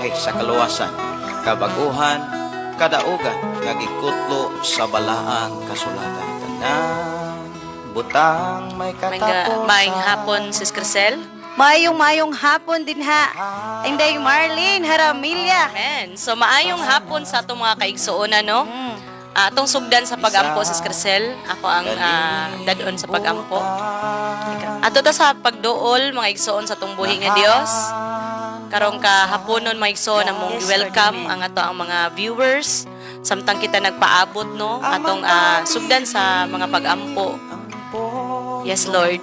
Mensahe sa kaluwasan, kabaguhan, kadaugan nga gikutlo sa balaang kasulatan. Tanang butang may katapusan. Maayong hapon, Sis Crisel. Mayong mayong hapon din ha. Inday Marlene Haramilla. Amen. So maayong hapon sa atong mga kaigsuonan, no? Atong sugdan sa pagampo, Sis Crisel. Ako ang dadon sa pagampo. Ato ta sa pagduol, mga igsuon, sa atong buhi nga Dios. Karong ka haponon, mga igsuon, among Yes, Lord, welcome amen. Ang ato ang mga viewers samtang kita nagpaabot, no, atong sugdan sa mga pagampo. Yes, Lord.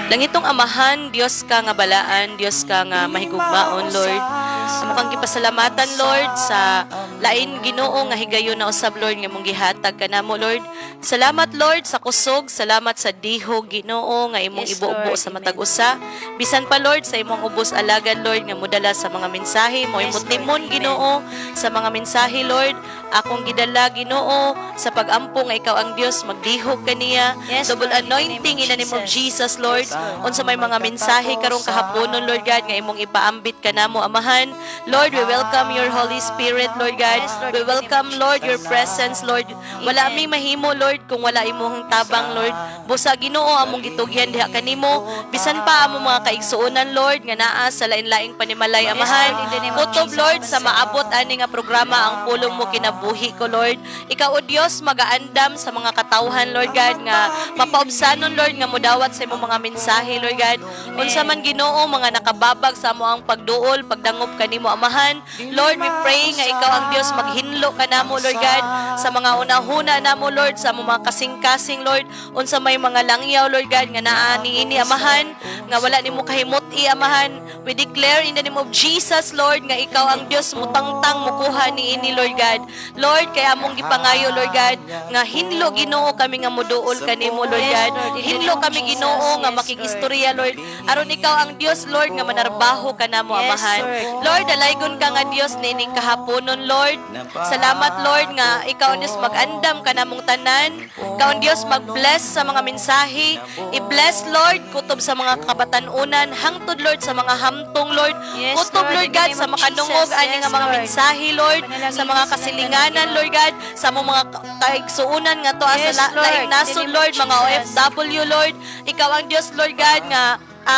Langitong Amahan, Dios ka nga balaan, Dios ka nga mahigugmaon, Lord. Amo kang gipasalamatan, Lord, sa lain, Ginoo, nga higayon na usab, Lord, nga mong gihatag kanamo, Lord. Salamat, Lord, sa kusog, salamat sa dihog, Ginoo, nga imong ibubo Lord. Sa matag usa. Bisan pa, Lord, sa imong ubos alagad, Lord, nga modala sa mga mensahe mo, Yes, imong Lord. timon, Amen. Ginoo, sa mga mensahe, Lord. Akong gidala, Ginoo, sa pagampo nga ikaw ang Dios magdihog kaniya. Yes, Double Lord, in the name anointing of in the name of Jesus. Jesus, Lord. Unsa may mga mensahe karong kahaponon, Lord God, nga imong ipaambit kanamo, Amahan. Lord, we welcome your Holy Spirit, Lord God. Yes, Lord, We in the name of welcome, Lord, your Jesus. Presence, Lord. Wala Amen. mi mahimo, Lord, kung wala imong tabang, Lord. Busa, Ginoo, among gitugyan diha kanimo. Bisan pa among mga kaigsuonan, Lord, nga naa sa lain-laing panimalay, Yes, Amahan. Lord, in the name of Kutob, Jesus. Lord, sa maabot ani nga programa ang pulong mo, kinabuhi ko, Lord. Ikaw, O Dios, magaandam sa mga katawhan, Lord God, nga mapaubsanon, Lord, nga mudawat sa imong mga mensahe, Lord God. Unsa man, Ginoo, mga nakababag sa amo ang pagduol, pagdangop kanimo, Amahan. Lord, we pray nga ikaw ang Dios maghinlo kanamo, Lord God, sa mga unahuna namo, Lord, sa among mga kasing-kasing, Lord. Unsa may mga langyaw, Lord God, nga naa niini, Amahan, nga wala nimo kahimut-i, Amahan. We declare in the name of Jesus, Lord, nga ikaw ang Dios mutangtang mukuha niini, Lord God. Lord, kaya among gipangayo, Lord God, nga hinlo, Ginoo, kami nga muduol kanimo, Lord Yes, God. Lord, in the Hinlo name of kami, Jesus. Ginoo, nga Yes, makig-istorya, Lord. Aron ikaw ang Dios, Lord, nga manarbaho kanamo, Yes, Amahan. Lord. Lord, dalaygon ka nga Dios niining kahaponon, Lord. Salamat, Lord, nga ikaw ang Dios mag-andam kanamong tanan. Ikaw ang Dios mag-bless sa mga mensahe. I-bless, Lord, kutob sa mga kabatanunan, hangtod, Lord, sa mga hamtong, Lord. Yes, Kutob, Lord, Lord in the God, name sa of makadungog Jesus. ani Yes, nga mga Lord. Mensahe, Lord, sa mga Panalangin sila kasilinganan, tanan. Lord God, sa mga kaigsuunan nga to Yes, sa Lord, laing in the nasod, name of Lord, mga Jesus. OFW, Lord. Ikaw ang Dios, Lord God, nga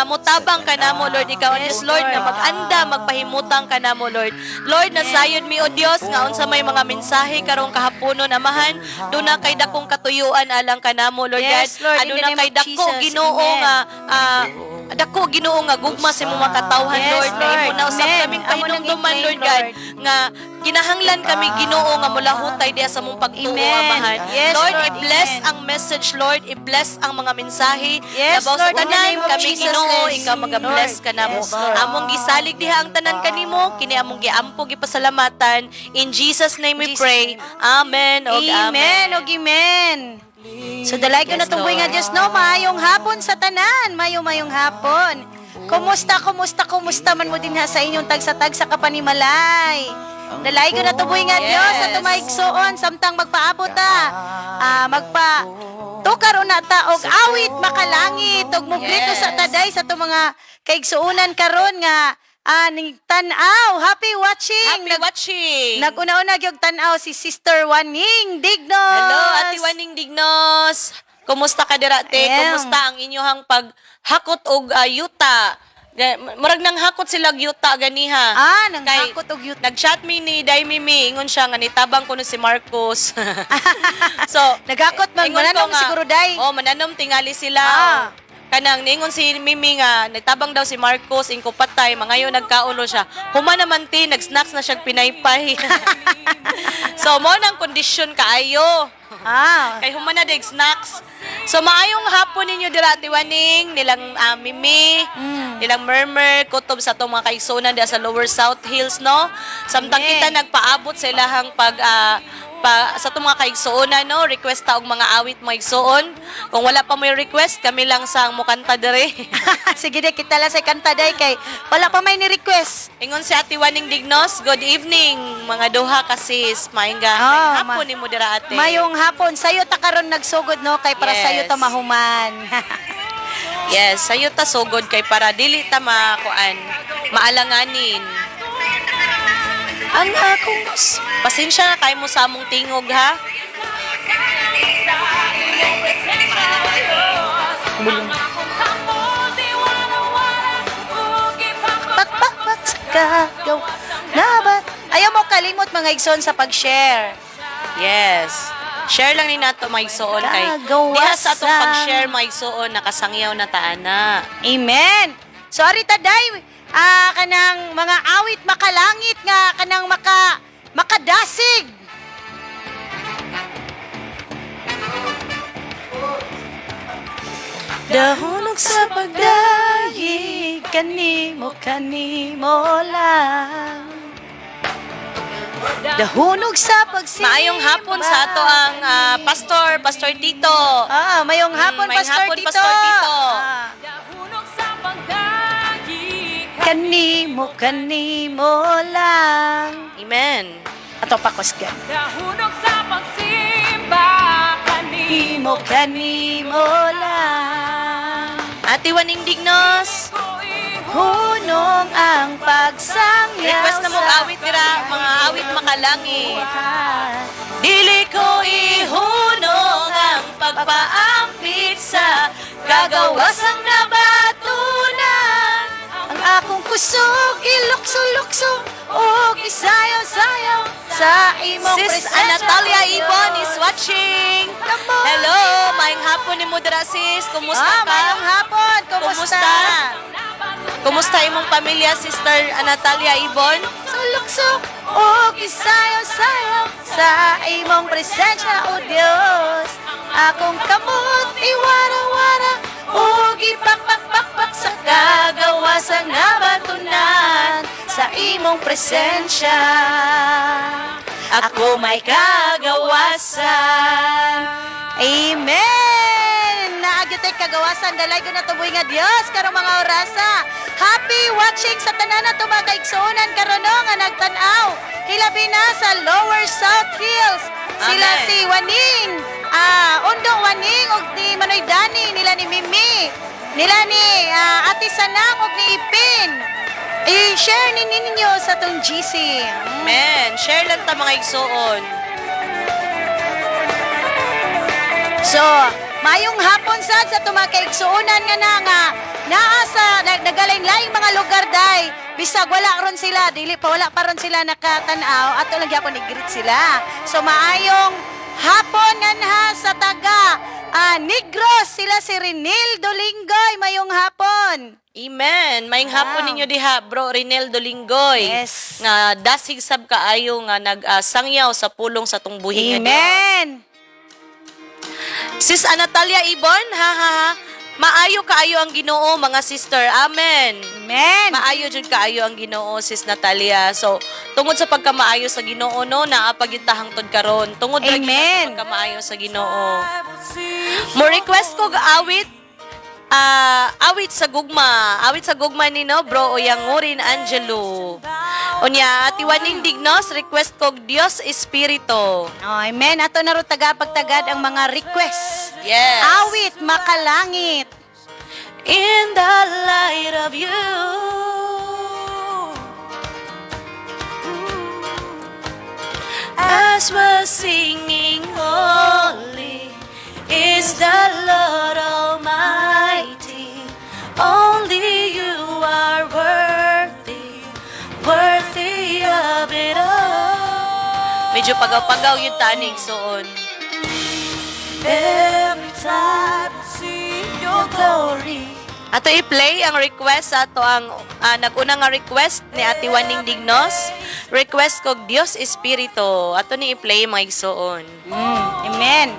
mutabang kanamo, Lord. Ikaw ang Yes, Dios, Lord, nga Lord. mag-anda, magpahimutang kanamo, Lord. Lord, nasayod mi, O Dios, nga unsa may mga mensahe karong kahaponon, Amahan, duna kay dakong katuyuan alang kanamo, Lord Yes, God. Lord, in the Aduna name kay of dako, Jesus. Ginoo, Amen. nga dako, Ginoo, nga gugma sa imong mga katawhan, Yes, Lord, nga imo Lord. na usab Amen. kaming Amo nang pahinumduman, i-claim, Lord God, Lord. nga kinahanglan kami, Ginoo, nga mulahutay diha sa mong pagtuo, Amen. Amahan. Yes, Lord, Lord. I-bless Amen. ang message, Lord, i-bless ang mga mensahe. Yes, Labaw sa Lord, in the tanan name of kami, Jesus, Ginoo, yes. ikaw magabless Lord. kanamo. Yes, Lord. Among gisalig diha ang tanan kanimo, kini among giampo, gipasalamatan. In Jesus' name we Jesus' pray. name. Amen. Og Amen. amen. Og amen. So dalay ko Yes, na itong buhay nga Lord. Diyos, no? Maayong hapon sa tanan. Mayong mayong hapon. Kumusta, kumusta, kumusta man mo din ha sa inyong tagsa-tagsa kapanimalay? Dalay ko na tuboy nga Diyos sa tumaigsuon samtang magpaabot ta. Magpa tukar una ta og awit makalangit og mugrito sa taday sa to mga kaigsuonan karon nga ning tan-aw. Happy watching. Happy watching. Nag-una-una gyud tan-aw si Sister Waning Dignos. Hello, Ate Waning Dignos. Kumusta ka dira, te? Ayan. Kumusta ang inyohang paghakot og yuta? Murag nang hakot sila og yuta ganiha. Ah, nang Kay hakot og yuta. nag-chat mi ni Day Mimi, ingon siya nga nitabang kuno si Marcos. So, Naghakot man, ingon ko mananom nga, siguro, Day. Oh, mananom tingali sila. Kanang ningon si Mimi nga nagtabang daw si Marcos ingko patay mangayo nagkaon ro siya. Human naman ti nag-snacks na siya pinaypay. So mo nang kondisyon kaayo. Kay human na dig snacks. So maayong hapon ninyo dira, Ate Waning, nilang Mimi, nilang Murmur, kutob sa atong mga kaigsuonan diha sa Lower South Hills, no. Samtang Amen. kita nagpaabot sa ilahang pag pa, sa atong mga kaigsuonan, no, request ta og mga awit, mga igsuon. Kung wala pa mo yung request, kami lang sa mukanta dere. Sige day, kita lang sa kanta day kay wala pa may ni-request. Ingon si Ate Waning Dignos, "Good evening mga duha ka sis." Maayong Oh, hapon nimo dira, ate. Mayong hapon, sayo ta karon nagsugod, no, kay para sayo ta mahuman. Yes, sayo ta sugod kay para dili ta makuan, maalanganin. Ang akong Pasensya na kayo mo sa among tingog, ha? Pakpakpak sa kagaw na ba? Ayaw mo kalimot, mga igsoon, sa pag-share. Yes. Share lang ni nato, mga igsoon, kay Kagawasan. diha sa atong pag-share, mga igsoon, nakasangyaw na taana. Amen. Sorry taday, kanang mga awit makalangit nga kanang makadasig. Dahulog sa Pagdayig kanimo kanimo lang. Dahunog sa pagsimba. Maayong hapon sa ato ang pastor, Pastor Tito. Mayong hapon, Mayong Pastor hapon, Tito. Pastor Tito. Kanimo kanimo lang. Amen. Ato pa kusga. Dahunok sa pagsimba Kanimo kanimo lang. Ate Waning Dignos, Hunong ang pagsangyaw request na mo sa awit dira, mga awit makalangi. buhay. Dili ko ihunong ang pagpaampit sa kagawasang nabatunan. Ang akong kusog ilukso-lukso og isayaw-sayaw sa imong Sis presensya, Anatolia O Diyos. Ibon is watching. Come on. Hello, maayong hapon ni Mudra, sis. Kumusta ka? Maayong hapon. Kumusta? Kumusta? Kumusta imong pamilya, Sister Anatalia Ibon? Sulukso og isayaw-sayaw sa imong presensya, O Dios. Akong kamot iwara-wara ug ipakpakpakpak sa kagawasan nga batunan sa imong presensya. Ako may kagawasan. Amen! Naagyo tay kagawasan, dalay ko na tuboy nga Dios karong mga orasa. Happy watching sa tanan na mga kaigsuonan karon no, nga nagtan-aw. Hilabi na sa Lower South Hills. Sila Amen. si Waning, Undo Waning ug ni Manoy Dani, nila ni Mimi, nila ni Ate Sanang ug ni Ipin. I-share ni ninyo sa tong GC. Amen. Share lang ta, mga igsuon. So, mayong hapon sad sa tumakaigsuonan nga na nga naa sa nagalain-laing mga lugar day. Bisag wala ron sila, dili pa wala pa ron sila nakatan-aw, ato lang gyapon i-greet sila. So maayong hapon nganha sa taga Negros sila si Renil Dolinggoy, mayong hapon. Amen. Maayong hapon ninyo diha, Bro Rinel Dolinggoy. Yes. Nga dasig sab kaayo nga nag-sangyaw sa pulong sa tong buhi nga Dios. Amen. Sis Anatalia Ibon, ha ha ha. Maayo kaayo ang Ginoo, mga sister. Amen. Amen. Maayo jud kaayo ang Ginoo, Sis Natalia. So, tungod sa pagkamaayo sa Ginoo no, naa pa gyud ta hangtod karon. Tungod ra gyud na sa Amen. pagkamaayo sa Ginoo. Mo request ko awit awit sa gugma. Awit sa gugma ni no, Bro Oyangurin Angelo. Unya, Ate Waning Dignos, request ko Dios Espiritu. Oh, amen. Ato na ro taga pagtagad ang mga request. Yes. Awit makalangit. In the light of you. As we're singing, holy is the Lord Almighty. Only you are worthy, worthy of it all. Medyo pagaw-pagaw yung tanig soon. Every time I see your glory. Ato i-play ang request sa ato ang nag-una nga request ni Ate Waning Dignos. Request kog Dios Espiritu. Ato ni i-play, mga igsoon. Amen.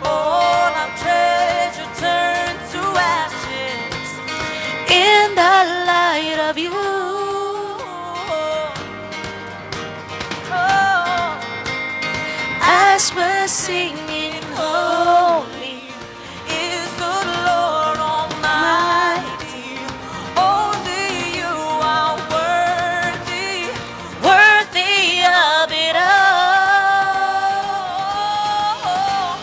All our treasure turned to ashes. In the light of you. Oh, As we're singing, holy is the Lord Almighty. Only you are worthy. Worthy of it all.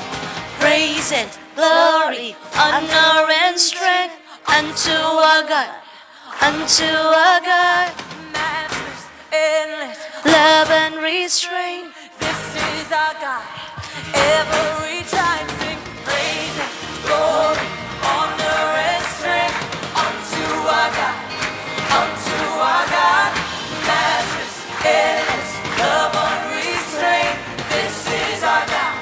Praise and glory, honor and strength unto our God, unto our God. Matchless, endless. Love and restraint. This is our God. Every time sing praise and glory, honor and strength unto our God, unto our God. Matchless, endless, love unrestrained. This is our God.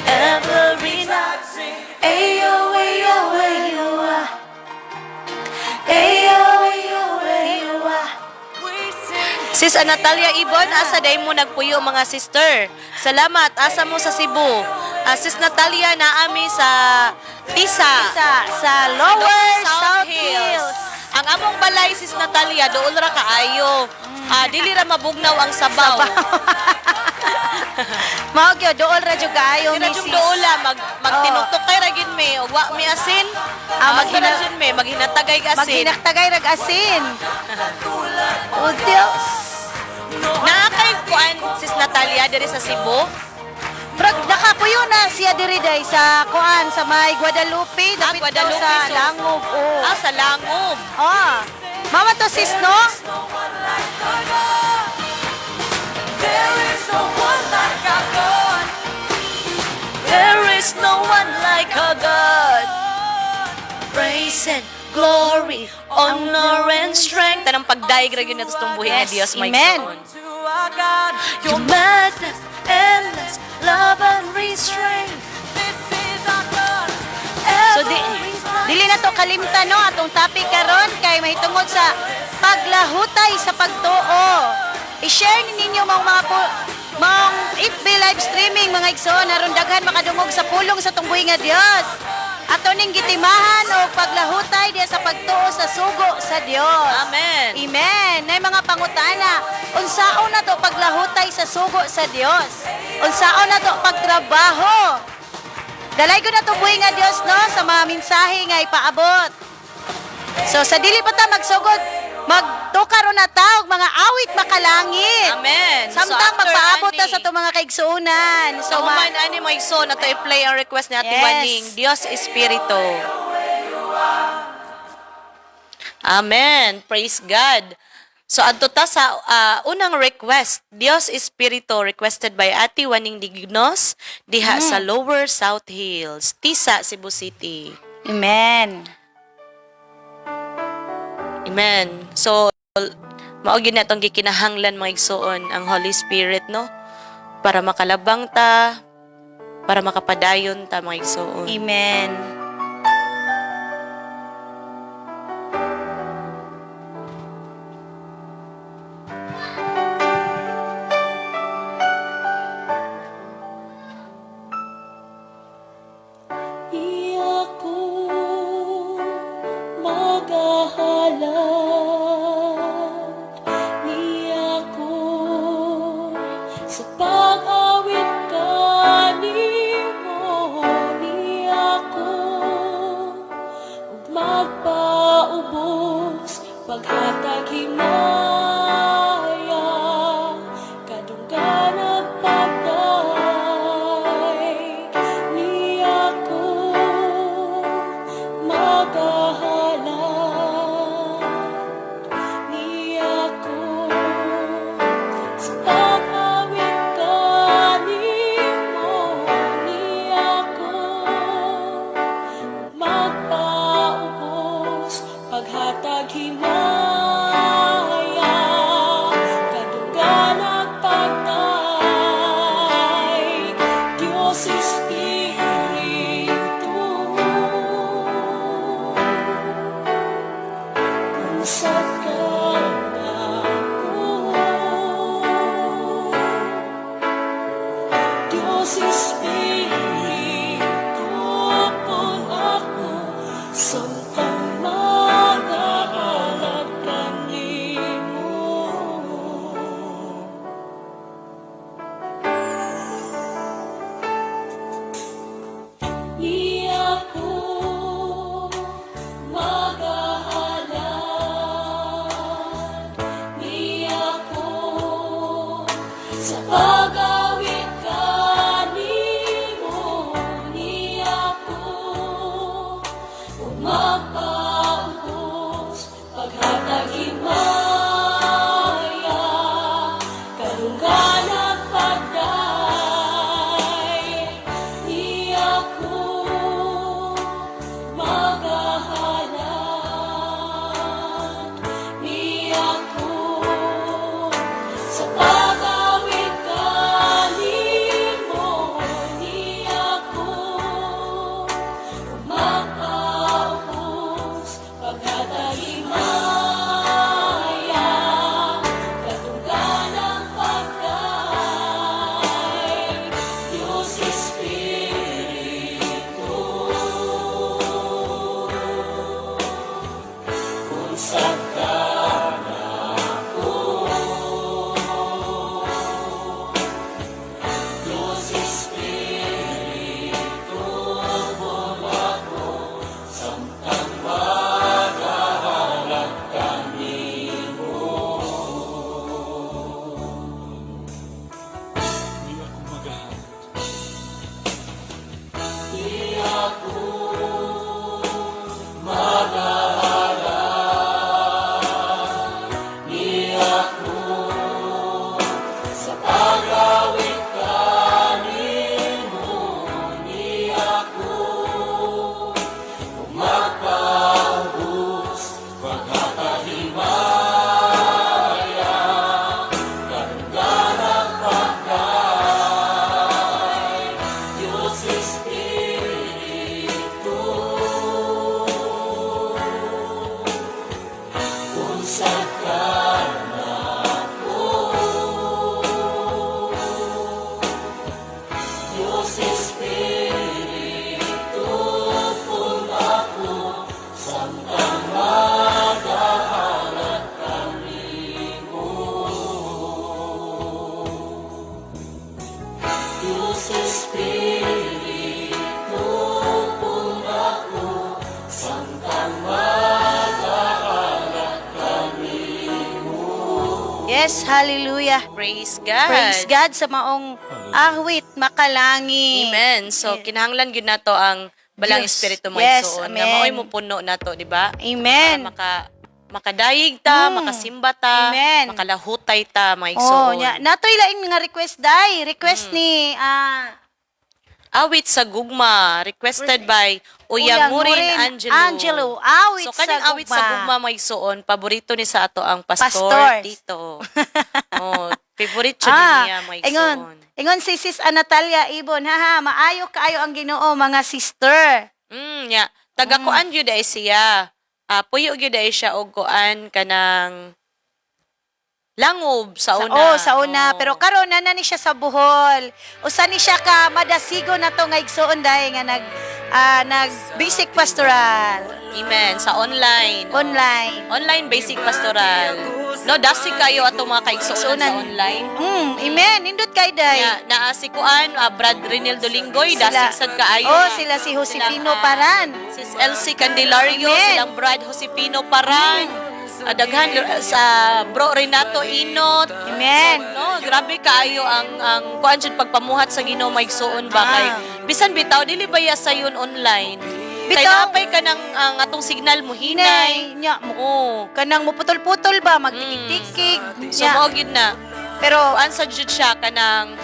Every Time sing ayo, ayo, ayo, ah. Ayo, ayo, ayo, ah. we sing. Sis Anatalia Ibon, asa day mo nagpuyo, mga sister? Salamat, asa mo sa Cebu? Ah, Sis Natalia, naami sa Tisa. Sa Lower South Hills. Ang among balay, Sis Natalia, dool ra kaayo. Ah, dili ra mabugnaw ang sabaw. Mao gyud, dool ra jud kaayo, Dili ra jud misis. doola, magtinutok kay ra gid me, ug wa mi asin. Ah, Ah, jud me, maghinatagay og asin. Maghinatagay rag asin. O Dios. Naa kay kuan, Sis Natalia, diri sa Cebu? Brag nakapuyo na siya diri day sa kuan sa may Guadalupe, dapit daw Guadalupe, sa Langob. Oh. Ah, sa Langob. Ah. Mama to, sis, no? No one like our God. There is no one like our God. There is no one like our God. Praise and glory, honor and strength. Tanang pagdayeg ra gyud nato sa itong buhi nga Yes, Dios may amen. igsoon. To our God. Your madness, endless love and restraint. This is our God. So di dili na to kalimtan, no, atong topic karon kay mahitungod sa paglahutay sa pagtuo. I-share ni ninyo mga maong FB live streaming, mga igsoon, aron daghan makadungog sa pulong sa tungbuhi nga Dios. Ato ning gitimahan og paglahutay diya sa pagtuo sa sugo sa Dios. Amen. Amen. Nay mga pangutana, unsaon na to paglahutay sa sugo sa Dios? Unsaon na to pagtrabaho? Dalay ko na to buhi nga Dios, no, sa mga mensahe nga ipaabot. So sa dili pa ta magsugod, magtukaro na ta og mga awit makalangit. Amen. Samtang So, after magpaabot ta ani- sa itong mga kaigsuonan. So, So, human ani mo igsoon na to i-play ang request ni Ate Waning. Dios Espiritu. Amen. Praise God. So adto ta sa unang request, Dios Espiritu, requested by Ate Waning Dignos diha sa Lower South Hills, Tisa, Cebu City. Amen. Amen. So mao gyud na atong gikinahanglan, mga igsoon, ang Holy Spirit, no, para makalabang ta, para makapadayon ta, mga igsoon. Amen. Di ako magahalad, di ako sa pag-awit kanimo, di ako Yes, hallelujah. Praise God. Praise God sa maong awit makalangi. Amen. So kinahanglan gyud nato ang balang Diyos. espiritu mo Yes, igsuon nga amen. maoy mo puno nato, di ba? Amen. Para makadayig ta, makasimba ta, Amen. makalahutay ta, mga Oh, igsuon. nya natoy lain nga request dai. Request ni Awit sa Gugma, requested by Uyangurin Uyangurin Angelo. Angelo, Awit So kaning sa Awit sa Gugma. Gugma mga igsuon, paborito ni sa ato ang Pastor, Pastor. Tito. Oh, favorite siya niya mga ingon, igsuon. ingon si Sis Anatalia Ibon, haha, maayo kaayo ang Ginoo mga sister. Ya. Taga kuan gyud ay siya. Ah, puyo gyud ay siya og kuan kanang Langob sa una. Oh, sa una, Oo. pero karon na ni siya sa Bohol. Usa ni siya ka madasigo na to nga igsuon dai nga nag basic pastoral Amen. Sa online. Oh. Online. Online basic pastoral. No, dasig kayo ato mga kaigsuonan sa Igsuonan. online. Amen. Nindot kay dai. Ya, naa si kuan, Brad Renil Dolingoy, dasig sad kaayo. Oh, sila si Josefino Silang, Paran. Sis Elsie Candelario, Amen. silang Brad Josefino Paran. Daghan sa Bro Renato Inot. Amen. So, no, grabe kaayo ang kuan jud pagpamuhat sa Ginoo maigsuon ba kay bisan bitaw dili ba ya sayon online. Kay Bitaw. napay ka ng ang atong signal mo hinay. Hinay nya mo Oo. kanang muputol-putol ba magtikig-tikig. So Nya. mao gyud na. Pero Kuan sa jud siya kanang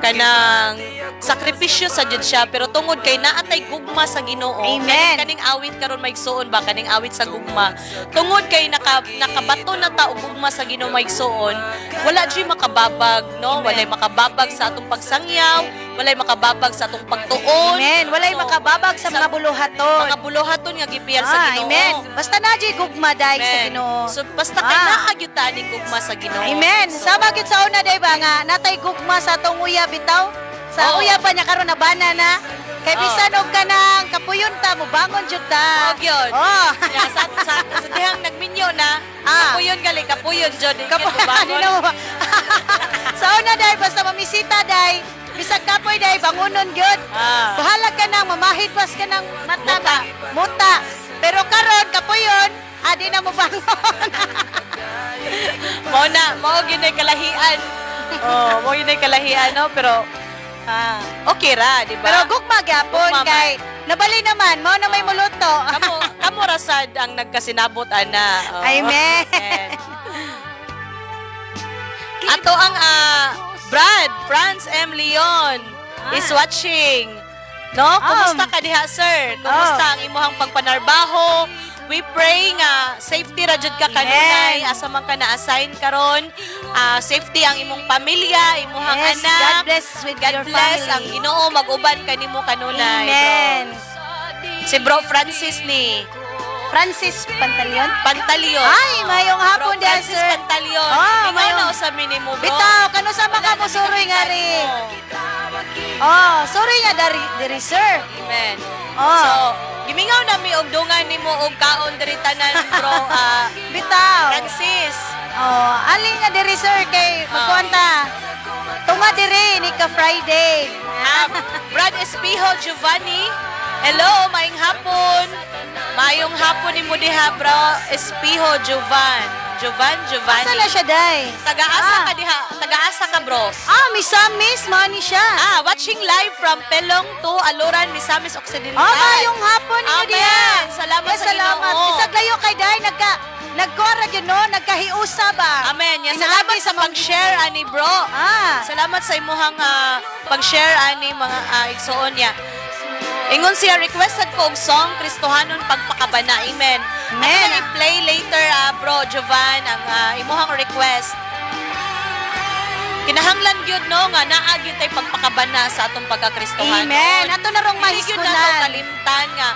kanang sakripisyo sa jud siya pero tungod kay naatay gugma sa Ginoo. Amen. Kaning awit karon maigsuon ba, kaning awit sa gugma, tungod kay nakabato na ta og gugma sa Ginoo maigsuon, wala jud makababag, no? Walay makababag sa atong pagsangyaw, walay makababag sa atong pagtuon. Amen. Walay So, makababag sa mga buluhaton. Mga buluhaton nga gipiyal sa Ginoo. Amen. Basta na jud gugma dai sa Amen. Ginoo. So basta kay naa gyud ta ning gugma sa Ginoo. Amen. Sama gyud sa una day ba nga natay gugma sa atong uya bitaw. Sa Oo. uya pa niya karon nabana na. Kay bisan og kanang kapuyon ta mobangon jud ta. Og yun. Oh. Yeah, sa dihang nagminyo na, kapuyon gali, kapuyon jud. Kapuyon Kapuyon. na mo. Sa una day basta mamisita day, bisag kapoy day bangunon gyud. Bahala ka nang mamahid bas ka nang mata ba. Muta. Pero karon kapuyon, adi na mo bangon. Mao na, mao gyud nay kalahian. Oh, mao gyud nay kalahian, no, pero okay ra, di ba? Pero gugma gyapon Gugma man. kay nabali naman mao na may muluto. Kamo kamo ra sad ang nagkasinabot ana. Oh. Amen. Ato ang Brad Franz M Leon is watching. No? Kumusta ka diha, sir? Kumusta ang imuhang pagpanarbaho? We pray nga safety ra jud ka kanunay asa man ka na-assign karon. Safety ang imong pamilya, imuhang Yes, anak. God bless with God your bless family. ang Ginoo mag-uban kanimo kanunay. Bro. Amen. Si Bro Francis ni Francis Pantaleon. Pantaleon. Ay, mayong hapon Bro diha, Francis sir. Pantaleon. Oh, Ikaw mayong- na usa minimo, bro. Bitaw, kano sa mga mo suroy nga ri. Oh, suroy nga dari diri sir. Amen. Oh. So, gimingaw na mi og dungan nimo og kaon diri tanan, bro. Bitaw. Francis. Oh, alin nga diri sir kay magkuan ta. Tunga diri ni ka Friday. Brad Espijo Giovanni. Hello, maayong hapon. Maayong hapon nimo diha, bro. Espijo Giovan. Giovan, Giovanni. Asa na siya day? Taga-asa ka diha. Taga-asa ka, bro. Misamis man ni siya. Watching live from Pelong to Aloran, Misamis Occidental. Oh, mayong hapon ninyo Amen. diha. Salamat Yes, sa salamat. Ginoo. Bisag layo kay day nagkora gyud no, nagkahiusa ba. Amen. Yes, Pinaagi salamat sa pag-share ani, bro. Salamat sa imuhang pag-share ani mga igsuon niya. Ingon siya requested ko og song Kristohanon Pagpakabana. Amen. Amen. Ato na i-play later bro Jovan ang imuhang request. Kinahanglan gyud no nga naa gyud tay pagpakabana sa atong pagkakristohanon. Amen. Ato na rong Dili gyud nato mahisgunan. kalimtan nga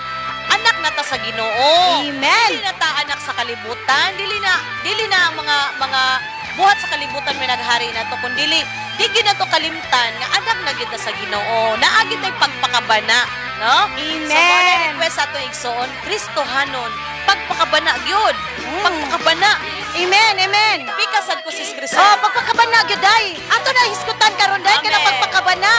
anak na ta sa Ginoo. Amen. Dili na ta anak sa kalibutan, dili na ang mga buhat sa kalibutan may naghari nato kun dili di gyud nato kalimtan nga anak na gyud ta sa Ginoo. Naa gyud tay pagpakabana, no? Amen. So mao na request sa atong igsoon, Kristohanon, pagpakabana gyud. Pagpakabana. Amen, amen. Pikasad ko sis Crisel. Oh, pagpakabana gyud day. Ato na hisgutan karon day kana Amen. pagpakabana.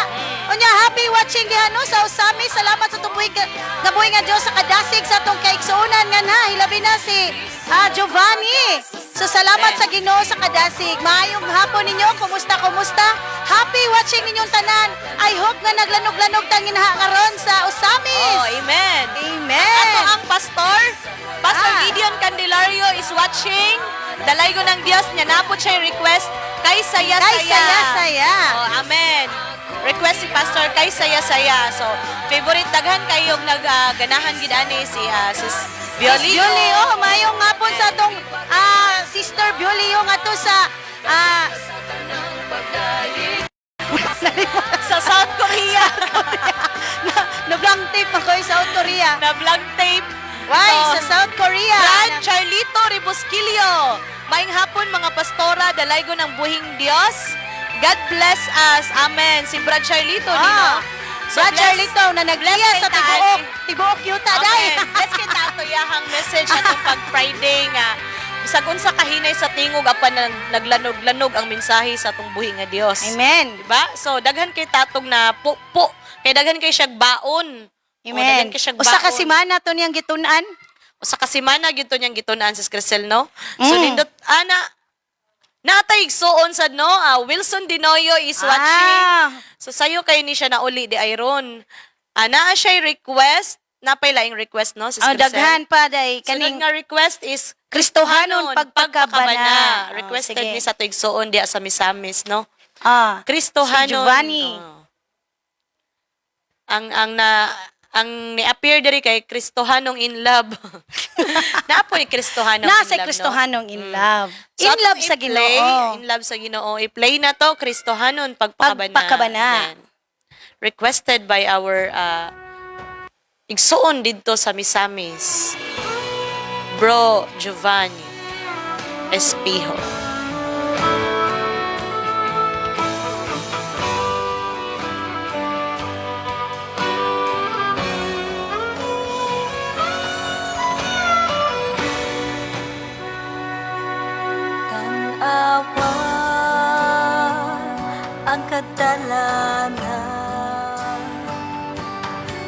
Unya happy watching diha no sa Usami. Salamat sa tubuhi ka nabuhi nga Dios sa kadasig sa atong kaigsuonan nga na hilabi na si Giovanni. So salamat Amen. sa Ginoo sa kadasig. Maayong hapon ninyo. Kumusta, kumusta? Happy watching ninyong tanan. I hope nga naglanog-lanog tangin ha karon sa Ozamis. Oh, amen. Amen. Ato ang pastor, Pastor Ah. Gideon Candelario is watching. Dalaygo ng Dios niya napod siya yung request kay saya Kay saya. saya saya. Oh, amen. Request si Pastor kay saya saya. So, favorite daghan kayong nagganahan gid ani si Sis Violi. Violi, oh, maayong hapon sa atong Sister Violi yung ato sa Sa South Korea. na blank tape ako sa South Korea. Na vlog tape. Why? So, Sa South Korea. Brad Charlito Ribusquillo. Maing hapon mga pastora, dalaygo ng buhing Dios. God bless us. Amen. Si Brad Charlito, di no? Ah, So, Brad bless- Charlito na nagliya bless sa kay tibuok, Taani. tibuok yuta day. Amen. Bless kay Tato yahang message atong pag Friday nga bisag unsa kahinay sa tingog apan naglanog-lanog ang mensahe sa atong buhi nga Dios. Amen. Diba? So daghan kay tatog na pupo. Kay daghan kay siyag baon. O, Amen. daghan kay siyag Usa ka baon. semana to niyang gitun-an. Usa ka semana gyud to niyang gitun-an sis Crisel, no? So nindot ana natay igsuon sad no. Wilson Dinoyo is watching. Ah, So sayo kay ni siya nauli di Iron. Ana siya request, napay laing request no sis oh, Crisel. daghan pa day Kaning kaning nga request is Kristohanon pagpakabana. Oh, Requested sige. ni sa tuigsuon diya sa Misamis no. Si Kristohanon. Giovanni. Oh. Ang na ang ni-appear diri kay Kristohanong in love. Naapoy Kristohanong Nasa in love. No? Kristohanong in love. So, In atong love sa i-play, Ginoo. In love sa Ginoo. I-play na to Kristohanon pagpakabana. Pagpakabana. Amen. Requested by our igsuon didto sa Misamis. Bro Giovanni Espijo. Tanawa ang kadalanan,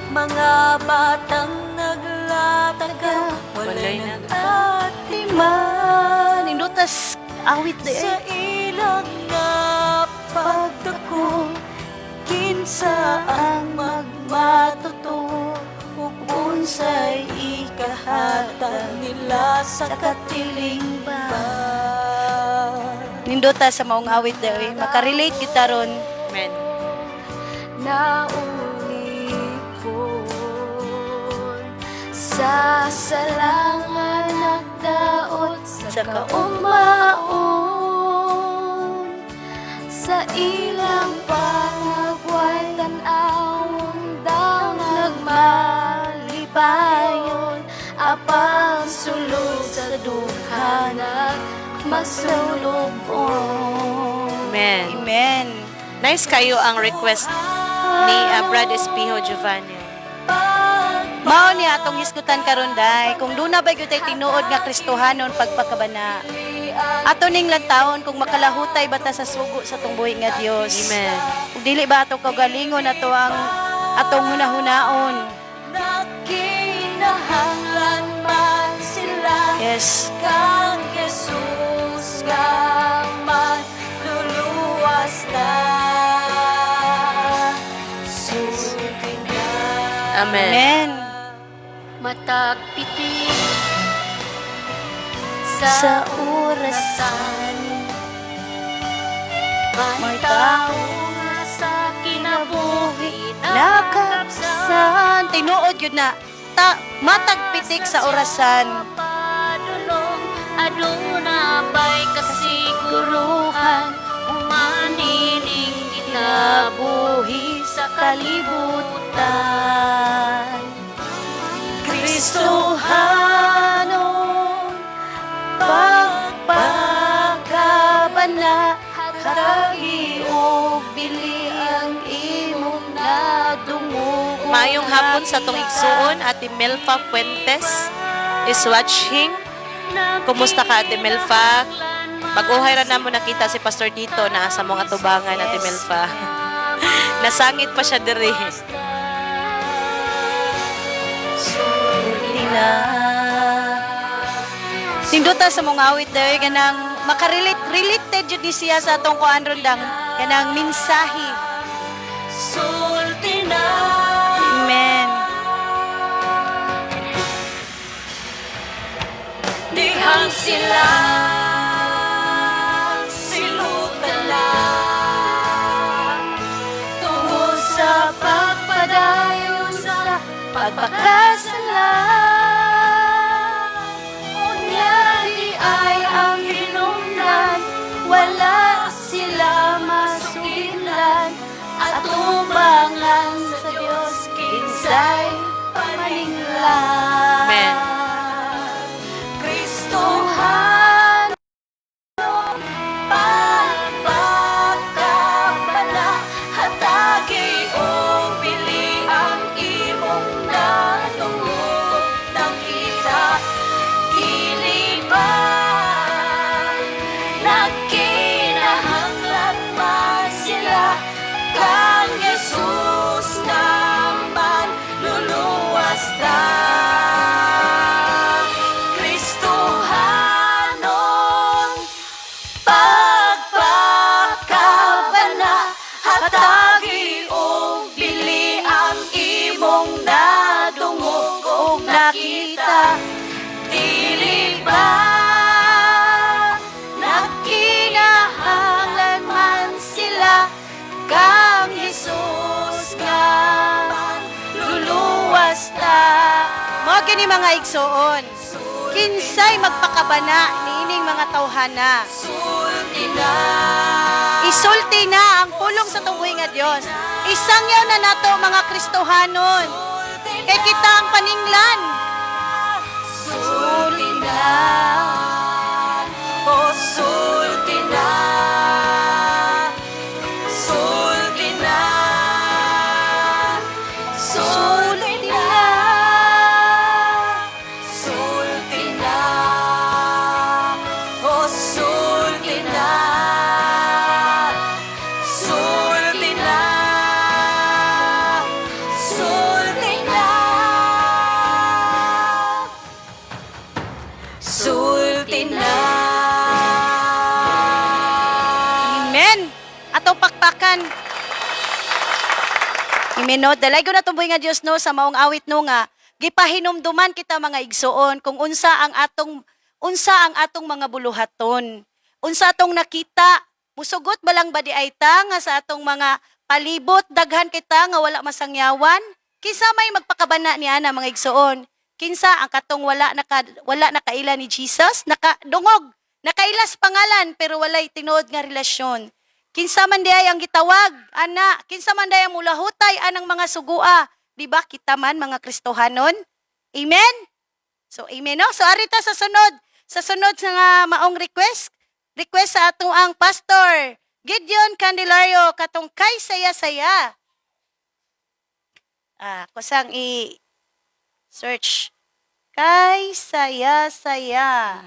mga batang naglatagaw, Walay walay Atiman, indutas awit day. Sa ilang nga pagdako, kinsa ang magmatuto ug unsay ikahatag nila sa katilingban. Nindota sa maong awit day. Makarelate kita ron. Amen. Naulipon sa salangan nagdaot sa Sa kaumaon sa ilang panagway tan-awon daw nagmalipayon apan sulod sa dughan magsulubon. Amen. Amen. Nice kayo ang request ni Brad Espijo Giovanni. Mao ni atong hisgutan karon day. Kung duna ba gyud tay tinuod nga Kristohanon pagpakabana. Ato ning lantawon kung makalahutay bata sa sugo sa tong buhi nga Dios. Amen. Kung dili ba ato kaugalingon ato ang atong hunahunaon. Nakinahanglan man sila Yes. kang Jesus nga manluluwas na. Sulti na. Amen. Amen. Matagpitik Sa sa orasan may may tao tao nga sa kinabuhi nakapsan. Tinuod yun na. Ta matagpitik sa orasan. Padulong aduna ba'y kasiguruhan umanining kinabuhi sa kalibutan. Kristohanon pagpakabana hatagi og bili ang imong nadungo. Maayong hapon sa tong igsuon, Ate Melfa Fuentes is watching. Kumusta ka, Ate Melfa? Pag-uhay ra namo nakita si Pastor Tito na sa mga tubangan, Ate Melfa. Nasangit pa siya diri. Sulti na. Nindota sa mga awit daw kanang makarelate related jud ni siya sa atong kuan ron dang kanang mensahe. Sulti na. Amen. Dihang sila silutan na tungod sa pagpadayon sa pagpakasala. Unya di ay ang hinungdan, wala sila masugilan at tubangan sa Diyos kinsay paninglan. Amen. Kristohan pagpakabana, hatagi og bili ang imong nadungog nakita. Dili ba nagkinahanglan man sila kang Jesus naman luluwas ta? Kristohanon pagpakabana, hatagi og bili ang imong nadungog og nakita. Dili ba nagkinahanglan man sila kang Jesus nga luluwas ta? Mao kini, mga igsoon. Kinsay magpakabana niining mga tawhana? Sulti na. Isulti na ang pulong sa tunghoy nga Dios. Isangyaw na nato, mga Kristohanon. Kay kita ang paninglan. Sulti na. Oh, sulti na. Sulti na. Sulti na. Sulti na. Oh, sulti na. Sulti na. Sulti na. Sulti na. Amen. Atong pakpakan. Amen, no. Dalaygon na buhi nga Dios, no, sa maong awit, no, nga gipahinumduman kita, mga igsoon, kung unsa ang atong mga buluhaton. Unsa atong nakita? Musugot ba lang ba di ay ta nga sa atong mga palibot daghan kita nga wala masangyawan? Kinsa may magpakabana ni ana, mga igsoon? Kinsa ang katong wala nakaila ni Jesus, nakadungog, nakailas pangalan pero walay tinuod nga relasyon? Kinsa man di ay ang gitawag ana? Kinsa man di ay ang mulahutay anang mga sugua? Di ba kita man mga Kristohanon? Amen. So amen, no. So arita sa sunod nga maong request request sa atong ang Pastor Gideon Candelario katong "Kay Saya Saya". Ah, kusang i search "Kay Saya Saya".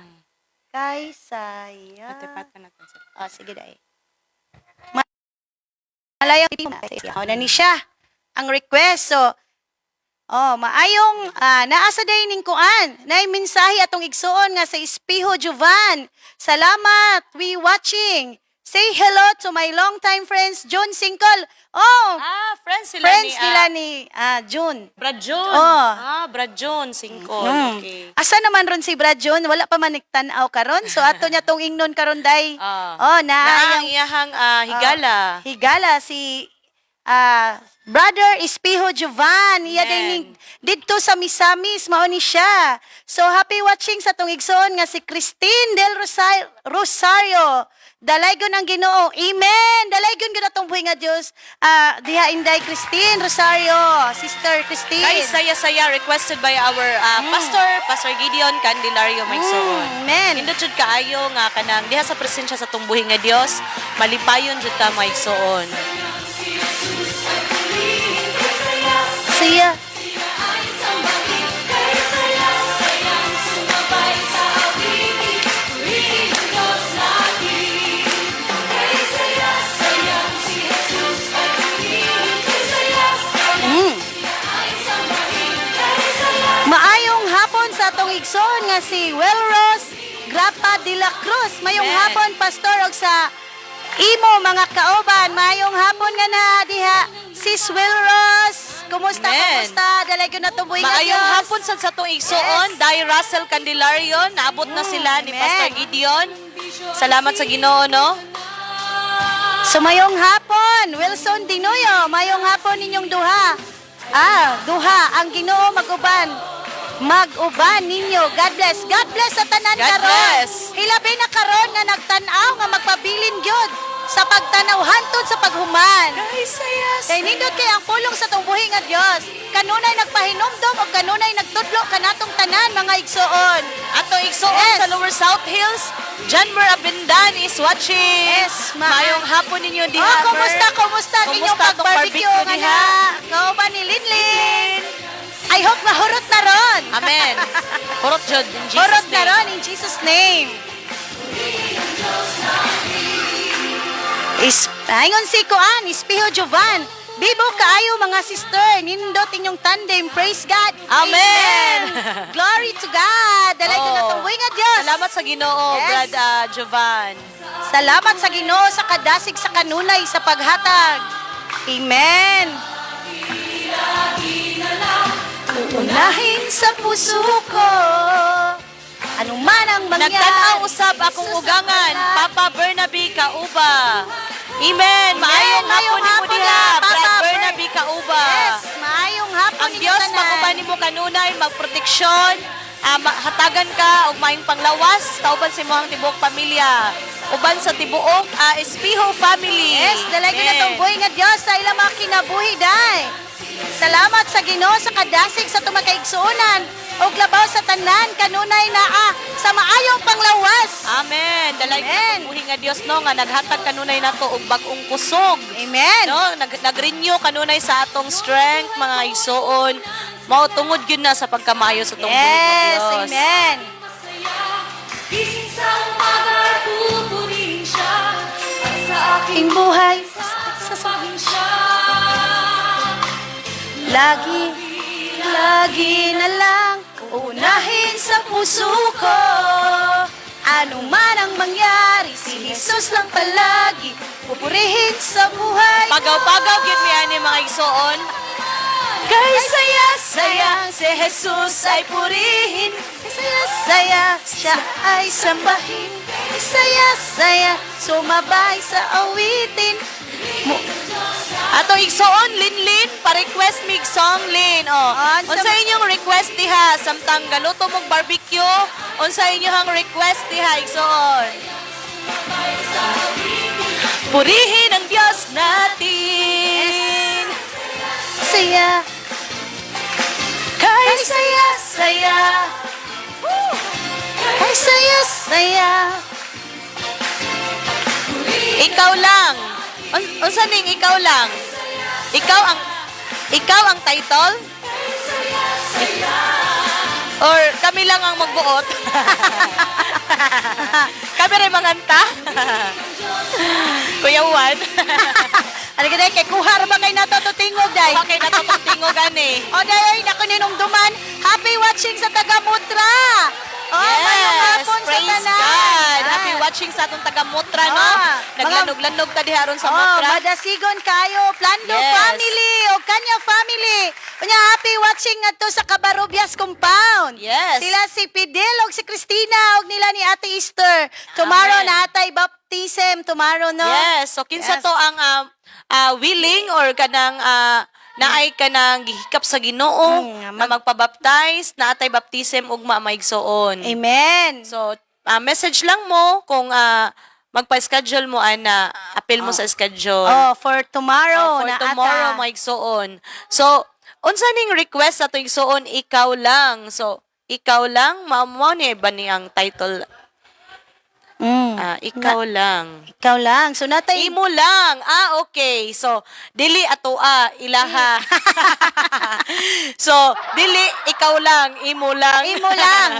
Kay Saya. Atipat ka natin sir. Ah, sige dai. Malayang oh, na ni siya ang request. So, oh, maayong naa sa day ning kuan. Nay mensahe atong igsuon nga sa Espiho Juvan. Salamat, we watching. Say hello to my longtime friends June Singkol. Oh, Ah, friends sila friends ni, nila ni June. Brad June. Oh. Ah, Brad June Singkol. Okay. Asa naman ron si Brad June? Wala pa man nagtan-aw karon. So ato niya tong ingnon karon day. Ah. Oh, na Na ang iyahang higala. Higala si Brother Espiho Jovan. Iya Amen. din didto sa Misamis mao ni siya. So happy watching sa tong igsoon nga si Christine del Rosario. Dalaygon ang Ginoo. Amen. Dalaygon gyud atong buhi nga Dios. Diha Inday Christine Rosario, Sister Christine. "Kay Saya Saya" requested by our pastor, Pastor Gideon Candelario Maigsoon. Amen. Nindot jud kaayo nga kanang diha sa presensya sa tong buhi nga Dios, malipayon jud ta, maigsoon. Siya. Maayong hapon sa atong igsoon nga si Welros. Grapa de la Cruz. Mayong Amen. hapon, Pastor, og sa imo mga kauban. Mayong hapon nga na diha. Sis Wilros, kumusta, Amen. kumusta? Dalay ko na tuboy nga Maayong Diyos. hapon sad sa atong igsuon, Dai Russell Candelario, naabot na sila ni amen. Pastor Gideon. Salamat sa Ginoo, no? Sumayong hapon, Wilson Dinuyo, mayong hapon ninyong duha. Ah, duha ang Ginoo maguban. Mag-uban ninyo. God bless. God bless sa tanan God karon. bless. Hilabi na karon nga nagtan-aw nga magpabilin gyud sa pagtanaw hantod sa paghuman. Kay nindot kay ang pulong sa tong buhi nga Dios. Kanunay nagpahinumdom o kanunay nagtudlo kanatong tanan, mga igsoon. Ato igsuon sa Lower South Hills, John Mer Abindan is watching. Yes, Maayong hapon ninyo diha. Oh, kumusta, Mer. kumusta ang inyong Kumusta atong pag-barbecue nga barbecue na? diha? Kauban ni Linlin. I hope nga hurot na ron. Amen. Hurot jud in Jesus' Hurot na name. ron in Jesus' name. Is, ayon si Kuan, Ispiho Jovan. Bibo kaayo, mga sister, nindot inyong tandem. Praise God. Amen. Glory to God. Dalay ko na Oh. tong nga Diyos. Salamat sa Ginoo, Yes. Brad Jovan. Salamat sa Ginoo sa kadasig sa kanunay sa paghatag. Amen. Unahin sa puso ko. Ano man ang mangyari. Nagtan-aw usab akong Jesus ugangan, ang Papa Bernaby Kauba. Amen. Maayong Maayong hapon nimo hapon diha, na, Brad Papa Bernaby Kauba. Yes, maayong hapon Ang ninyo Dios tanan. maguban nimo kanunay, magproteksyon, hatagan ka og maayong panglawas kauban sa imong tibuok pamilya. Uban sa tibuok Espiho family. Yes, dalay ko na Amen. tong buhi nga Dios sa ilang mga kinabuhi day. Salamat sa Ginoo sa kadasig sa tumakaigsuonan ug labaw sa tanan kanunay naa sa maayong panglawas. Amen. Dalay ko na Amen. tong buhi nga Dios, no, nga naghatag kanunay nato og bag-ong kusog. Amen. No, nag-renew kanunay sa atong strength, mga igsoon. Mao tungod gyud na sa pagkamayo sa atong buhi nga Yes, Dios. amen. Gising sa umaga, pupurihin siya. At sa aking Aking buhay sasabihin siya. Lagi, lagi na lang unahin sa puso ko. Ano man ang mangyari, si Jesus lang palagi pupurihin sa buhay ko. Pagaw-pagaw gyud mi ani, mga igsoon. Kay saya saya si Jesus ay purihin. Saya, saya, siya ay sambahin. Saya, saya, sumabay sa awitin. Mo Ato igsoon Linlin, pa-request mig song, Lin. Oh. Unsa Unsa inyong request diha samtang galuto mong barbecue? Unsa inyong request diha, igsoon? Purihin ang Diyos natin. Saya, Kay saya saya. Kay saya, saya. Ikaw lang. Unsa ning "Ikaw lang"? Ikaw ang title? Or kami lang ang magbuot? Kami rin manganta? Kuya Juan. Ano ka, day? Kay kuha ra ba kay nato to tingog, day? Okay na to tingog ani. O, day, ay, naku, ninumduman. Happy watching sa taga-Mutra. Oh, mayong hapon sa praise tanan. God. Happy Ah. watching sa atong taga-Mutra, no? Ah, Naglanog-lanog ta diha aron sa Oh, Mutra. madasigon kayo, Plando family o kanya family. Unya, happy watching ngadto sa Cabarubias compound. Sila si Fidel og si Christina og nila ni Ate Easter. Tomorrow Amen. na atay baptism tomorrow, no? Yes. So kinsa to ang willing or kanang naay kanang gihikap sa Ginoo na magpabaptize, naatay baptism ugma, maigsoon. Amen. So message lang mo kung magpa-schedule mo ana, apil mo sa schedule. Oh, for tomorrow Oh, for na tomorrow, ata. maigsoon. So, unsa ning request sa atong igsoon, "Ikaw lang"? So, "Ikaw lang," mao mo ni ba ni ang title? Ah, "Ikaw lang." "Ikaw lang." So natay "Imo lang." Ah, okay. So, dili ato ilaha. So, dili "Ikaw lang," "Imo lang." "Imo lang."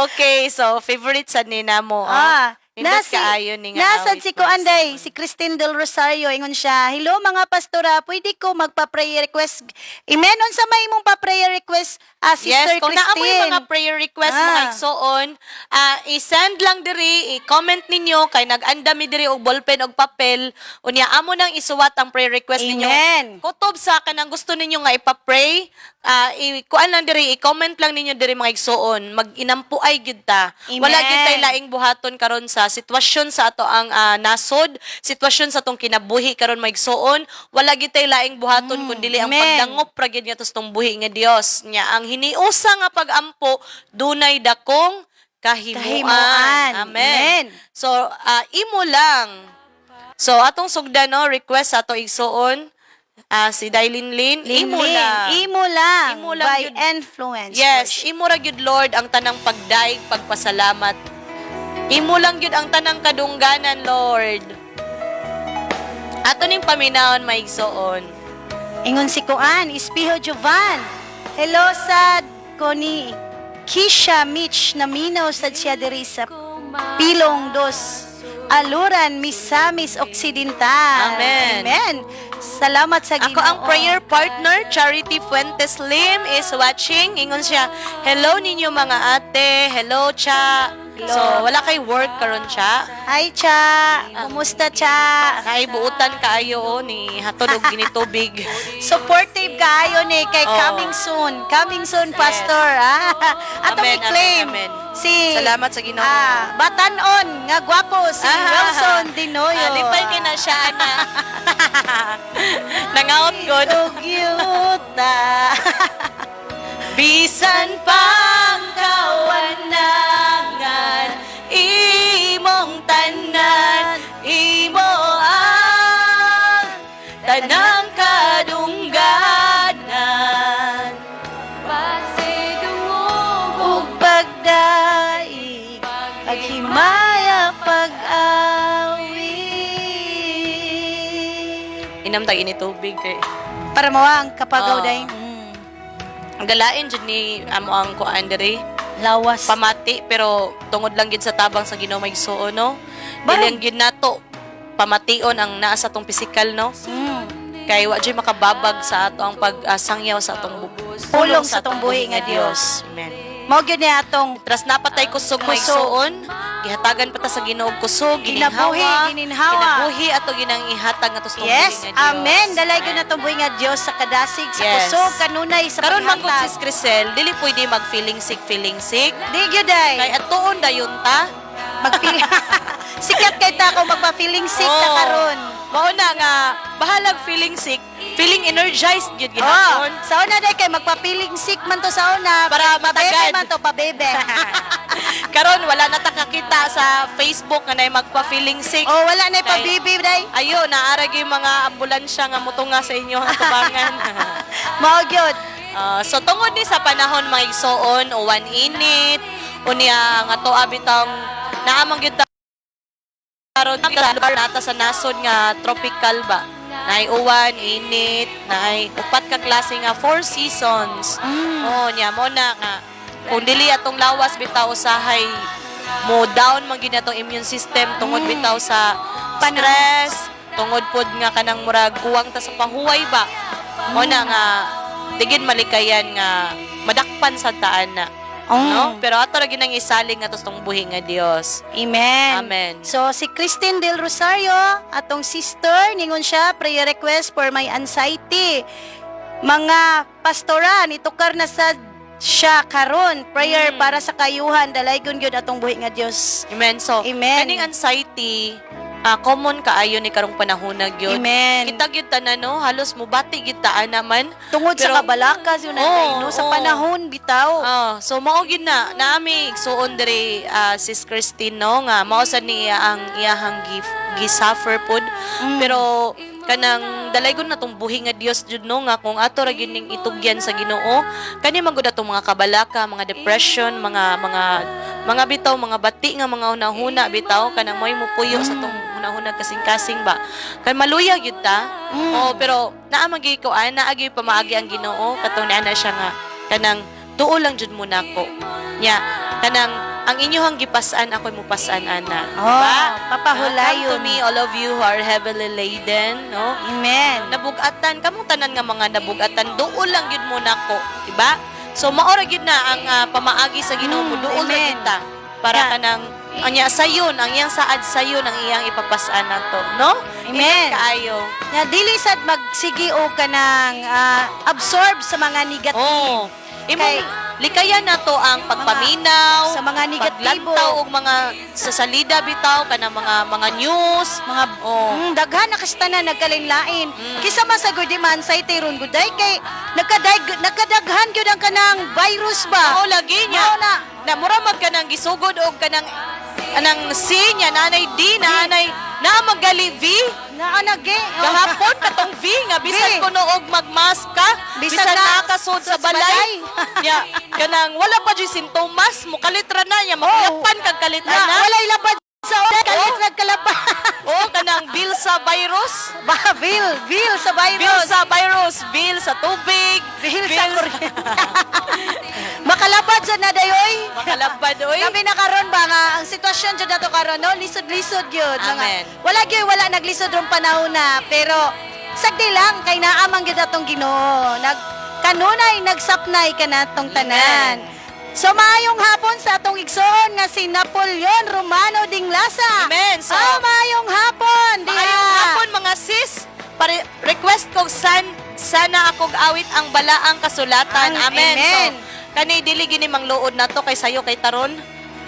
Okay, so favorite sa nina mo. Oh. Ah, Nindot kaayo ni nga Nasad awit si mga Kuanday, igsoon. si Christine Del Rosario, ingon siya, "Hello mga pastora, pwede ko magpa-prayer request?" Amen, unsa may imong pa-prayer request, Yes, Sister kung naa mo'y Christine? mga prayer request, mga igsoon, i-send lang diri, i-comment ninyo kay nag-andam mi diri og ballpen og papel. Unya amo nang isuwat ang prayer request ninyo. Amen. Kutob sa kanang gusto ninyo nga ipa-pray, i-kuan lang diri, i-comment lang ninyo diri, mga igsoon. Mag-inampuay gyud ta. Wala gyud tay Amen. laing buhaton karon sa sitwasyon sa ato ang nasod, sitwasyon sa atong kinabuhi karon, mga igsoon. Wala gyud tay laing buhaton kun dili ang Amen. pagdangop ra gyud nga tong buhi nga Dios. Nya ang hiniusa nga pagampo dunay dakong kahimuan. Kahimuan. Amen. Amen. So imo lang. So atong sugdan, no, request sa ato igsoon, si Dailin Lin, imo Lin, lang. Imo lang. Imo lang by yun. Influence. Yes, imo ra gyud, Lord, ang tanang pagdaig, pagpasalamat. Imo lang gyud ang tanang kadungganan, Lord. Ato ning paminawon, maigsoon. Ingon si Kuan, Ispiho Jovan. Hello sad ko ni Kisha Mitch naminaw sad siya diri sa Pilong Dos, Aluran, Misamis Occidental. Amen. Amen. Salamat sa Ako Ginoo. ang prayer partner, Charity Fuentes Lim, is watching. Ingon siya, "Hello ninyo mga ate. Hello, Cha." Hello. So, wala kay work karon, Cha. Hi, Cha. Kumusta, Cha? Kay buutan kaayo oh, ni hatod og ginitubig. Supportive kaayo ni kay Oo. coming soon. Coming soon, Pastor. Ah. Atong Amen, i-claim. amen, amen. Si Salamat sa Ginoo. Batanon nga gwapo si Wilson Dinoyo. Lipay kay na siya, ana. Nangaot god. So cute. Ah. Bisan pang kawanangan, imong tanan, imo ang tanang kadungganan. Ug pagdaig, paghimaya, pag-awit. Inam tag ini tubig kay. Para mawang kapagaw Oo. day. Ang galain jud ni amo ang kuan diri. Lawas. Pamati, pero tungod lang gid sa tabang sa Ginoo, maigsuon, no. Barang- Dili ang gid nato pamation ang naa sa atong pisikal, no. Kay wa jud makababag sa ato ang pagsangyaw sa atong Pulong sa atong buhi nga Dios. Amen. Mao gyud ni atong Tras napatay kusog, Kusog. maigsuon, gihatagan pa ta sa Ginoo og kusog, Kinabuhi, gininhawa, gininhawa. Kinabuhi ato ginang ihatag nga tong Yes, buhi nga Dios. amen. Dalay gyud natong buhi nga Dios sa kadasig, sa kusog, kanunay, sa Karon man gud, paghatag. Sis Crisel, dili pwede mag feeling sick, feeling sick. Di gyud ay. Kay atuon dayon ta. Magpili. Sikat kay ta kung magpa-feeling sick ta Oo. karon. Mao na nga bahalag feeling sick, feeling energized gyud Oh, gihapon. sa una day kay magpa-feeling sick man to sa una Para pabebe matagad. man to, pabebe. Karon wala na ta kakita sa Facebook nga nay magpa-feeling sick. Oh, wala na Kay- pabebe day. Ayo, naara gyud yung mga ambulansya nga mutunga sa inyo ang tubangan. Mao gyud. Ah, so tungod ni sa panahon, mga igsoon, uwan, init, unya nga to bitang naamang gyud ta karon nata sa nasod nga tropical ba. Naay uwan, init, naay upat ka klase nga four seasons. Oh, nya mo na nga kung dili atong lawas bitaw usahay mo down man gyud atong immune system tungod bitaw sa stress, tungod pod nga kanang murag kuwang ta sa pahuway ba. Mo na nga digin malikayan nga madakpan sa taan na. No? Pero ato ra ginang isalig nga tong buhi nga Dios. Amen. Amen. So si Christine Del Rosario, atong sister, ningon siya, "Prayer request for my anxiety. Mga pastoran, itukar na sa siya karon. Prayer para sa kayuhan, dalaygon gyud atong buhi nga Dios." Amen. So, Amen. kaning anxiety, common kaayo ni karong panahon na gyud. Amen. Kita gyud tanan, no, halos mubati gyud ta naman. Tungod sa kabalakas yun Oo, no, sa oo. panahon bitaw. Ah, so mao gyud na naami igsuon diri, Sis Christine, no, nga mao sad ni iya ang iyahang gi-suffer pod. Pero kanang dalaygon na tong buhi nga Dios jud, no, nga kung ato ra gyud ning itugyan sa Ginoo, kani man gud atong mga kabalaka, mga depression, mga bitaw, mga bati nga mga hunahuna bitaw, kanang moy mupuyo sa tong hunahuna kasing-kasing ba, kay maluya gyud ta. Oh, pero naa man gyud ko ana naa gyud pamaagi ang Ginoo, katong niana siya nga kanang tuo lang jud mo nako nya. Kanang ang inyong gipasan ako'y mupasan ana. Oh, Diba? papahulayon. Come to me, all of you who are heavily laden, no? Amen. Nabugatan kamong tanan nga mga nabugatan, duol lang gyud mo nako, di ba? So maora gyud na ang pamaagi sa Ginoo mo, duol ra amen. gyud ta para kanang anya sayon, ang iyang saad sayon ang iyang ipapasan nato, no? Amen. Kaayo. Nga dili sad magsigi og kanang absorb sa mga negative. Oh. Imong likayan nato ang pagpaminaw, Sa mga negatibo. paglantaw og mga sa salida bitaw kanang mga news, Mga oh. Daghan na kasi tanan nagkalain-lain. Kisa man sa gud di man say ron guday kay nagkadaghan gyud ang kanang virus ba. Oo, lagi niya. Mao na. Na mura mag kanang gisugod og kanang anang C niya, nanay D, nanay na magali V. Naa na ge. Oh. Gahapon katong V nga bisan V. kuno og magmask ka, Bisan bisan na- nakasud sa sa balay. balay. Nya kanang wala pa jud sintomas, mukalit ra na nya, makuyapan kag kalit Na, na. walay labad sa kalit nagkalaba. Oh, kanang bill sa virus. Ba, bill, bill sa virus. Bill sa virus, bill sa tubig, Bill sa kuryente. Makalabad sa nadayoy. Makalabad oy. Kami na karon ba nga ang sitwasyon jud nato karon, no, lisod-lisod gyud mga Amen. wala gyud, wala naglisod rong panahon na, pero sagdi lang kay naa man gyud atong Ginoo nag kanunay nagsapnay kanatong tanan. So maayong hapon sa atong igsoon nga si Napoleon Romano Dinglasa. Amen. So, maayong hapon diha. Maayong hapon, mga sis. Pare request ko sana akong awit ang balaang kasulatan. Ang Amen. amen. So, kani dili gini mangluod nato kay sayo kay taron.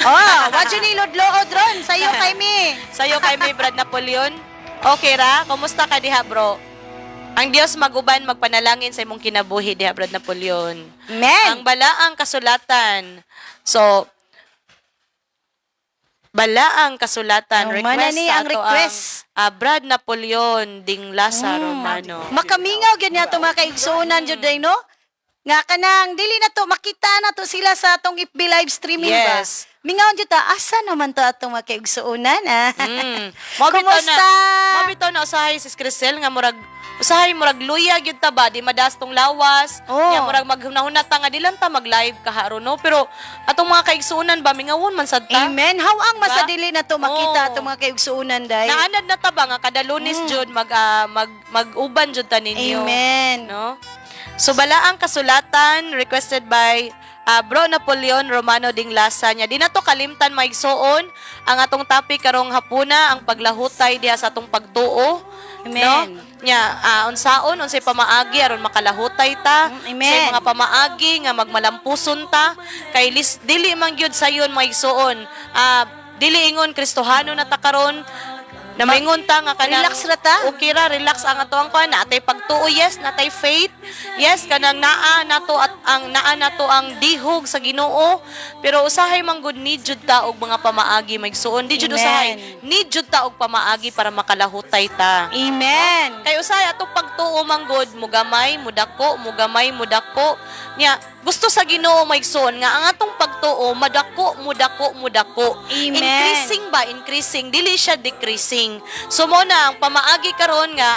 Oh, wa jud ni lodlood ron sayo kay mi. Sayo kay mi, Brad Napoleon. Okay ra? Kumusta ka diha, bro? Ang Dios maguban magpanalangin sa imong kinabuhi diha, Brad Napoleon. Amen. Ang balaang kasulatan. So, balaang kasulatan. Ang Request mana ni sa ang ato request. Ang, Brad Napoleon Dinglasa Romano. Makamingaw gyud niya mga kaigsuonan jud day, no? Nga kanang dili na to makita na to sila sa atong FB live streaming ba. Yes. Mingaw jud ta, asa naman to atong mga kaigsuonan ah. Mao bitaw na. Kumusta? Mao bitaw na usahay si Crisel nga murag usahay murag luya gyud ta ba, di madas tong lawas. Oh. Nya murag maghunahuna ta nga di lang ta mag-live kaharon, no, pero atong mga kaigsuonan ba mingawon man sad ta. Amen. How ang Diba? masadili na to makita Oo. atong mga kaigsuonan day. Naanad na ta ba nga kada Lunes jud mag mag mag-uban jud ta ninyo. Amen. No? So balaang kasulatan requested by Bro Napoleon Romano Dinglasa niya. Di na to kalimtan, maigsoon, ang atong topic karong hapuna, ang paglahutay diha sa atong pagtuo. Amen. No? Nya unsaon unsay pamaagi aron makalahutay ta. Amen. Unsay mga pamaagi nga magmalampuson ta kay dili man gyud sayon, maigsoon. Dili ingon Kristohano na ta karon na maingon ta nga kanang Relax ra ta. Okay ra, relax ang ato ang kuan, natay pagtuo, yes, natay faith, yes, kanang naa nato at ang naa nato ang dihog sa Ginoo, pero usahay man gud need jud ta og mga pamaagi, maigsuon, di jud Amen. usahay need jud ta og pamaagi para makalahutay ta. Amen. Kay usahay atong pagtuo man gud mugamay, mudako, mugamay, mudako. Nya gusto sa Ginoo, maigsuon, nga ang atong pagtuo madako, mudako, mudako. Amen. Increasing ba, increasing, dili siya decreasing. So mo na ang pamaagi karon nga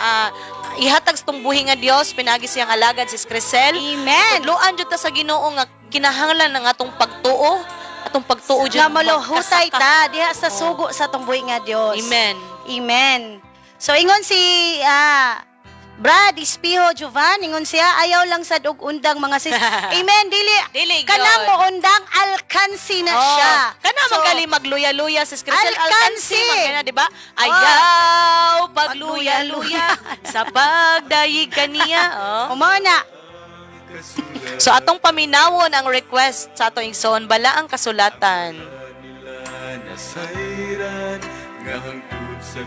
ihatag sa tong buhi nga Dios pinagi siyang alagad si Crisel. Amen. Tudloan jud ta sa Ginoo nga kinahanglan ang atong pagtuo, atong pagtuo jud Nga maluhutay magkasaka. ta diha sa sugo sa atong buhi nga Dios. Amen. Amen. So ingon si Brad Ispiho Jovan, ingon siya, ayaw lang sad og undang, mga sis. Amen, dili. Dili gyud. Kanang mo undang, alkansi na Oh, siya. Kana So, magali magluya-luya si Crisel, Alkansi. alkansi man kana, di ba? Ayaw pagluya-luya sa pagdayig kaniya. Oh. Umo na. So atong paminawon ang request sa atong igsoon, balaang kasulatan. Nila nasayran nga hangtod sa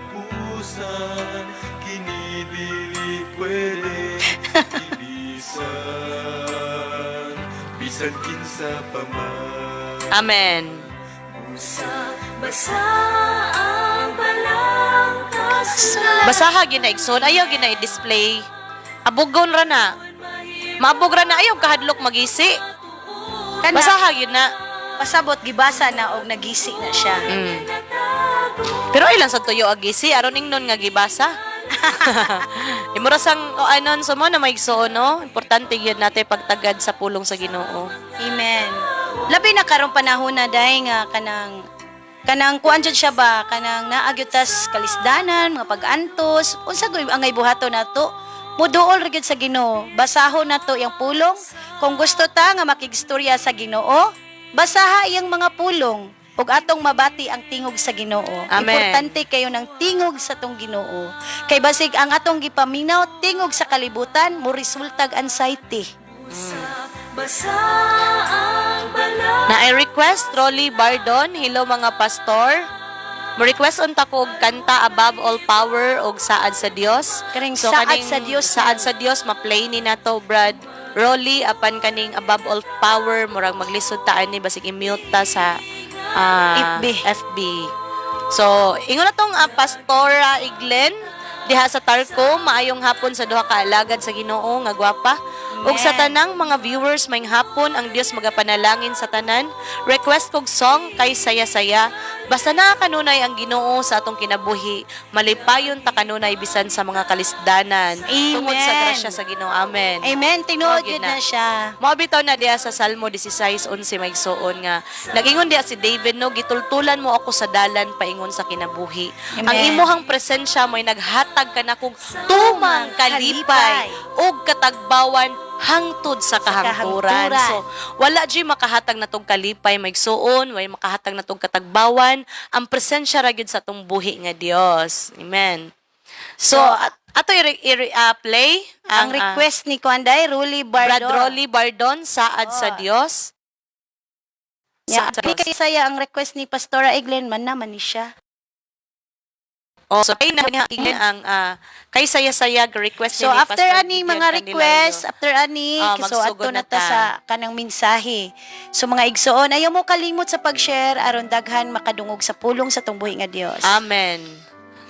katapusan kini dili pwede ibisan bisan kinsa pa man. Amen. Basa ang balang kasulatan. Basaha gyud na, igsoon, ayaw gyud na i-display. Abugon ra na. Maabog ra na, ayaw kahadlok magisi. Kana, Basaha gyud na. Pasabot gibasa na og nagisi na siya. Pero ilan sa tuyo agisi aron ingnon nga gibasa. Imura sang o anon so mo na maigsoon, no. Importante gyud natin pagtagad sa pulong sa Ginoo. Amen. Labi na karong panahon na day nga kanang kanang kuan jud siya ba, kanang naa gyud tas kalisdanan, mga pag-antos, unsa gyud angay buhaton nato? Muduol ra gyud sa Ginoo. Basahon nato iyang pulong. Kung gusto ta nga makigstorya sa Ginoo, basaha iyang mga pulong ug atong mabati ang tingog sa Ginoo. Amen. Importante kayo ng tingog sa tong Ginoo. Kay basig ang atong gipaminaw tingog sa kalibutan mo resultag anxiety. Basa ang balang Na I request Rolly Bardon, hello mga pastor. Mo request unta ko og kanta Above All Power og Saad sa Dios. Kaning Saad kaning sa Dios. Saad sa Dios ma-play ni nato Brad Rolly apan kaning Above All Power murag maglisod ta ani basig i-mute ta sa FB. FB. So, ingon na tong Pastora Iglen diha sa Tarco, maayong hapon sa duha ka alagad sa Ginoo nga gwapa. Ug sa tanang mga viewers, maayong hapon, ang Dios magapanalangin sa tanan. Request kog song kay saya-saya. Basta na kanunay ang Ginoo sa atong kinabuhi, malipayon ta kanunay bisan sa mga kalisdanan. Tungod sa Amen. grasya sa Ginoo. Amen. Amen. Tinuod Mao gyud yun na siya. Mao bitaw na diha sa Salmo 16:11 maigsuon nga nagingon diha si David, no, gitultulan mo ako sa dalan paingon sa kinabuhi. Amen. Ang imuhang presensya mo'y naghatag kanakog tumang kalipay ug katagbawan hangtod sa kahangturan. Kahangturan. So wala jud makahatag natong kalipay maigsuon, way makahatag natong katagbawan, ang presensya ra gyud sa atong buhi nga Dios. Amen. So, ato i-play Ang request ni Kuanday, Ruli Brad Bardon. Rolly Bardon, Saad sa Oh. Dios. Yeah, Saad sa di Dios. kay saya ang request ni Pastora Eglen man naman ni siya. Oh, so kay na nga ang kay saya-saya request So ni after Pastor ani Gideon mga Candelario. request, after ani, Ah, so magsugod ato na na ta ta. sa kanang mensahe. So mga igsoon, ayaw mo kalimot sa pag-share aron daghan makadungog sa pulong sa tungbuhi nga Dios. Amen.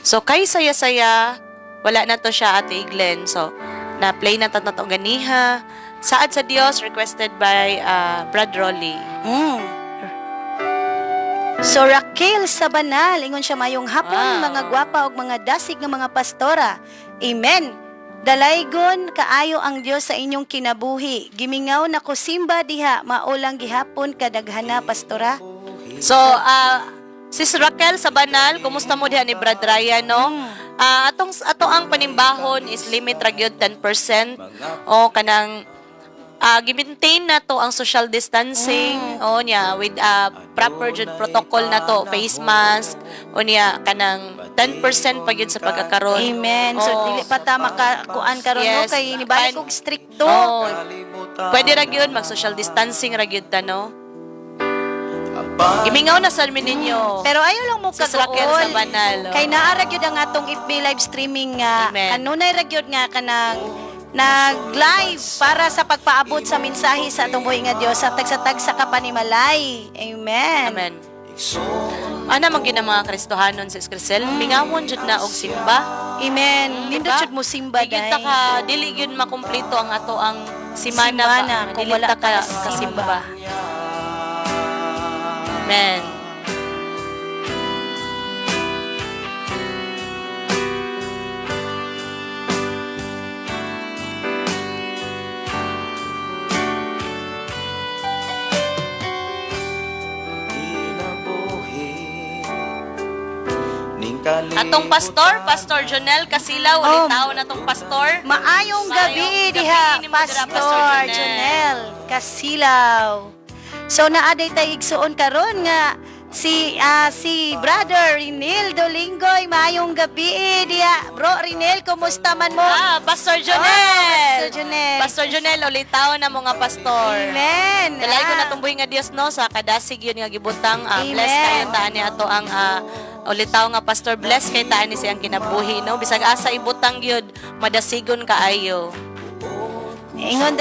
So kay saya-saya, wala na to siya, Ate Iglen. So na play na ta to ganiha. Saad sa Dios requested by Brad Rolly. So Raquel Sabanal, ingon siya, mayong hapon Wow. mga gwapa ug mga dasig nga mga pastora. Amen. Dalaygon kaayo ang Dios sa inyong kinabuhi. Gimingaw na ko simba diha, maulang gihapon kadaghana, pastora. So, Sis Raquel Sabanal, kumusta mo diha ni Brad Ryan, no? Atong ato ang panimbahon is limit ra gyud 10% o kanang gi-maintain na to ang social distancing o niya with proper jud protocol na to, face mask o niya kanang 10% pa gyud sa pagkakaron. Amen. So Oo. dili pa ta makakuan karon, no, Yes. kay nibalik og strikto. Oo. Pwede ra gyud mag social distancing ra gyud ta, no? Gimingaw na sa amin ninyo. Pero ayaw lang mo Sis Raquel kaguol. Sabanal, oh. Kay naa ra gyud ang atong FB live streaming nga Amen. kanunay ra gyud nga kanang nag-live para sa pagpaabot sa mensahe sa atong buhi nga Dios sa tagsa-tag sa kapanimalay. Amen. Amen. Ana man gyud ang mga Kristohanon, Sis Crisel, mingawon jud na og simba. Amen. Nindot Diba? jud mo simba Di gyud ta day. ka dili gyud makumpleto ang ato ang simana, Simana, ba, kung dili wala ta ka ka kasimba. simba. Amen. Atong pastor, Pastor Jonel Casilaw, Oh. ulit tao na tong pastor. Maayong gabi Maayong diha, gabi nimo dira, Pastor Pastor Jonel. Jonel Casilaw. So naaday tay igsuon karon nga si Brother Rinel Dolingoy, maayong gabi diha. Bro Rinel, kumusta man mo? Pastor Jonel. Oh, Pastor Jonel. Pastor Jonel, ulit tao na mga pastor. Amen. Dalay ko na tumbuhi nga Dios, no, sa kadasig yun nga gibutang. Bless Amen. kayo taan ni ato ang ulitaw nga pastor, bless kay taan ni siyang kinabuhi, no, bisag asa ibutang gyud madasigon kaayo. Ingon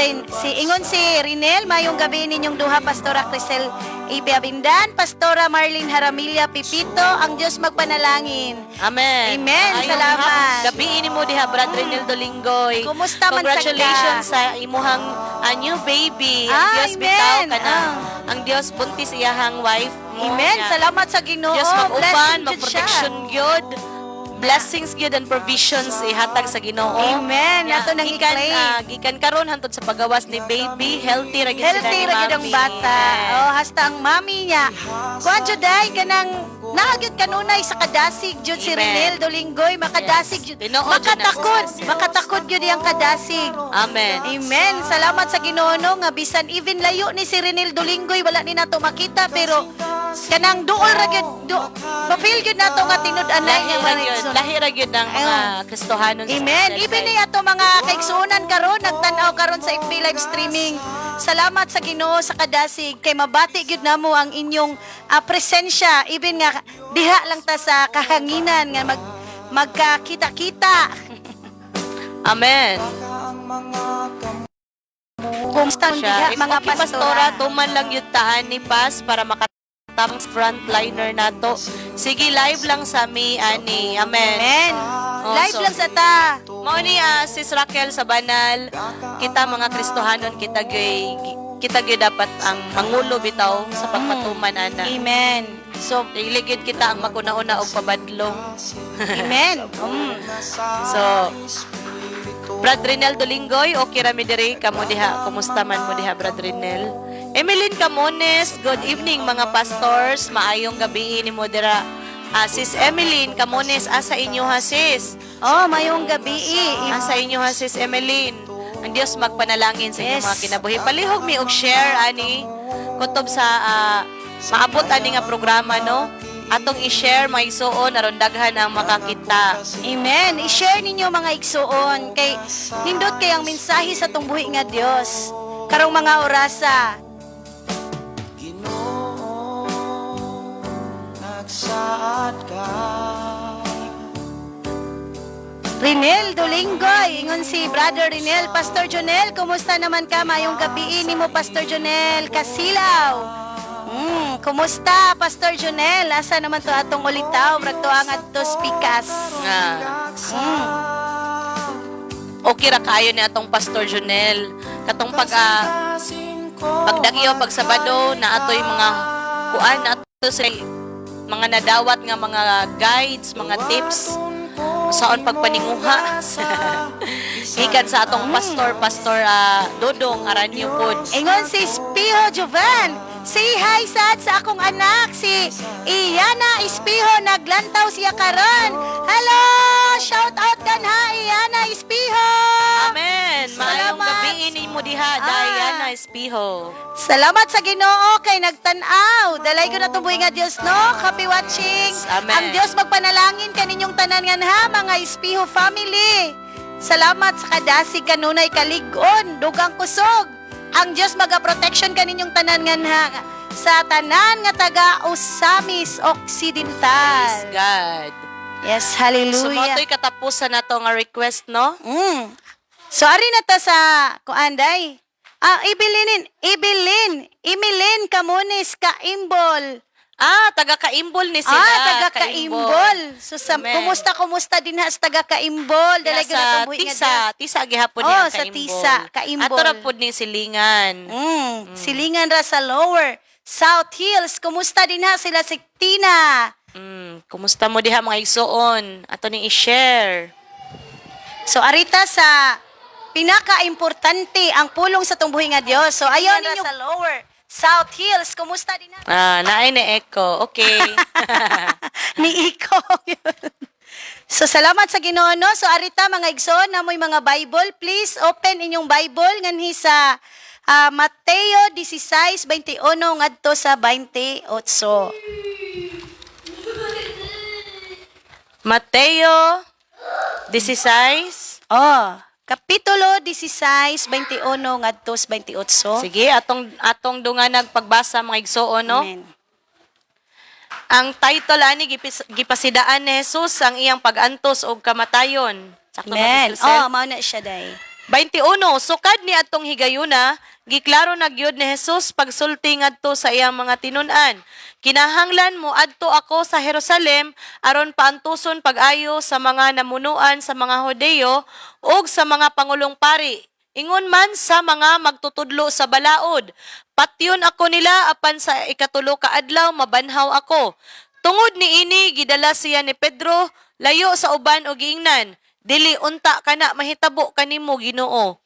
si Rinel, maayong gabi ninyong duha, Pastora Crisel A.P. Abindan, Pastora Marlene Haramilla Pipito, ang Dios magpanalangin. Amen. Amen. Maayong Salamat. Gabi ini mo diha, Brad Renel Dolingoy. Kumusta man sad ka? Congratulations sa imuhang new baby. Ang Dios Amen. bitaw kana. Ah. Ang Dios buntis iyahang wife mo. Amen. Nya. Salamat sa Ginoo. Dios mag-uban, Blessing jud siya. mag-protection gyud. Blessings gyud and provisions ihatag sa Ginoo. Amen. Nya, Ato nang gikan, i-claim. Gikan karon hantod sa pagawas ni baby, healthy ra gyud sila Healthy ni ra gyud ang mami. bata. Amen. Oh, hasta ang mami niya. Kuan jud ay kanang naa gyud kanunay sa kadasig jud si Amen. Renel Dolinggoy, makadasig Yes. jud. Tinuod jud na Makatakod, sa makatakod gyud iyang kadasig. Amen. Amen. Salamat sa Ginoo, no, nga bisan even layo ni si Renel Dolinggoy, wala ni nato makita, pero kanang duol ra gyud do, ma-feel gyud nato nga tinud-anay Lahi nga ra gyud, mga lahi ra gyud ang mga Kristohanon sa Amen. Israel. Even ni ato mga kaigsuonan karon nagtan-aw karon sa FB live streaming. Salamat sa Ginoo sa kadasig kay mabati gyud namo ang inyong presensya, even nga diha lang ta sa kahanginan nga magkakita-kita. Amen. Kumusta ang diha Siya. If mga okay, pastora? Pastora, tuman lang yun taan ni Pas para makatamang frontliner nato. Sige, live lang sa mi, ani. Amen. Amen. Oh, Live lang sa ta. Mao ni Sis Raquel sa banal, kita mga Kristohanon, kita gyud dapat ang mangulo bitaw sa pagpatuman ana. Amen. So, iligid kita ang maguna-una og pabadlong. Amen. So, Brad Rinel Dolinggoy, okay ra mi diri kamo diha. Kumusta man mo diha, Brad Rinel? Emeline Camones, good evening mga pastors. Maayong gabi ni mo dira. Sis Emeline Camones, asa inyo ha, sis? Oh, mayong gabi. Asa inyo ha, sis Emeline? Ang Dios magpanalangin sa inyong mga kinabuhi. Palihog mi og share ani kutob sa maabot ani nga programa, no. Atong i-share mga igsuon aron daghan ang makakita. Amen. I-share ninyo mga igsuon kay nindot kay ang mensahe sa tungbuhi nga Dios. Karong mga orasa. Ginoo, nagsaad ka. Rinel Dolinggoy, ingon si Brother Rinel. Pastor Jonel, kumusta naman ka? Mayong gabi nimo, Pastor Jonel Kasilaw. Kumusta, Pastor Jonel? Asa naman to atong ulitaw? Murag to ang adto spikas. Nga. Okay ra kaayo ni atong Pastor Jonel. Katong pagdagyo pag Sabado na atoy mga kuan na ato sa mga nadawat nga mga guides, mga tips saon pagpaninguha. Gikan sa atong pastor, Pastor Dodong Aranyo pod. Ingon si Spiho Jovan. Say hi sad sa akong anak, si Iyana Espiho. Naglantaw siya karon. Hello! Shout out kan ha, Iyana Espiho! Amen. Maayong Salamat. gabi nimo diha, Diana Espiho. Salamat sa Ginoo kay nagtan-aw. Dalay ko na tumbuhi nga Dios, no. Happy watching. Yes, amen. Ang Dios magpanalangin kaninyong tanan ngan ha, mga Espiho family. Salamat sa kadasig kanunay kalig-on, dugang kusog. Ang Dios maga-protection kaninyong tanan ngan ha sa tanan nga taga Osamis Occidental. Praise God. Yes, So hallelujah. mao to'y katapusan nato nga request, no? So ari na ta sa kuan day. Ibilinin, Ibilin, Imilin Camones Kaimbol. Taga Kaimbol ni sila. Ah, taga Kaimbol. So sa, Amen. kumusta kumusta din ha sa taga Kaimbol? Dalay ko na Sa itong buhi nga Tisa, Diyos. Tisa gihapon Oh, ni ang sa Kaimbol. Tisa, Kaimbol. Ato ra pod ni silingan. Silingan ra sa Lower South Hills. Kumusta din ha sila si Tina? Kumusta mo diha mga igsuon? Ato ning i-share. So arita sa pinaka-importante ang pulong sa tungbuhi nga Dios. So ayon ninyo sa Lower South Hills. Kumusta din ha? Naay ni echo. Okay. Ni Iko. So salamat sa Ginoo, no. So arita mga igsoon namoy mga Bible, please open inyong Bible nganhi sa Mateo 16:21 ngadto sa 28. Mateo 16. Oh, Kapitulo 16:21 ngadto sa 28. Sige, atong atong dunganag pagbasa mga igsuon, no? Amen. Ang title ani gipasidaan ni Jesus ang iyang pag-antos og kamatayon. Sakto ba, Amen. Sis Crisel? Oh, mao na siya day. 21 sukad ni atong higayuna, giklaro na gyud ni Jesus pagsulti ngadto sa iyang mga tinun-an. Kinahanglan mo adto ako sa Jerusalem aron paantuson pag-ayo sa mga namunuan sa mga Hudeyo ug sa mga pangulong pari. Ingon man sa mga magtutudlo sa balaod. Patyon ako nila apan sa ikatulo ka adlaw mabanhaw ako. Tungod niini gidala siya ni Pedro layo sa uban og giingnan, "Dili unta kana mahitabo kanimo, Ginoo."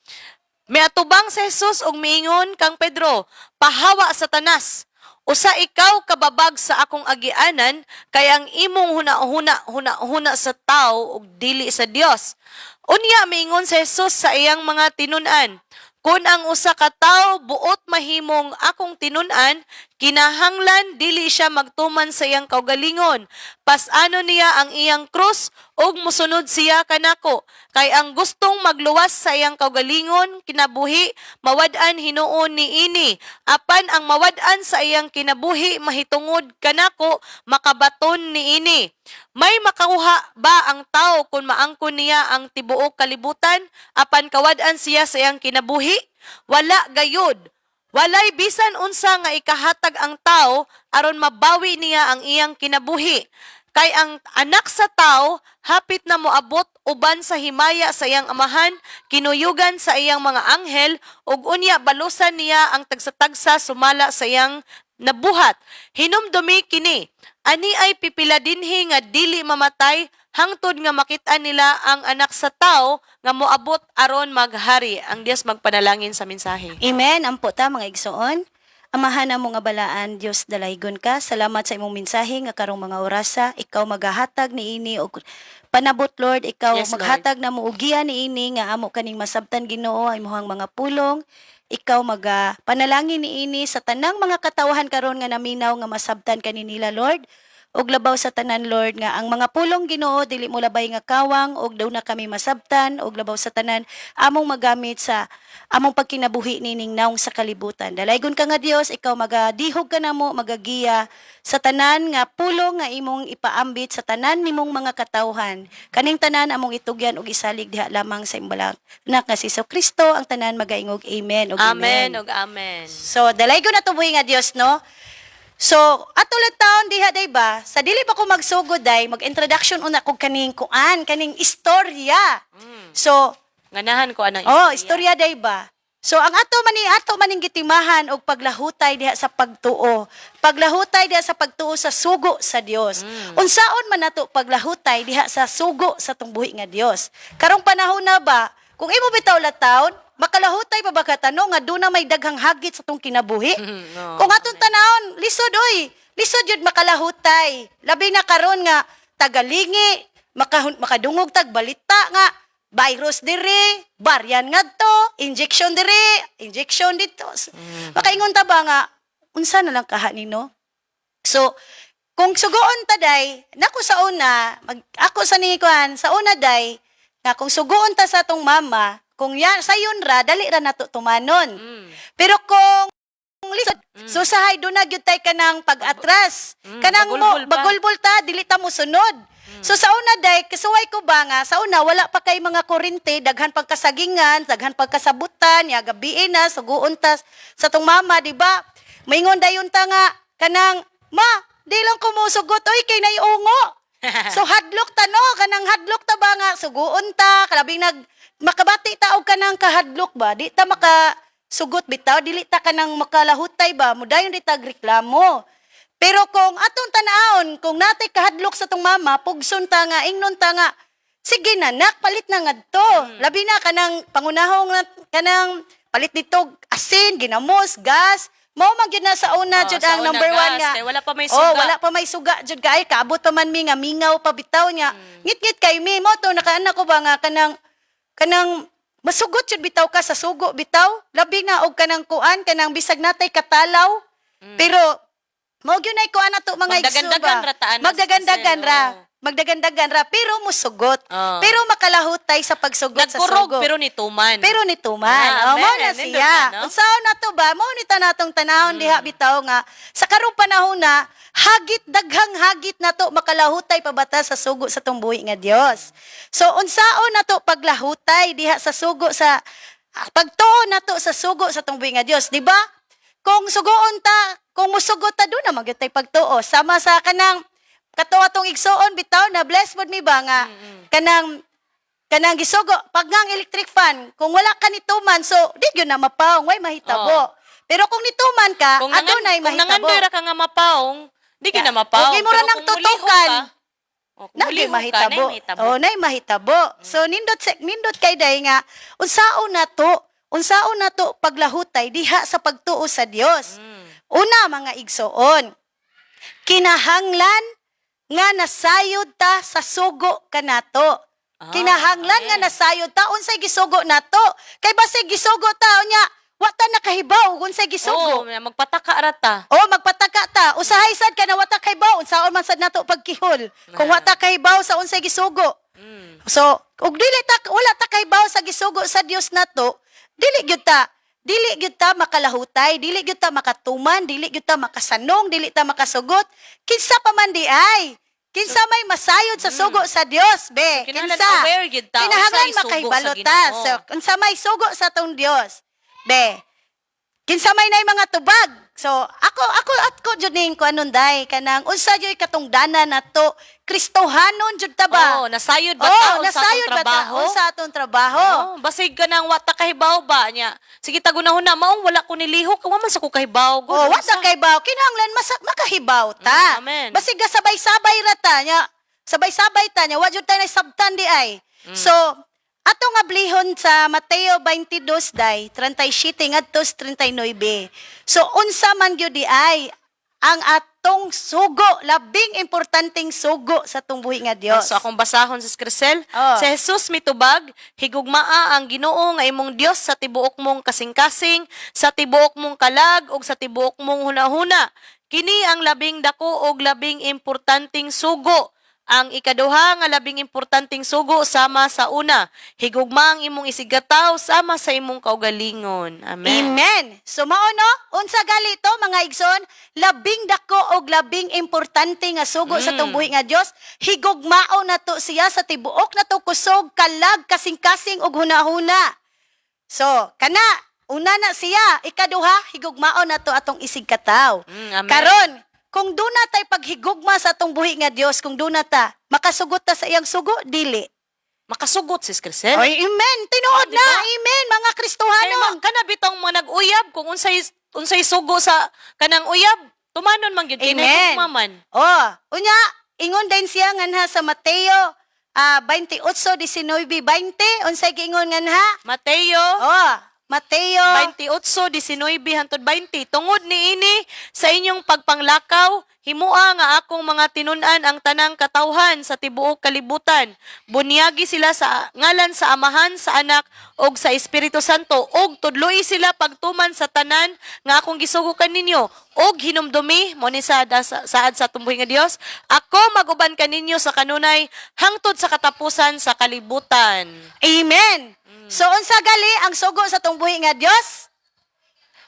Miatubang si Jesus ug miingon kang Pedro, "Pahawa, Satanas! Usa ikaw kababag sa akong agianan, kay ang imong huna-huna huna-huna sa tao ug dili sa Dios." Unya miingon si Jesus sa iyang mga tinun-an, "Kung ang usa ka tawo buot mahimong akong tinun-an, kinahanglan dili siya magtuman sa iyang kaugalingon. Pas-anon niya ang iyang krus ug mosunod siya kanako. Kay ang gustong magluwas sa iyang kaugalingon kinabuhi, mawad-an hinuon niini. Apan ang mawad-an sa iyang kinabuhi mahitungod kanako, makabaton niini. May makakuha ba ang tao kung maangkon niya ang tibuok kalibutan apan kawad-an siya sa iyang kinabuhi? Wala gayud. Walay bisan unsa nga ikahatag ang tao aron mabawi niya ang iyang kinabuhi. Kay ang Anak sa Tao hapit na moabot uban sa himaya sa iyang Amahan, kinuyugan sa iyang mga anghel, ug unya balusan niya ang tagsa-tagsa sumala sa iyang nabuhat. Hinumdumi kini, ani ay pipila dinhi nga dili mamatay hangtod nga makit-an nila ang Anak sa Tao nga moabot aron maghari." Ang Dios magpanalangin sa mensahe. Amen. Ampo ta, mga igsoon. Amahan namo nga balaan, Dios, dalaygon ka. Salamat sa imong mensahe nga karong mga orasa. Ikaw magahatag niini og panabot, Lord. Ikaw Yes, Lord. Maghatag namo og giya niini nga amo kaning masabtan, Ginoo, ang imong mga pulong. Ikaw maga panalangin niini sa tanang mga katawahan karon nga naminaw nga masabtan kani nila, Lord. Ug labaw sa tanan, Lord, nga ang mga pulong, Ginoo, dili mo labay nga kawang ug daw na kami masabtan, ug labaw sa tanan among magamit sa among pagkinabuhi nining naong sa kalibutan. Dalaygon ka nga Dios, ikaw magadihog ka namo, magagiya sa tanan nga pulong nga imong ipaambit sa tanan nimong mga katawhan. Kaning tanan among itugyan ug isalig diha lamang sa imong anak nga si Kristo. Ang tanan magaingog amen ug Amen ug amen. So, dalaygon na buhi nga Dios, no? So, ato lang taon diha day ba, sa dili pa ko magsugod day, mag-introduction una kog kaning kuan, kaning istorya. So, Ganahan ko anang oh, istorya day ba? So ang ato man ni ato maning gitimahan og paglahutay diha sa pagtuo. Paglahutay diha sa pagtuo sa sugo sa Dios. Unsaon man nato paglahutay diha sa sugo sa tong buhi nga Dios? Karong panahon na ba, kung imo bitaw taon, makalahutay pa ba ka tanong nga duna may daghang hagit sa tong kinabuhi? No. Kung atong tanawon, lisod oy. Lisod jud makalahutay. Labi na karon nga tagalingi, makadungog tag balita nga virus diri, baryan ngadto, injection diri, injection dito. Makaingon ta ba nga unsa na lang kaha nino? So, kung sugoon ta day, nako sa una, ako sa ni kuan, sa una day, nga kung sugoon ta sa atong mama, kung yan, sayon ra, dali ra nato tumanon. Pero kung lisod, so sahay doon na gyud tay kanang pag-atras. Kanang mo, bagulbol pa. Bagulbol ta, dili ta mo sunod. So sa una day, kasuway ko ba nga, sa una wala pa kay mga kurente, daghan pagkasagingan, daghan pagkasabutan, ya gabiin na, suguon ta sa tong mama, di ba? Maingon dayon ta nga kanang, "Ma, di lang ko mosugot oy kay naiungo." So hadlok ta, no, kanang hadlok ta ba nga suguon ta, kalabing nag makabati ta og kanang kahadlok ba, di ta maka sugot bitaw, dili ta kanang makalahutay ba, mudayon di ta reklamo. Pero kung atong tan-awon, kung natay kahadlok sa tong mama, pugson ta nga, ingnon ta nga, "Sige na, nak, palit na ngadto." Labi na kanang pangunahong na, kanang palit dito, asin, ginamos, gas. Mao man gyud na sa una Oh, jud sa ang una, number one gas, nga. kay wala pa may Oh, suga. wala pa may suga jud kay kaabot pa man mi nga mingaw pa bitaw niya. Ngit-ngit kay mi mo to nakaanak ko ba nga kanang kanang masugot jud bitaw ka sa sugo bitaw. Labi na og kanang kuan, kanang bisag natay katalaw. Pero mao gyud nay kuan nato, mga igsoon Magdagandagan ba. ra taan na sa Magdagandagan Sel, ra. oo. Magdagandagan ra pero musugot. Oo. Pero makalahutay sa pagsugot sa Nagkurog sugo. pero nituman. Pero nituman. Ah, Oh, mao na amen. Nindot siya. na, no? Unsaon na to ba? Mao ni ta natong tanahon diha bitaw nga sa karong panahon na hagit, daghang hagit na to makalahutay pa bata sa sugo sa tong buhi nga Dios. So unsaon na to paglahutay diha sa sugo sa pagtuo na to sa sugo sa tong buhi nga Dios, di ba? Kung sugoon ta, kung musugot ta, doon na magyud tay pagtuo. Sama sa kanang kato atong igsoon bitaw na bless pod mi ba nga kanang kanang gisugo pag nga ang electric fan, kung wala ka nituman, so di gyud na mapaong, way mahitabo. Pero kung nituman ka, Kung nangan, adunay kung mahitabo. nangandoy ra ka nga mapaong, Di gyud na mapaw. Og imo ra Pero nang kung mulihok tutukan, ka, oh, kung na mulihok ka, mahitabo. nay mahitabo. Oh, nay mahitabo. So nindot sa nindot kay day nga unsaon na to? Unsaon na to paglahutay diha sa pagtuo sa Dios? Una, mga igsoon, kinahanglan nga nasayod ta sa sugo kanato. Ah, Kinahanglan nga amen. nasayod ta unsay gisugo nato. Kay basig gisugo ta unya, wa ta nakahibaw kung unsay gisugo. Oh, magpataka ra ta. Oh, magpataka ta. Usahay sad ka na wa ta kahibaw, unsaon man sad nato pagkihol. Kung wa ta kahibaw sa unsay gisugo. So, ug dili ta wala ta kahibaw sa gisugo sa Dios nato, dili gyud ta makalahutay, dili gyud ta makatuman, dili gyud ta makasanong, dili ta makasugot. Kinsa pa man di ay? Kinsa may masayod sa sugo sa Dios, be? So, kinahanglan Kinsa? aware gyud ta, Kinahanglan unsay sugo sa makahibalo ta. Ginoo. So, unsa may sugo sa atong Dios? Be. Kinsa may nay mga tubag. So, ako jud ning kuanon day kanang unsa jud katungdanan nato? Kristohanon jud ta ba? Oh, nasayod ba ta Oh, unsa atong nasayod ba ta trabaho? unsa atong trabaho? Oh, basig ka nang wa ta kahibaw ba niya. Sige tagunahon na maong wala ko nilihok, wa man sa ko kahibaw. Good, Oh, wa unsa? ta kahibaw. Kinahanglan mas makahibaw ta. Amen. Basig ka sabay-sabay ra ta nya. Sabay-sabay ta nya, wa jud ta sabtan di ay. So, atong ablihon sa Mateo 22 day, 37 ngadto sa 39. So, unsa man gyud di ay ang atong sugo, labing importanteng sugo sa atong buhi nga Dios. So akong basahon sa Crisel, Oh. si Jesus mitubag, higugmaa ang Ginoo nga imong Dios sa tibuok mong kasing-kasing, sa tibuok mong kalag ug sa tibuok mong hunahuna. Kini ang labing dako ug labing importanteng sugo. Ang ikaduha nga labing importanteng sugo sama sa una, higugma ang imong isigataw sama sa imong kaugalingon. Amen. Amen. So mao no, unsa gali to mga igsoon, labing dako og labing importante nga sugo sa tong buhi nga Dios, higugmao nato siya sa tibuok nato kusog, kalag, kasing-kasing ug hunahuna. So, kana una na siya, ikaduha, higugmao nato atong isig kataw. Amen. Karon, kung duna tay paghigugma sa atong buhi nga Dios, kung duna ta, makasugot ta sa iyang sugo, dili. Makasugot sis Crisel. Oy, amen. Tinuod Di ba? na, amen mga Kay Kristohano. kana bitong mga nag-uyab kung unsay unsay sugo sa kanang uyab, tumanon man gyud kay Amen. nahigugma man. Oh, unya, ingon din siya nganha sa Mateo 28, 19, 20. Unsay giingon nganha? Mateo Oh, Mateo 28, 19 hantod 20. Tungod niini sa inyong pagpanglakaw, himua nga akong mga tinun-an ang tanang katawhan sa tibuok kalibutan. Bunyagi sila sa ngalan sa Amahan, sa Anak ug sa Espiritu Santo ug tudloi sila pagtuman sa tanan nga akong gisugo kaninyo ug hinumdumi mo ni sa saad sa tumbuhi nga Dios, ako maguban kaninyo sa kanunay hangtod sa katapusan sa kalibutan. Amen. So unsa gali ang sugo sa tong buhi nga Dios?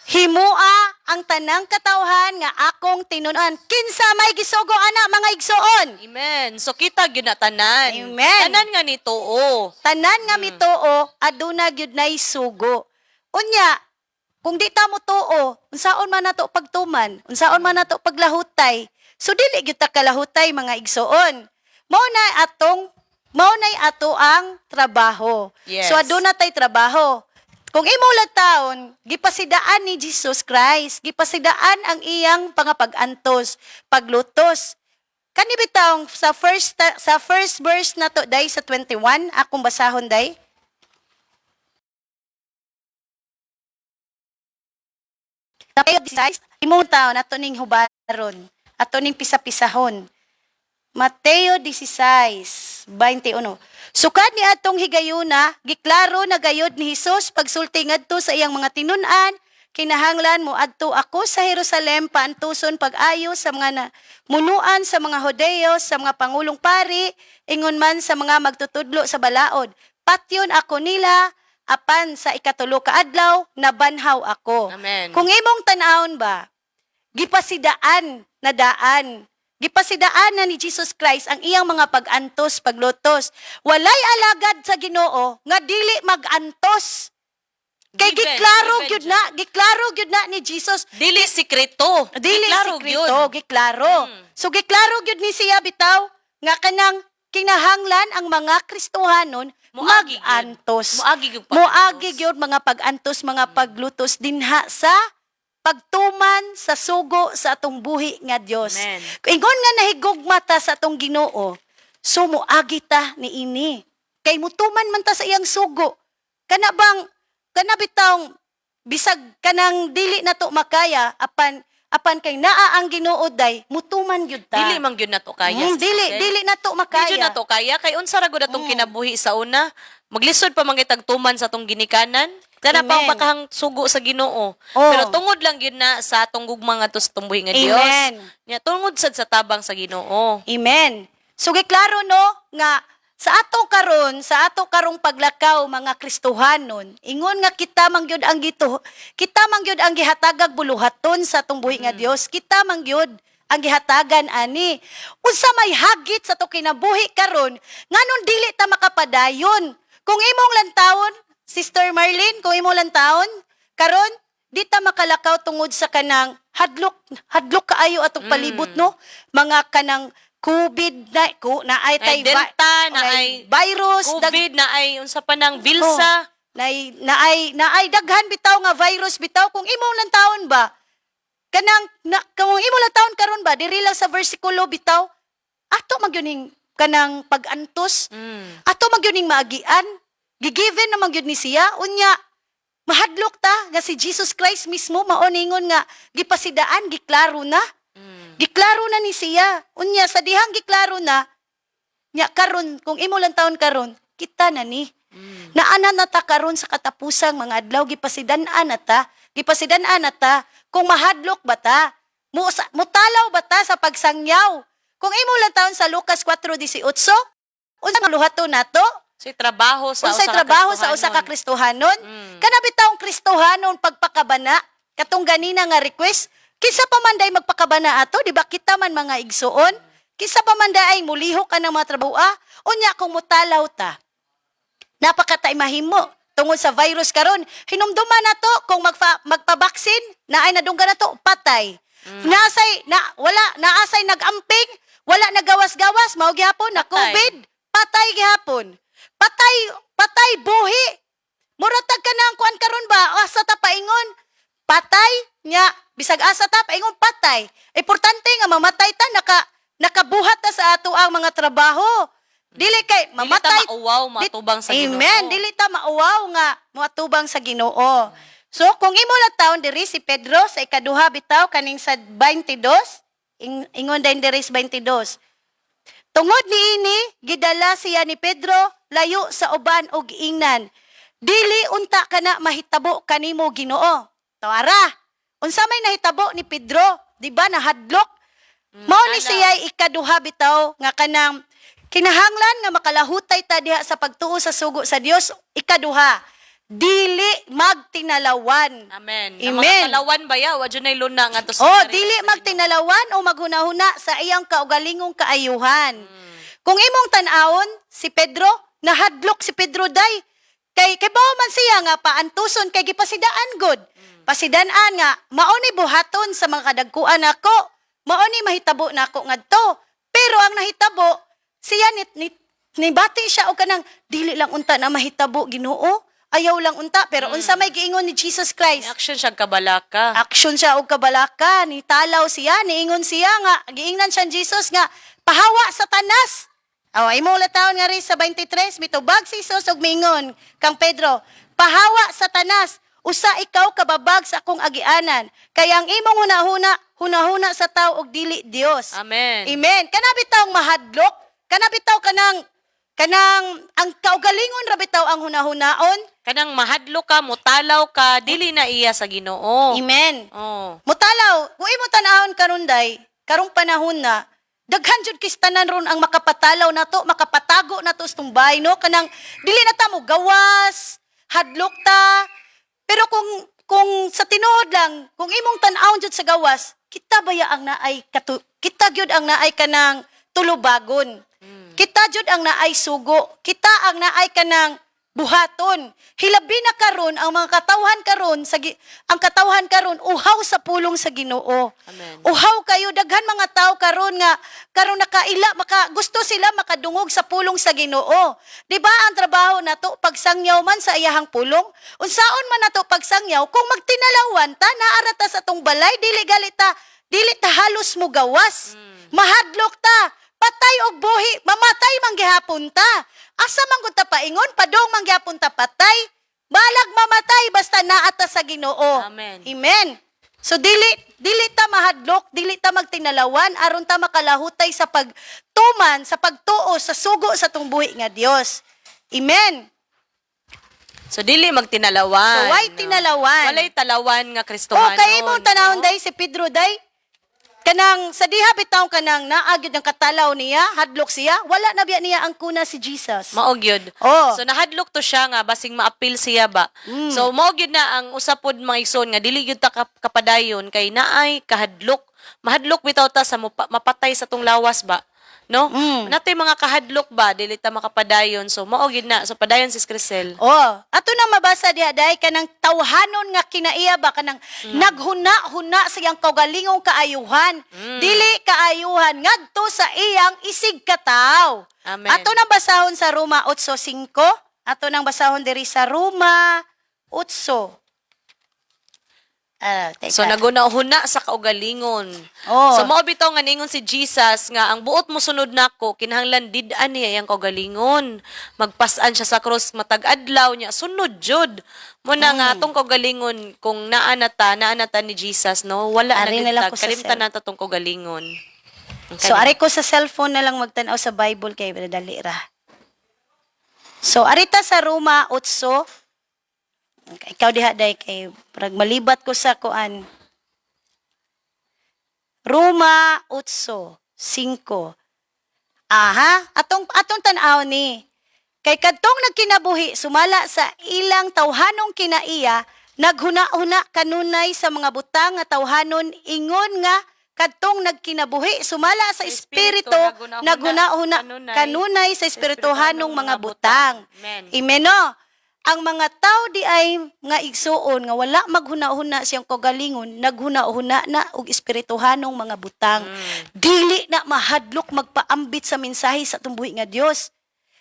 Himua ang tanang katawhan nga akong tinun-an. Kinsa may gisugo ana mga igsoon? Amen. So kita gyud na tanan. Amen. Tanan nga ni tuo. Tanan nga mituo aduna gyud nay sugo. Unya, kung di ta mo tuo, unsaon man nato pagtuman, unsaon man nato paglahutay. So dili gyud ta kalahutay mga igsoon. Mao na atong mao nay ato ang trabaho. Yes. So aduna tay trabaho. Kung imo lang taon, gipasidaan ni Jesus Christ, gipasidaan ang iyang pangapag-antos, paglutos. Kani bitawng sa first verse nato day sa 21, akong basahon day. Mateo 16, imong taon ato ning hubaron, ato ning pisa-pisahon. Mateo 16, 21. Sukad ni atong higayuna, giklaro na gayod ni Hesus pagsulti ngadto sa iyang mga tinun-an, kinahanglan mo adto ako sa Jerusalem paantuson pag-ayo sa mga munuan sa mga Hodeo, sa mga pangulong pari, ingon man sa mga magtutudlo sa balaod. Patyon ako nila, apan sa ikatulo ka adlaw, nabanhaw ako. Amen. Kung imong tan-awon ba, gipasidaan na daan. Gipasidaan na ni Jesus Christ ang iyang mga pag-antos, paglutos. Walay alagad sa Ginoo nga dili mag-antos. Kay Given, giklaro given gyud na, giklaro gyud na ni Jesus. Dili sikreto. Dili Giklaro sikreto, gyud. giklaro. So giklaro gyud ni siya bitaw nga kanang kinahanglan ang mga Kristohanon Moagi gyud. mag-antos. Moagi gyud pag-antos. Moagi gyud mga pag-antos, mga paglutos dinha sa Pagtuman sa sugo sa atong buhi nga Dios. Amen. Ingon nga nahigugma ta sa atong Ginoo, so moagi ta niini. Kay mutuman man ta sa iyang sugo. Kana bang kana bitawng bisag kanang dili na to makaya, apan apan kay naa ang Ginoo day, mutuman gyud ta. Dili man gyud nato kaya. Mm, Sis dili Rosel. dili na to makaya. Di jud nato kaya kay unsa ra gud atong kinabuhi sa una? Maglisod pa man kitag tuman sa atong ginikanan. Kana pa ang Amen. bakahang sugo sa Ginoo. Oh. Pero tungod lang gyud na sa atong gugma ngadto sa atong buhi nga Dios. Amen. Nya tungod sad sa tabang sa Ginoo. Amen. So giklaro no nga sa ato karon, sa ato karong paglakaw mga Kristohanon, ingon nga kita man gyud ang gito, kita man gyud ang gihatagag buluhaton sa atong buhi nga Dios, kita man gyud ang gihatagan ani. Unsa may hagit sa ato kinabuhi karon, nganong dili ta makapadayon? Kung imong lantawon, Sister Marlene, kung imong lantawon, karon di ta makalakaw tungod sa kanang hadlok, hadlok kaayo atong palibot no, mga kanang COVID na ko na ay tay Ay Delta, na ay virus, COVID na ay unsa pa nang Vilsa. Oh, na ay daghan bitaw nga virus bitaw. Kung imong lantawon ba kanang na, kung imong lantawon karon ba, diri lang sa versikulo bitaw ato magyuning kanang pag-antos, ato magyuning maagian, gigiven na magyud ni siya. Unya mahadlok ta nga si Jesus Christ mismo mao ningon nga gipasidaan, giklaro na. Giklaro na ni siya. Unya sa dihang giklaro na nya karon, kung imo lang taon karon, kita na ni. Naana na ta karon sa katapusang mga adlaw, gipasidan-an na ta. Gipasidan-an na ta. Kung mahadlok ba ta? Mutalaw ba ta sa pagsangyaw? Kung imo lang taon sa Lucas 4:18, unsa ang luhaton nato? Sa trabaho sa Unsay usa ka trabaho sa usa ka Kristohanon. Kristohanon? Kana bitawng Kristohanon pagpakabana, katong ganina nga request, kinsa pa man day magpakabana ato, di ba kita man mga igsuon? Kinsa pa man day ay mulihok ka ng mga trabaho? Ah? Unya kung mutalaw ta, napakatay mahimo tungod sa virus karon. Hinumduman nato kung magpabaksin na ay nadunggan nato, patay. Nasay na wala naasay nagamping, wala nagawas-gawas, mao gihapon na Patay. COVID, patay gihapon. Patay, patay buhi. Mura tag ka na ang kuan karon ba? Asa ta paingon? Patay nya bisag asa ta paingon patay. Importante nga mamatay ta nakabuhat ta sa ato ang mga trabaho. Dili kay Dili ta mamatay mauwaw matubang sa Ginoo. Amen. Dili ta mauwaw nga moatubang sa Ginoo. So kung imo lang taon diri si Pedro sa ikaduha bitaw kaning sa 22, ingon din diri sa 22. Tungod niini gidala siya ni Pedro layo sa uban og giingnan, "Dili unta kana mahitabo kanimo, Ginoo." Tawara. Unsa may nahitabo ni Pedro? Di ba nahadlok? Mao ni Alaw. siya ikaduha bitaw nga kanang kinahanglan nga makalahutay ta diha sa pagtuo sa sugo sa Dios. Ikaduha, dili magtinalawan. Amen. Ang mga Amen. talawan ba ya? Wa jud nay luna ngadto sa Oh, Maria. dili magtinalawan o maghunahuna sa iyang kaugalingong kaayuhan. Kung imong tan-awon si Pedro, nahadlok si Pedro day. Kay kay bawo man siya nga paantuson kay gipasidaan gud. Pasidan-an nga mao ni buhaton sa mga kadagkuan nako. Mao ni mahitabo nako ngadto. Pero ang nahitabo, siya ni nibati siya og kanang dili lang unta na mahitabo, Ginoo. Ayaw lang unta, pero unsa may giingon ni Jesus Christ? Ni action siya kabalaka. Action siya og kabalaka, ni talaw siya, niingon siya nga giingnan siya ni Jesus nga pahawa Satanas. Aw, imo taon nga rin sa 23, mitubag si Jesus og miingon kang Pedro, "Pahawa Satanas, usa ikaw kababag sa akong agianan, kay ang imong hunahuna hunahuna sa tao og dili Dios." Amen. Amen. Kana bitawng mahadlok, kana bitaw kanang kanang ang kaugalingon ra bitaw ang hunahunaon. Kanang mahadlok ka, mutalaw ka, dili na iya sa Ginoo. Amen. Oh. Mutalaw, kung imo tan-ahon karon day, karong panahon na, daghan jud kistanan ron ang makapatalaw nato, makapatago nato sa tumbay, no? Kanang dili na ta mo gawas, hadlok ta. Pero kung sa tinuod lang, kung imong tan-awon jud sa gawas, kita baya ang naay kita gyud ang naay kanang tulubagon. Kita jud ang naay sugo, kita ang naay kanang buhaton. Hilabi na karon ang mga katawhan karon sa ang katawhan karon uhaw sa pulong sa Ginoo. Amen. Uhaw kayo, daghan mga tao karon nga karon nakaila, maka gusto sila makadungog sa pulong sa Ginoo. Di ba ang trabaho nato pagsangyaw man sa iyahang pulong? Unsaon man nato pagsangyaw kung magtinalawan ta, naara ta sa atong balay, dili galita, dili ta halos mo gawas. Mahadlok ta, patay og buhi, mamatay man gihapon ta. Asa man gud ta paingon, padong man gihapon ta patay. Balag mamatay basta naa ta sa Ginoo. Amen. Amen. So dili dili ta mahadlok, dili ta magtinalawan aron ta makalahutay sa pagtuman, sa pagtuo, sa sugo sa tong buhi nga Dios. Amen. So dili magtinalawan. So why no? tinalawan? Walay talawan nga O Kristohanon. kay imong tanawon no? day si Pedro day, kanang sa diha bitaw kanang naa gyud ang katalaw niya, hadlok siya, wala na biya niya ang kuna si Jesus. Mao gyud. Oh. So nahadlok to siya nga basing maapil siya ba. So mao gyud na ang usa pod mga igsoon nga dili gyud ta kapadayon kay naay kahadlok. Mahadlok bitaw ta sa mapatay sa tong lawas ba. No? Natay mga kahadlok ba dili ta makapadayon. So mao gyud na. So padayon, Sis Crisel. Oh, ato nang mabasa diha day kanang tawhanon nga kinaiya ba, kanang naghuna-huna sa iyang kaugalingong kaayuhan. Dili kaayuhan ngadto sa iyang isig kataw. Amen. Ato nang basahon sa Roma 8:5. Ato nang basahon diri sa Roma 8. Ah, teka. So naguna-huna sa kaugalingon. Oh. So mao bitaw nga ningon si Jesus nga ang buot mo sunod nako kinahanglan did-an niya iyang kaugalingon. Magpas-an siya sa cross matag adlaw niya sunod jud. Mo na nga atong kaugalingon kung naa na ta, naa na ta ni Jesus, no, wala na Ari gyud na lang ta. ko sa Kalimtan cell. na ta tong kaugalingon. So ari ko sa cellphone na lang magtan-aw sa Bible kay dali ra. So arita sa Roma 8. Ikaw diha day kay parag malibat ko sa kuan. Roma 8:5. Aha, atong atong tan-aw ni. Kay kadtong nagkinabuhi sumala sa ilang tawhanong kinaiya, naghuna-huna kanunay sa mga butang nga tawhanon, ingon nga kadtong nagkinabuhi sumala sa Espiritu, espiritu, naghuna-huna kanunay kanunay sa espirituhanong mga butang. Amen. Amen, no? Ang mga tao di ay nga igsuon nga wala maghuna-huna siyang kagalingon, naghuna-huna na og espirituhanong mga butang. Dili na mahadlok magpaambit sa mensahe sa atong buhi nga Dios.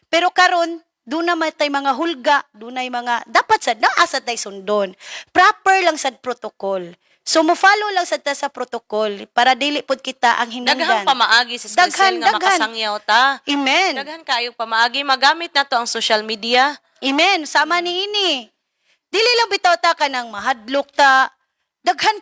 Pero karon doon na tay mga hulga, dunay mga dapat sad naa sad tay sundon. Proper lang sad protocol. So mo-follow lang sad ta sa protocol para dili pod kita ang hinungdan. Daghang pamaagi, Sis Crisel, Daghan, nga daghan. makasangyaw ta. Amen. Daghan kayo pamaagi magamit nato ang social media. Amen. Sama ni ini. Dili lang bitaw ta kanang mahadlok ta. Daghan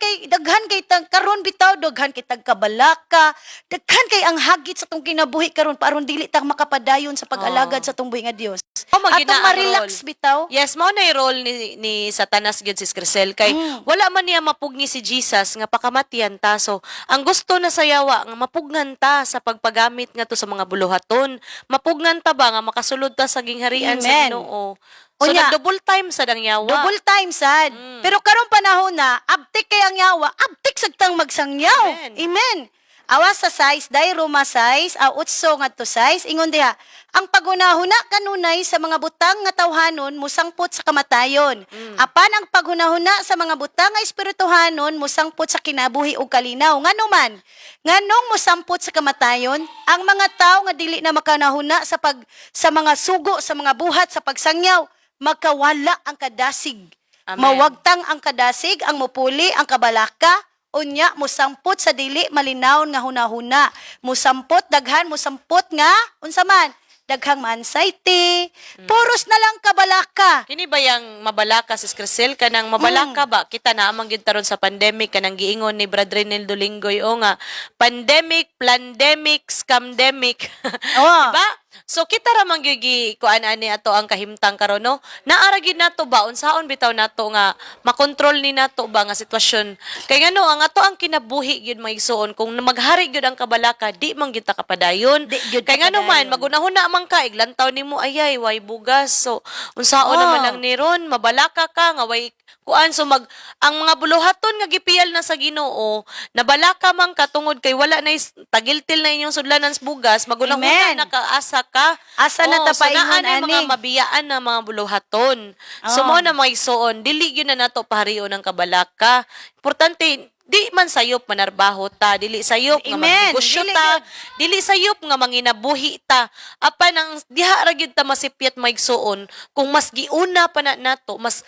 kay tang karon bitaw, daghan kay tagkabalaka, daghan kay ang hagit sa tong kinabuhi karon paron dili ta makapadayon sa pag-alagad sa tong buhi nga Dios. O magina Atong ang ma-relax role. bitaw. Yes, mao na yung role ni Satanas gyud, Sis Crisel, kay wala man niya mapugni si Jesus nga pakamatian ta. So, ang gusto na sa yawa nga mapugnan ta sa pagpagamit nga to sa mga buluhaton. Mapugnan ta ba nga makasulod ta sa gingharian sa Amen. Ginoo. So, Unya, nag-double time sa dang yawa. Double time sad. Pero karong panahon na, abtik kay ang yawa, abtik sad tang magsangyaw. Amen. Amen. Awas sa size, day Roma size, aw utso ngadto size, ingon diha. Ang paghunahuna kanunay sa mga butang nga tawhanon musangpot sa kamatayon. Apan ang paghunahuna sa mga butang nga espirituhanon musangpot sa kinabuhi ug kalinaw. Ngano man, nganong mosampot sa kamatayon ang mga tao nga dili na makanahuna sa pag sa mga sugo, sa mga buhat sa pagsangyaw, magkawala ang kadasig. Amen. Mawagtang ang kadasig, ang mupuli, ang kabalaka, unya musampot sa dili malinawon nga hunahuna. Musampot daghan, musampot nga unsa man, daghang ma-anxiety, puros na lang kabalaka. Kini ba yang mabalaka, Sis Crisel, kanang mabalaka ba kita na amang gyud taron sa pandemic, kanang giingon ni Brad Renel Dolingoy o nga pandemic, plandemic, scamdemic. Oo. Diba? So kita ra man gyud gi kuan ani ato ang kahimtang karon, no. Naara gyud nato ba unsaon bitaw nato nga makontrol ni nato ba nga sitwasyon. Kay ngano ang ato ang kinabuhi gyud, mga igsuon, kung maghari gyud ang kabalaka, di man gyud ta kapadayon. Di gyud Kay ngano man kapadayon. magunahuna man ka iglantaw nimo, ayay, way bugas. So unsaon Oh. naman lang ni ron, mabalaka ka nga way Kuan, so mag ang mga buluhaton nga gipiyal na sa Ginoo, nabalaka man ka tungod kay wala na tagiltil na inyong sudlanan sa bugas, magunahuna Amen. na ka asa ka. Asa na Oh, ta so naa paingon na yung mga ani. mabiyaan na mga buluhaton. So Oh. mao na mga igsoon, dili gyud na nato paharion ang kabalaka. Importante di man sayop manarbaho ta, dili sayop nga Amen. magnegosyo Dili ta, gyud. dili sayop nga manginabuhi ta. Apan ang diha ra gyud ta masipyat maigsuon kung mas giuna pa na nato, mas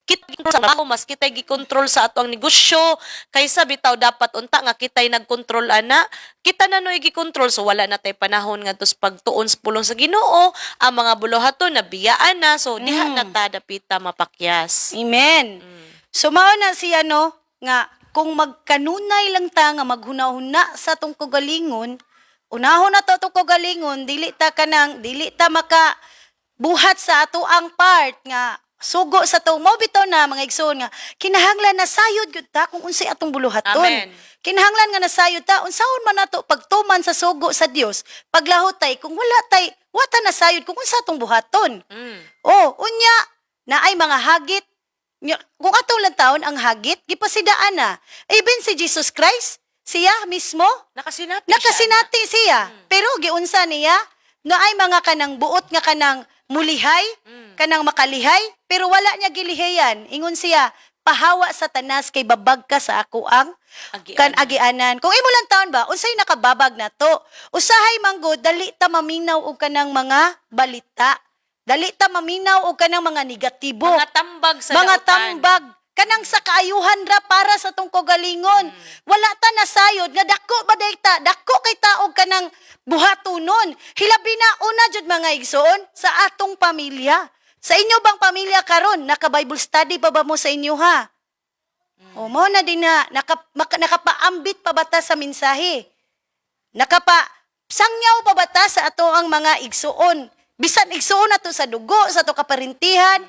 kita sa trabaho, mas kita'y gikontrol sa ato ang negosyo kaysa bitaw dapat unta nga kita'y nagkontrol ana, kita na no'y gikontrol, so wala na tay panahon nga sa pagtuon sa pulong sa Ginoo. Ang mga buluhaton nabiyaan na, so diha na ta dapita mapakyas. Amen. So mao na siya no nga kung magkanunay lang ta nga maghuna-huna sa atong kagalingon, unahon na to atong kagalingon, dili ta kanang dili ta maka buhat sa ato ang part nga sugo sa to mo bitaw na mga igsoon nga kinahanglan na sayod gyud ta kung unsay atong buluhaton. Amen. Kinahanglan nga nasayod ta unsaon man nato pagtuman sa sugo sa Dios paglahutay kung wala tay wata nasayod kung unsa atong buhaton. Oh, unya na ay mga hagit. Nya, kung atong lang taon ang hagit, gipasidaan na. Even si Jesus Christ, siya mismo, Nakasinati siya. nakasinati siya. Pero giunsa niya, na ay mga kanang buot nga kanang mulihay, kanang makalihay, pero wala niya gilihayan. Ingon siya, pahawa Satanas kay babag ka sa ako ang Agianan. kan agianan. Kung imo lang taon ba, unsay nakababag na to? Usahay manggod, dali ta maminaw og kanang mga balita. Dali ta maminaw og kanang mga negatibo, Mga tambag sa mga dautan. tambag kanang sa kaayuhan ra para sa tong kagalingon. Wala ta nasayod nga dako ba day ta, dako kay taog kanang buhatunon. Hilabi na una jud mga igsoon sa atong pamilya. Sa inyo bang pamilya karon, naka Bible study pa ba mo sa inyo ha? O mo na din na nakapaambit pa ba ta sa mensahe? Nakapa sangyaw pa ba ta sa ato ang mga igsuon? Bisan igsuon nato sa dugo, sa ato kaparintihan,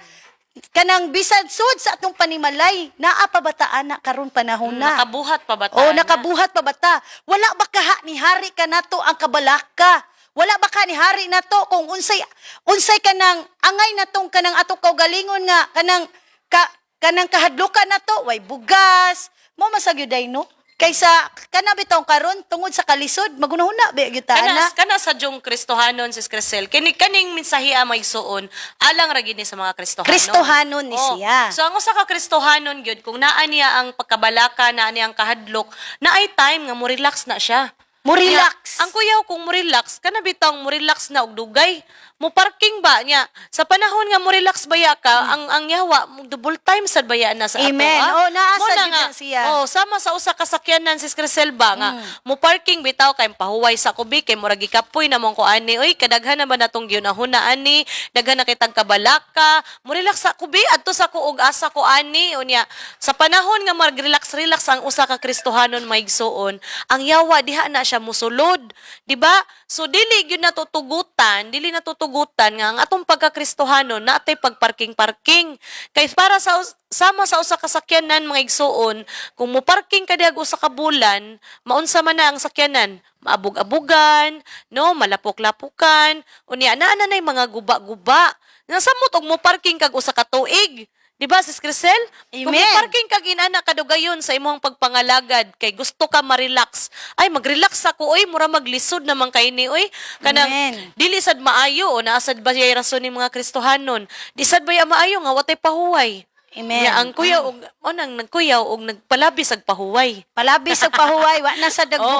kanang bisan sud sa atong panimalay, naa pa ba ta ana karon panahon na? Nakabuhat pa ba ta? Oh, nakabuhat pa ba ta? Wala ba kaha ni hari ka nato ang kabalaka? Wala ba ka ni hari nato kung unsay unsay kanang angay natong kanang atong kaugalingon nga kanang ka, kanang kahadlukan nato way bugas mo masagyuday no kaysa kana bitaw karon tungod sa kalisod magunahuna ba gyud ta Kana, ana. kana sa Jong Kristohanon, Sis Crisel. Kini kaning mensahe may suon, alang ra gid ni sa mga Kristohanon. Kristohanon ni Oh. siya. So ang usa ka Kristohanon gyud kung naa niya ang pagkabalaka, naa niya ang kahadlok, naay time nga mo relax na siya. Mo relax. Nya, ang kuyaw kung mo relax, kana bitawng mo relax na og dugay. Mo parking ba niya? Sa panahon nga mo relax baya ka, ang yawa mo double time sad baya na sa ato. Amen. Ah. Oh, naa Mo sad na gyud nga, na siya. Oh, sama sa usa ka sakyanan sis Crisel ba nga mo parking bitaw kay pahuway sa kubi kay murag gikapoy na mong kuani oy kadaghan na ba natong gihunahuna ani, daghan na kitag kabalaka, mo relax sa kubi adto sa kuog asa ko ani. Unya sa panahon nga mag-relax relax ang usa ka Kristohanon maigsuon, ang yawa diha na siya musulod, di ba? So dili gyud natutugutan, dili natutugutan nga ang atong pagka-Kristohanon natay pagparking-parking kay para sa sama sa usa ka sakyanan mga igsuon, kung mo parking ka diha og usa ka bulan, maunsa man na ang sakyanan, maabog-abugan, no, malapok-lapukan, unya naa na nay mga guba-guba. Nasamot og mo parking kag usa ka tuig. Di ba, Sis Crisel? Kung Amen. mo parking kag inana kadugayon sa imong pagpangalagad kay gusto ka ma-relax. Ay, mag-relax ako oy, mura maglisod naman kay ni oy. Kanang Amen. dili sad maayo o naa sad ba yay rason ni mga Kristohanon. Di sad ba ya maayo nga watay pahuway. Amen. Nya ang kuyaw og onang nagkuyaw og nagpalabi sag pahuway. Palabi sa pahuway, wa na sa Oh. dagbo.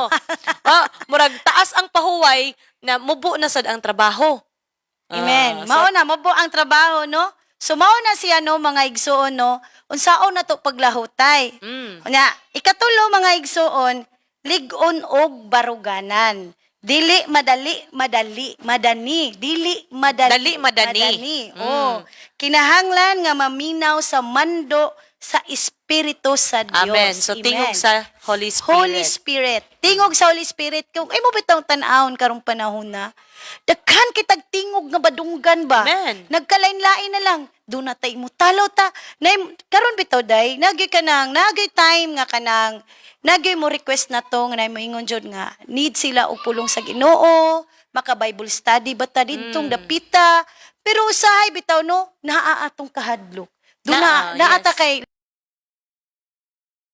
Ah, murag taas ang pahuway na mubo na sad ang trabaho. Amen. Ah, Mao na mabo ang trabaho no. So mao na siya no mga igsuon no. Unsaon na to paglahutay. Unya, ikatulo mga igsuon, lig-on og baruganan. Dili madali, madali, madani, dili madali, Dali madani. Oh, kinahanglan nga maminaw sa mando sa espiritu sa Dios. Amen. So tingog sa Holy Spirit. Holy Spirit. Tingog sa Holy Spirit. Kung imo bitawng tan-awon karong panahon na, daghan kitag tingog nga badunggan ba? Amen. Nagkalain-lain na lang. Doon na tayo mo talo ta. Nay, karon bitaw day, nagyoy kanang, nagyoy time nga kanang, nagyoy mo request na to, nga nay moingon jud nga, need sila og pulong sa Ginoo, maka Bible study ba ta didtong dapita. Pero usahay bitaw no, naa atong kahadlok. Duna Naa, naa ta yes. kay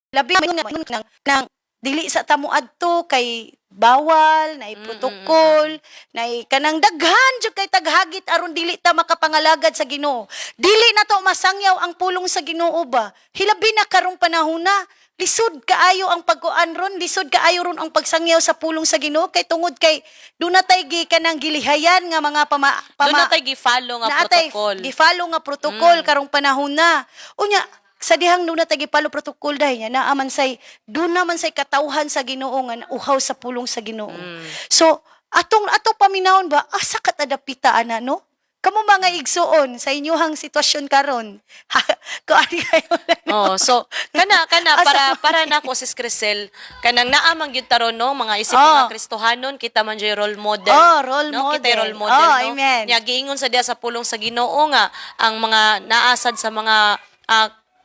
labi nang, nang dili sa tamo adto kay bawal na protocol na kanang daghan jud kay taghagit aron dili ta makapangalagad sa Ginoo. Dili na to masangyaw ang pulong sa Ginoo ba. Hilabi na karong panahon na lisod kaayo ang pagkuan ron, lisod kaayo ron ang pagsangyaw sa pulong sa Ginoo kay tungod kay duna tay gi kanang gilihayan nga mga pama, pama Doon na tayo gi-follow nga naatay protocol. Gi-follow nga protocol karong panahon na. Unya, sa dihang nuna tay gi-follow protocol dahil niya naa man say duna man say katawhan sa Ginoo nga nauhaw sa pulong sa Ginoo. So atong atong paminawon ba, asa ka tadapita ana, no? Kamo mga igsuon sa inyuhang sitwasyon karon. Kuan kayo na, no? Oh, so kana kana Asa para man? para nako, Sis Crisel, kanang naamang gyud taron, no, mga isip Oh. mga Kristohanon, kita man jud role model. Oh, role no? Kita model. role model, Oh, no. amen. Nya giingon sa diya sa pulong sa Ginoo nga ang mga naasad sa mga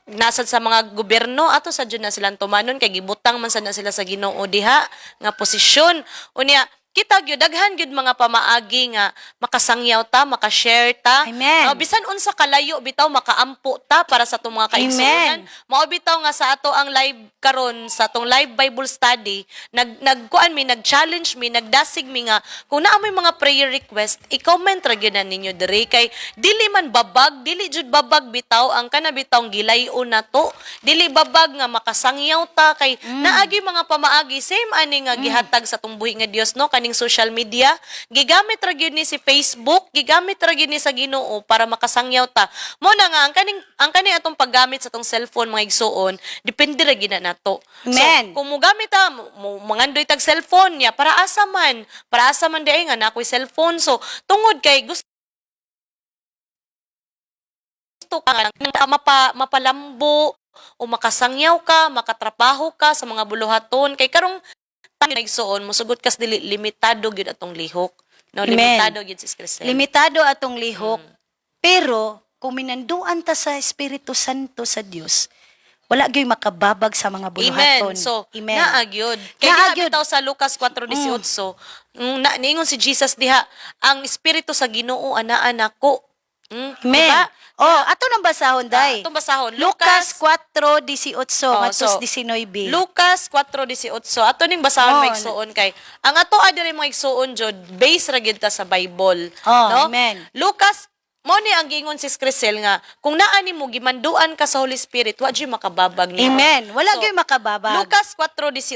nasad sa mga gobyerno ato sa jud na silang tumanon kay gibutang man sad na sila sa Ginoo diha nga posisyon. Unya kita gyud daghan gyud mga pamaagi nga makasangyaw ta, makashare ta. Amen. No, bisan unsa kalayo bitaw makaampo ta para sa atong mga kaigsuonan. Amen. Mao bitaw nga sa ato ang live karon, sa atong live Bible study, nagkuan mi, nag-challenge mi, nagdasig mi nga kung naa moy mga prayer request, i-comment ra gyud na ninyo diri kay dili man babag, dili jud babag bitaw ang kana bitaw gilay-on na to. Dili babag nga makasangyaw ta kay naagi mga pamaagi same ani nga gihatag sa atong buhi nga Dios, no, kaning social media. Gigamit ra gyud ni si Facebook, gigamit ra gyud ni sa Ginoo para makasangyaw ta. Mo na nga ang kaning atong paggamit sa atong cellphone, mga igsuon, depende ra gyud na nato. Amen. So kung mogamit ta mangandoy tag cellphone niya para asa man diay nga na ako'y cellphone? So tungod kay gusto ka nga mapalambo o makasangyaw ka, makatrabaho ka sa mga buluhaton kay karong igsuon, mosugot kas dili limitado gyud atong lihok. No, Amen. limitado gyud, Sis Crisel. Limitado atong lihok. Pero kung minanduan ta sa Espiritu Santo sa Dios, wala gyud makababag sa mga Amen. buluhaton. So, Amen. naa gyud. Kay Naa diha gyud. bitaw sa Lucas 4:18, na niingon si Jesus diha, ang espiritu sa Ginoo anaa nako. Amen. Diba? Oh, ato nang basahon Ah, day. atong basahon. Lucas 4:18 Oh, ngadto so, 19. Lucas 4:18. Ato ning basahon, Oh, mga igsuon, kay ang ato adiri, mga igsuon jud, base ra gyud ta sa Bible, Oh, no? amen. Lucas mo ni ang giingon si Crisel nga kung naa nimo gimanduan ka sa Holy Spirit, wa jud makababag nimo. Amen. Wala So, gyud makababag. Lucas 4:18,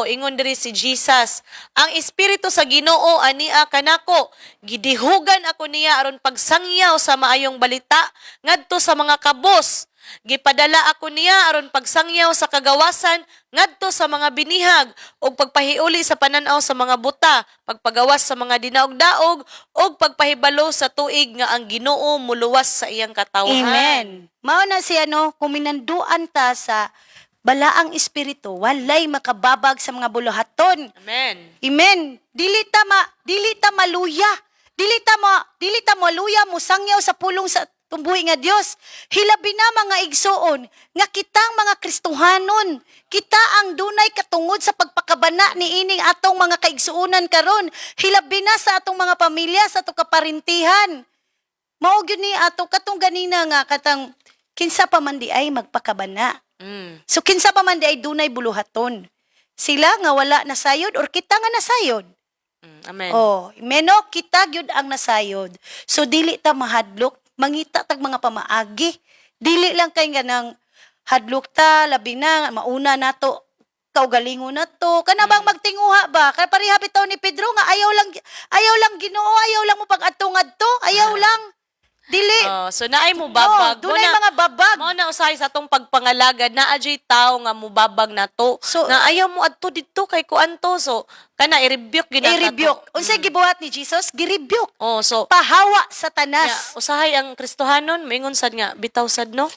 ingon diri si Jesus, "Ang espiritu sa Ginoo ania kanako, gidihugan ako niya aron pagsangyaw sa maayong balita ngadto sa mga kabos. Gipadala ako niya aron pagsangyaw sa kagawasan ngadto sa mga binihag ug pagpahiuli sa pananaw sa mga buta, pagpagawas sa mga dinaog-daog ug pagpahibalo sa tuig nga ang Ginoo muluwas sa iyang katawhan." Amen. Mao na siya, no, kung minanduan ta sa balaang espiritu, walay makababag sa mga buluhaton. Amen. Amen. Dili ta maluya. Dili ta maluya mosangyaw sa pulong sa tumbuhi nga Dios. Hilabi na, mga igsuon, nga kitang mga Kristohanon, kita ang dunay katungod sa pagpakabana ni ining atong mga kaigsuonan karon. Hilabi na sa atong mga pamilya, sa atong kaparintihan. Mao gyud ni ato katong ganina nga katang kinsa pa man di ay magpakabana. So kinsa pa man di ay dunay buluhaton. Sila nga wala nasayod or kita nga nasayod? Amen. Oh, meno kita gyud ang nasayod. So dili ta mahadlok, mangita tag mga pamaagi. Dili lang kay nga nang hadlok ta, labi na mauna nato kaugalingon na to. Kana bang magtinguha ba? Kay pareha bitaw ni Pedro nga ayaw lang Ginoo, ayaw lang mo pag-adto ngadto, ayaw lang. Dili. Oh, so naay mo babag. Oh, dunay mga babag. Mao na usahay sa atong pagpangalagad naa jud tawo nga mubabag nato. So- Nga ayaw mo adto didto kay kuan to. So kana i-rebuke gyud na I-rebuke. Unsay gibuhat ni Jesus? Gi-rebuke. Oh, so Pahawa nya, Satanas. usahay ang Kristohanon moingon sad nga bitaw sad, no.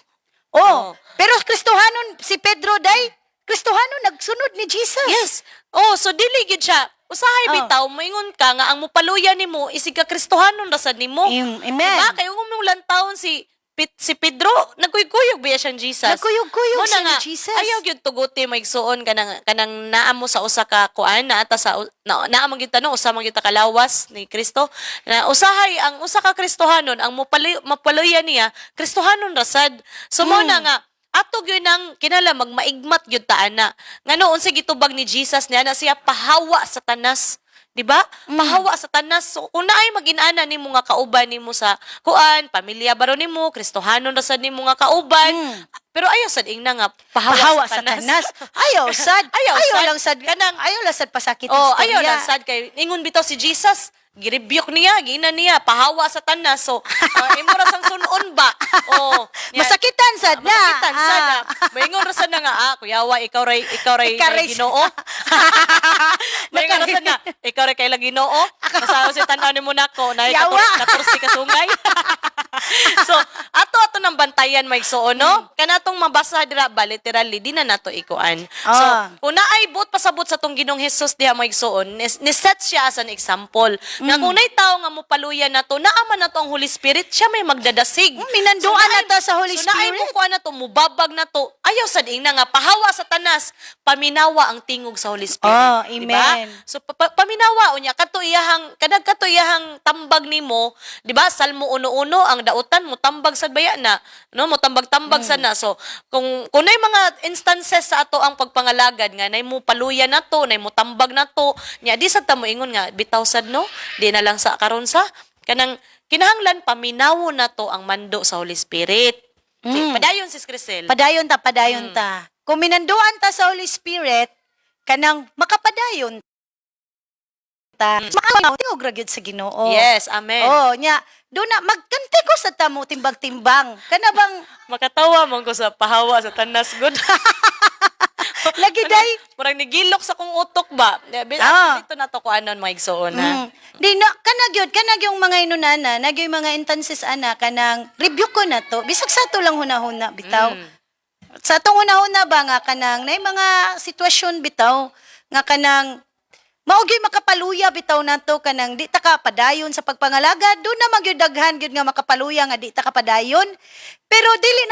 Oh, Oh. pero Kristohanon si Pedro day, Kristohanon nagsunod ni Jesus. Yes. Oh, so dili gyud siya. Usahay Oh. bitaw moingon ka nga ang mopaluya nimo isig ka Kristohanon ra sad nimo. Amen. Diba? Kay kung mong lantawon si Si Pedro nagkuyog-kuyog biya siyang Jesus. Nagkuyog-kuyog Mo na siya ni nga, Jesus. Ayaw gyud tuguti maigsuon kanang kanang naa mo sa usa ka kuan naa ta sa na, naa man gyud tanong usa man gyud ta kalawas ni Kristo. Na usahay ang usa ka Kristohanon ang mapaluya niya Kristohanon ra sad. So mo na nga ato gyud nang kinala magmaigmat gyud ta ana. Ngano unsa gitubag ni Jesus niya na siya pahawa sa tanas. Di ba? Pahawa sa tanas. So, kung naay mag-inana nimo nga kauban nimo sa kuan, pamilya baro nimo, Kristohanon ra sad nimo nga kauban. Pero ayaw sad ingna nga pahawa, Pahawa sa sa tanas. tanas. Ayaw sad. Ayaw Ayaw sad. lang sad. Kanang- ayaw lang sad pasakit Oh, istorya. ayaw lang sad kay ingon bitaw si Jesus, girebuke niya, giina niya, pahawa sa tanas. So, imo ra sang sunon ba? Oh, niya- Masakitan sad na. Masakitan sad Ah. na. Maingon ra sad na nga, ah, kuyawa, ikaw ray Ikaw ray- kay Ginoo. Maingon ra sad na, ikaw ray kay lang Ginoo. Masawa si tan-aw nimo nako, na Yawa. 14 ka sungay. So, ato ato nang bantayan maigsuon, no? Kanatong mabasa dira ba literally di na nato ikuan. So, kung naay buot pasabot sa tong Ginoong Hesus diha maigsuon, ni-set siya as an example. Nga kung naay tawo nga mopaluya nato, naa man nato ang Holy Spirit, siya may magdadasig. Minanduan na ta sa Holy So, naay Spirit. mo kuan na to, mubabag na to, ayaw sad ingna nga pahawa sa tanas, paminawa ang tingog sa Holy Spirit. Oh, Di ba? amen. So paminawa unya kadto iyahang kadag kadto iyahang tambag nimo, di ba? Salmo 1:1 ang dautan mo tambag sad baya na, no? Mo tambag-tambag sad na. So kung nay mga instances sa ato ang pagpangalagad nga nay mo paluya na to, nay mo tambag na to, nya di sad ta mo ingon nga bitaw sad no, di na lang sa karon sa kanang kinahanglan paminawo na to ang mando sa Holy Spirit. Okay, padayon sis Crisel. Padayon ta, padayon ta. Kung minanduan ta sa Holy Spirit, kanang makapadayon ta. Makatingog ra gyud sa Ginoo. Yes, amen. Oh, nya, do na magkante ko sa tamo timbang-timbang. Kana bang Makatawa man ko sa pahawa sa tanas good. lagi day? Murag nigilok sa kong utok ba? Dito na to ko anon mga igsuon na. Di na kana gyud, kana gyung mga inunana, na gyud mga instances ana kanang review ko na to. Bisag sa ato lang hunahuna bitaw. Sa atong hunahuna ba nga kanang nay mga sitwasyon bitaw nga kanang mao gyud makapaluya bitaw nato kanang di ta ka padayon sa pagpangalaga, do na magyud daghan gyud nga makapaluya nga di ta ka padayon, pero dili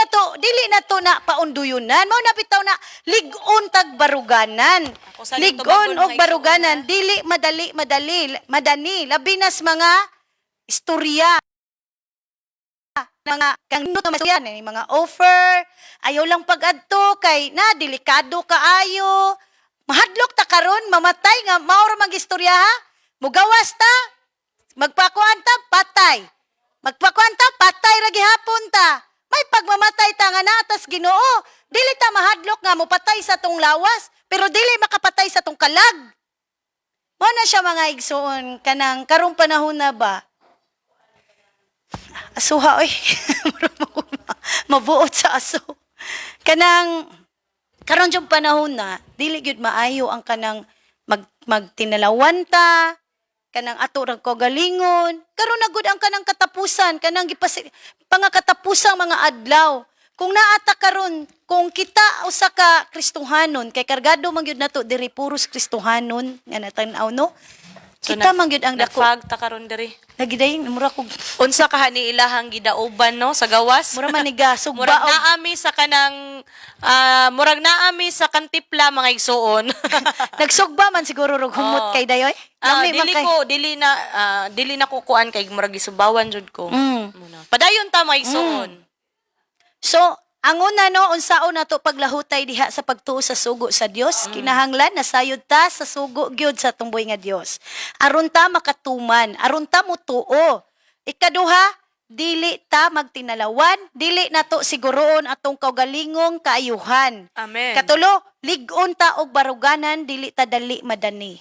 na to na paunduyunan, mao na bitaw na lig-on tag baruganan. Ako sa Lig-on tubagon, og mga baruganan, dili madali madali madani, labi nas mga istorya mga kang nuto yan eh, mga offer, ayaw lang pag-adto kay na delikado kaayo, mahadlok ta karon mamatay nga mao ra mag istorya ha, mugawas ta, magpakuan ta patay, magpakuan ta patay ra gihapon ta, may pagmamatay ta nga naatas Ginoo, dili ta mahadlok nga mopatay sa tong lawas pero dili makapatay sa tong kalag. Mao na siya mga igsuon kanang karong panahon na ba. Asuha oy. Mura mo ko mabuot sa aso. Kanang karon yung panahon na dili gyud maayo ang kanang magtinalawan ta, kanang ato ra ko galingon. Karon na gud ang kanang katapusan, kanang gipasi pangakatapusang mga adlaw. Kung naata karon, kung kita usa ka Kristohanon kay kargado man gyud nato diri puros Kristohanon nga natan-aw no. So, Kita man gyud ang dako. Nagfag ta karon diri. Lagi day mura kog Unsa ka ni ilahang gidauban no sa gawas? mura man ni gasog Murag ba og naami sa kanang murag naami sa kantipla mga igsuon. Nagsugba man siguro rog humot Oo. kay dayoy. Lami man Dili kay. ko dili na dili na ko kuan kay murag gisubawan jud ko. Muna. Padayon ta mga igsuon. So, ang una no, unsaon nato paglahutay diha sa pagtuo sa sugo sa Dios, kinahanglan nasayod ta sa sugo gyud sa tumboy nga Dios. Aron ta makatuman, aron ta mutuo. Ikaduha, dili ta magtinalawan, dili nato siguroon atong kaugalingong kaayuhan. Amen. Katulo, lig-on ta og baruganan, dili ta dali madani.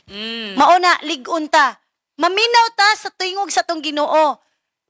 Mauna, lig-on ta. Maminaw ta sa tingog sa tong Ginoo.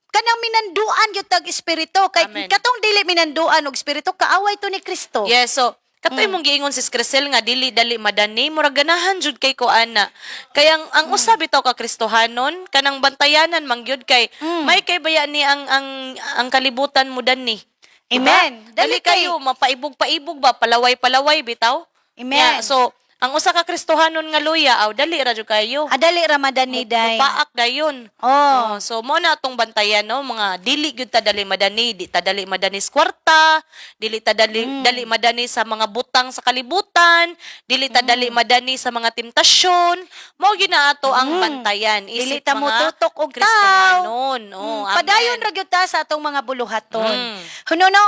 Kanang minanduan gyud tag espiritu kay Amen. katong dili minanduan og espiritu kaaway to ni Kristo. Yes, so katoy mong giingon si Crisel nga dili dali madani, murag ganahan jud kay ko ana. Kay ang usa bitaw ka Kristohanon kanang bantayanan man gyud kay may kay baya ni ang kalibutan mo dani. Diba? Amen. Dali Dali kay- kayo mapaibog-paibog ba, palaway-palaway bitaw. Amen. Yeah, so Ang usa ka Kristohanon nga luya, aw dali ra jud kayo. Adali Ramadan ni day. Mupaak dayon. Oh. Oh, so mo na atong bantayan, no, mga dili gyud ta dali madani, di ta dali madani sa kwarta, dili ta dali, dali madani sa mga butang sa kalibutan, dili ta dali madani sa mga temptasyon. Mao gyud na ato ang bantayan Dili isip ta mga motutok og tao. Kristohanon. Oh, amen. Padayon ra gyud ta sa atong mga buluhaton. Hununo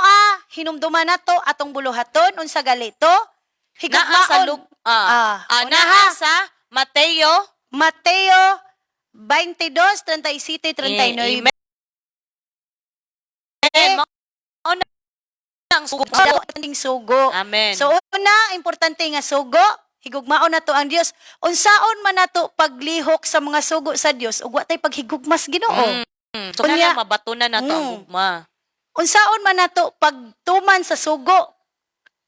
hinumduman nato atong buluhaton unsa galito? Naa sa Higugmaon. Una naa ha. sa Mateo. Mateo 22, 37, 39. Amen. Mao na ang sugo. Importanteng sugo. Amen. So una, importante nga sugo, higugmaon nato ang Dios. Unsaon man nato paglihok sa mga sugo sa Dios ug wa tay paghigugmas Ginoo. So Unya- kana mabatunan nato ang gugma. Unsaon man nato pagtuman sa sugo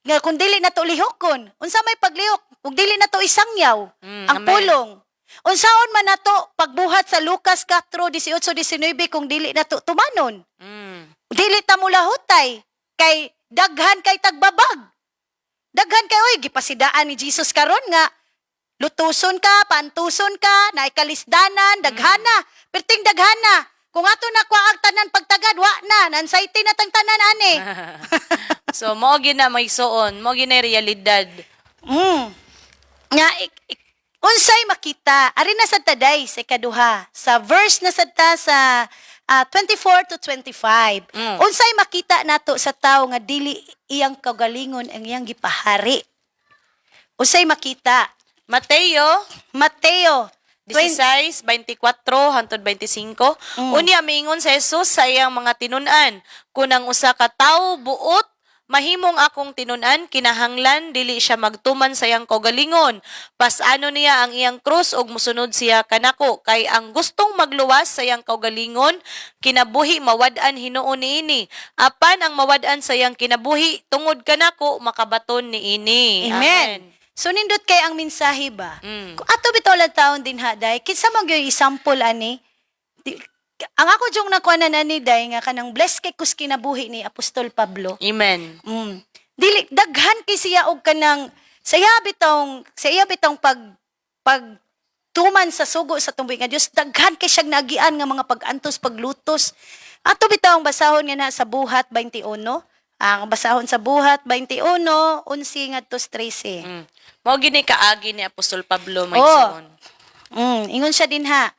nga kung dili nato lihokon, unsa may paglihok kung dili nato isangyaw ang Amen. pulong? Unsaon man nato pagbuhat sa Lucas 4:18-19 kung dili nato tumanon? Dili ta mulahutay kay daghan kay tagbabag. Daghan kay, oy, gipasidaan ni Jesus karon nga lutuson ka, pantuson ka, naikalisdanan, daghana, perting daghana. Kung ato na kwa ang tanan pagtagad, wa na, nansayti na tang tanan ani. So mao gyud na may suon, mao gyud na realidad. Nga unsay makita ari na sad taday sa ikaduha sa verse na sad ta sa 24 to 25. Unsay makita nato sa tawo nga dili iyang kaugalingon ang iyang gipahari? Unsay makita? Mateo Mateo 16:24 hangtod 25. Unya miingon sa Jesus sa iyang mga tinun-an, "Kun ang usa ka tawo buot mahimong akong tinun-an, kinahanglan dili siya magtuman sa iyang kaugalingon. Pasano niya ang iyang krus ug mosunod siya kanako, kay ang gustong magluwas sa iyang kaugalingon kinabuhi mawad-an hinuon niini. Apan ang mawad-an sa iyang kinabuhi tungod kanako makabaton niini." Amen. So nindot kay ang mensahe ba? Mm. Kung ato bitaw lang taon din ha day, kinsa man gyud example ani? Di, ang ako jung nakuha na ani day nga kanang blessed kay kus kinabuhi ni Apostol Pablo. Amen. Dili daghan kay siya og kanang sa iya bitawng pag pag tuman sa sugo sa tumbuhi nga Dios, daghan kay siyang naagian nga mga pag-antos, paglutos. Ato bitawng basahon nga na sa Buhat 21. Ang basahon sa Buhat 21, 11 ngadto sa 13. Mao gini kaagi ni Apostol Pablo, may Oh. suon. Ingon siya din ha.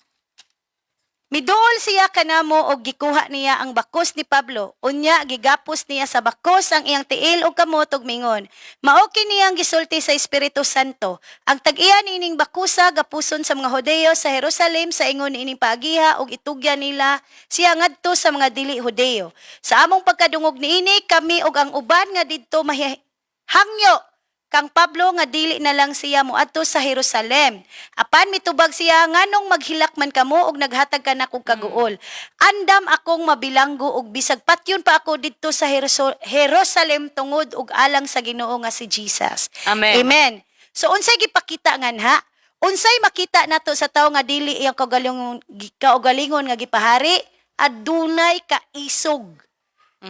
Miduol siya kanamo og gikuha niya ang bakos ni Pablo. Unya gigapos niya sa bakos ang iyang tiil ug kamot ug mingon: "Mao kini ang gisulti sa Espiritu Santo. Ang tag-iya niining bakusa gapuson sa mga Hudeyo sa Jerusalem sa ingon niining paagiha ug itugyan nila siya ngadto sa mga dili Hudeyo. Sa among pagkadungog niini, kami ug ang uban nga didto mahangyo kang Pablo nga dili na lang siya moadto sa Jerusalem. Apan mitubag siya, nganong maghilak man kamo og naghatag kanak og kaguol? Andam akong mabilanggo og bisag patyon pa ako didto sa Jerusalem tungod og alang sa Ginoo nga si Jesus." Amen. Amen. So unsay gipakita nganha? Unsay makita nato sa tawo nga dili iyang kaugalingon nga gipahari? Adunay kaisog.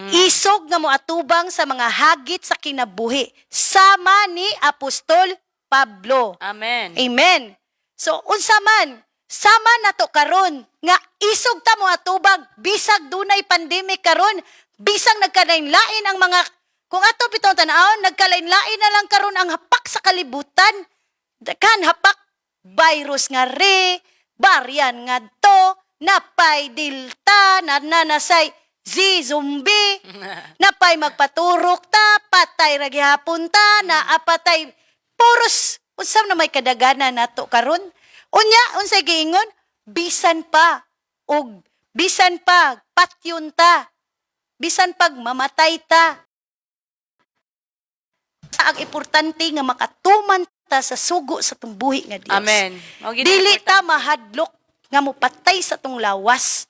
Isog nga moatubang sa mga hagit sa kinabuhi. Sama ni Apostol Pablo. Amen. Amen. So unsa man, sama nato karon nga isog ta mo atubang bisag dunay pandemic karon, bisag nagkalain-lain ang mga, kung ato bitong tan-awon, nagkalain-lain na lang karon ang hapak sa kalibutan. Kan hapak virus nga re, baryan nga to, napay delta, na nanasay Z zombie, napay magpaturok ta, patay ra gihapon ta, na apatay puros unsa na may kadagana nato karon. Unya unsay giingon, bisan pa og bisan pa patyon ta, bisan pag mamatay ta, ang importante nga makatuman ta sa sugo sa tumbuhi nga Dios. Amen. Mao gini Dili importante. ta mahadlok nga mopatay sa tong lawas.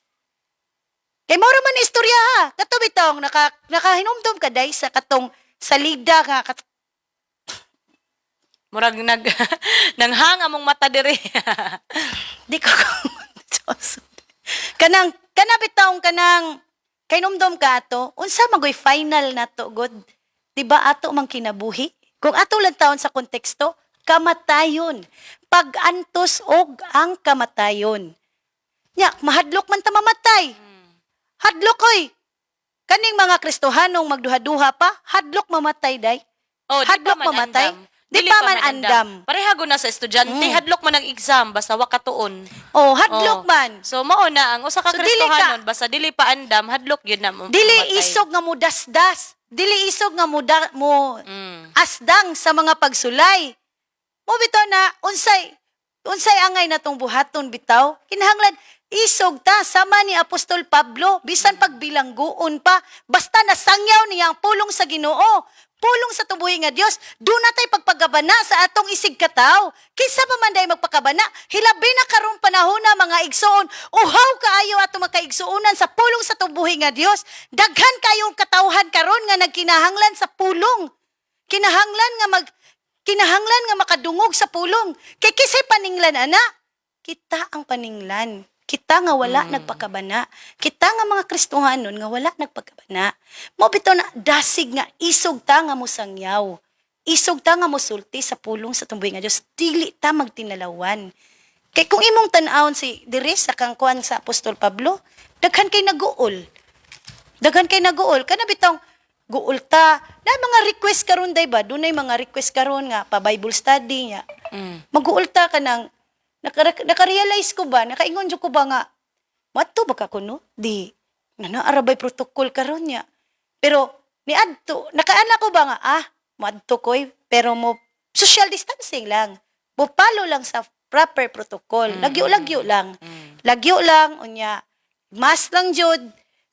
Kay mao ra man istorya ha. Kato bitong nakahinumdum ka day sa katong salida nga Murag nanghang among mata diri. Di ko Diyos. Kanang kana bitong kanang kahinumdum ka ato, unsa magoy final nato, God? Di ba ato mang kinabuhi? Kung ato lang taon sa konteksto, Kamatayon. Pag-antos og ang kamatayon. Nya, mahadlok man ta mamatay. Hadlok oy. Kaning mga Kristohanong magduha-duha pa, hadlok mamatay day. Oh, di Hadlok pa man mamatay. andam. Di Dili pa man andam. Pareha na sa estudyante, hadlok man ang exam basta wa katuon. Oh, hadlok Oh. man. So mao na ang usa ka So, dili ka- Kristohanon basta dili pa andam, hadlok gyud na mo. Dili mamatay. isog nga mudasdas, dili isog nga muda, mo asdang sa mga pagsulay. Mo bitaw na unsay unsay angay natong buhaton bitaw? Kinahanglan isog ta sama ni Apostol Pablo bisan pagbilangguon pa basta nasangyaw niya ang pulong sa Ginoo. Pulong sa tubuhi nga Dios, do na tay pagpagabana sa atong isig kataw. Kinsa pa man day magpakabana, hilabi na karong panahon na mga igsoon, uhaw kaayo ato makaigsuonan sa pulong sa tubuhi nga Dios. Daghan kayong katawhan karon nga nagkinahanglan sa pulong. Kinahanglan nga makadungog sa pulong. Kay kisay paninglan ana, kita ang paninglan. Kita nga wala nagpakabana. Kita nga mga Kristohanon nga wala nagpakabana. Mo bitaw na dasig nga isog ta nga mosangyaw. Isog ta nga mosulti sa pulong sa tumbuhi nga Dios. Dili ta magtinalawan. Kay kung imong tan-awon si diri sa kangkuan sa Apostol Pablo, daghan kay naguol. Daghan kay naguol kana bitong guol ta. Na mga request karon day ba? Dunay mga request karon nga pa Bible study nga. Maguol ta kanang naka-realize ko ba, nakaingon jud ko ba nga mato ba ka kuno? Di na naarabay protocol karon niya. Pero niadto, nakaana ko ba nga maadto koy pero mo social distancing lang. Mo-follow lang sa proper protocol. Lagyo-lagyo lang. Lagyo lang unya mask lang jud.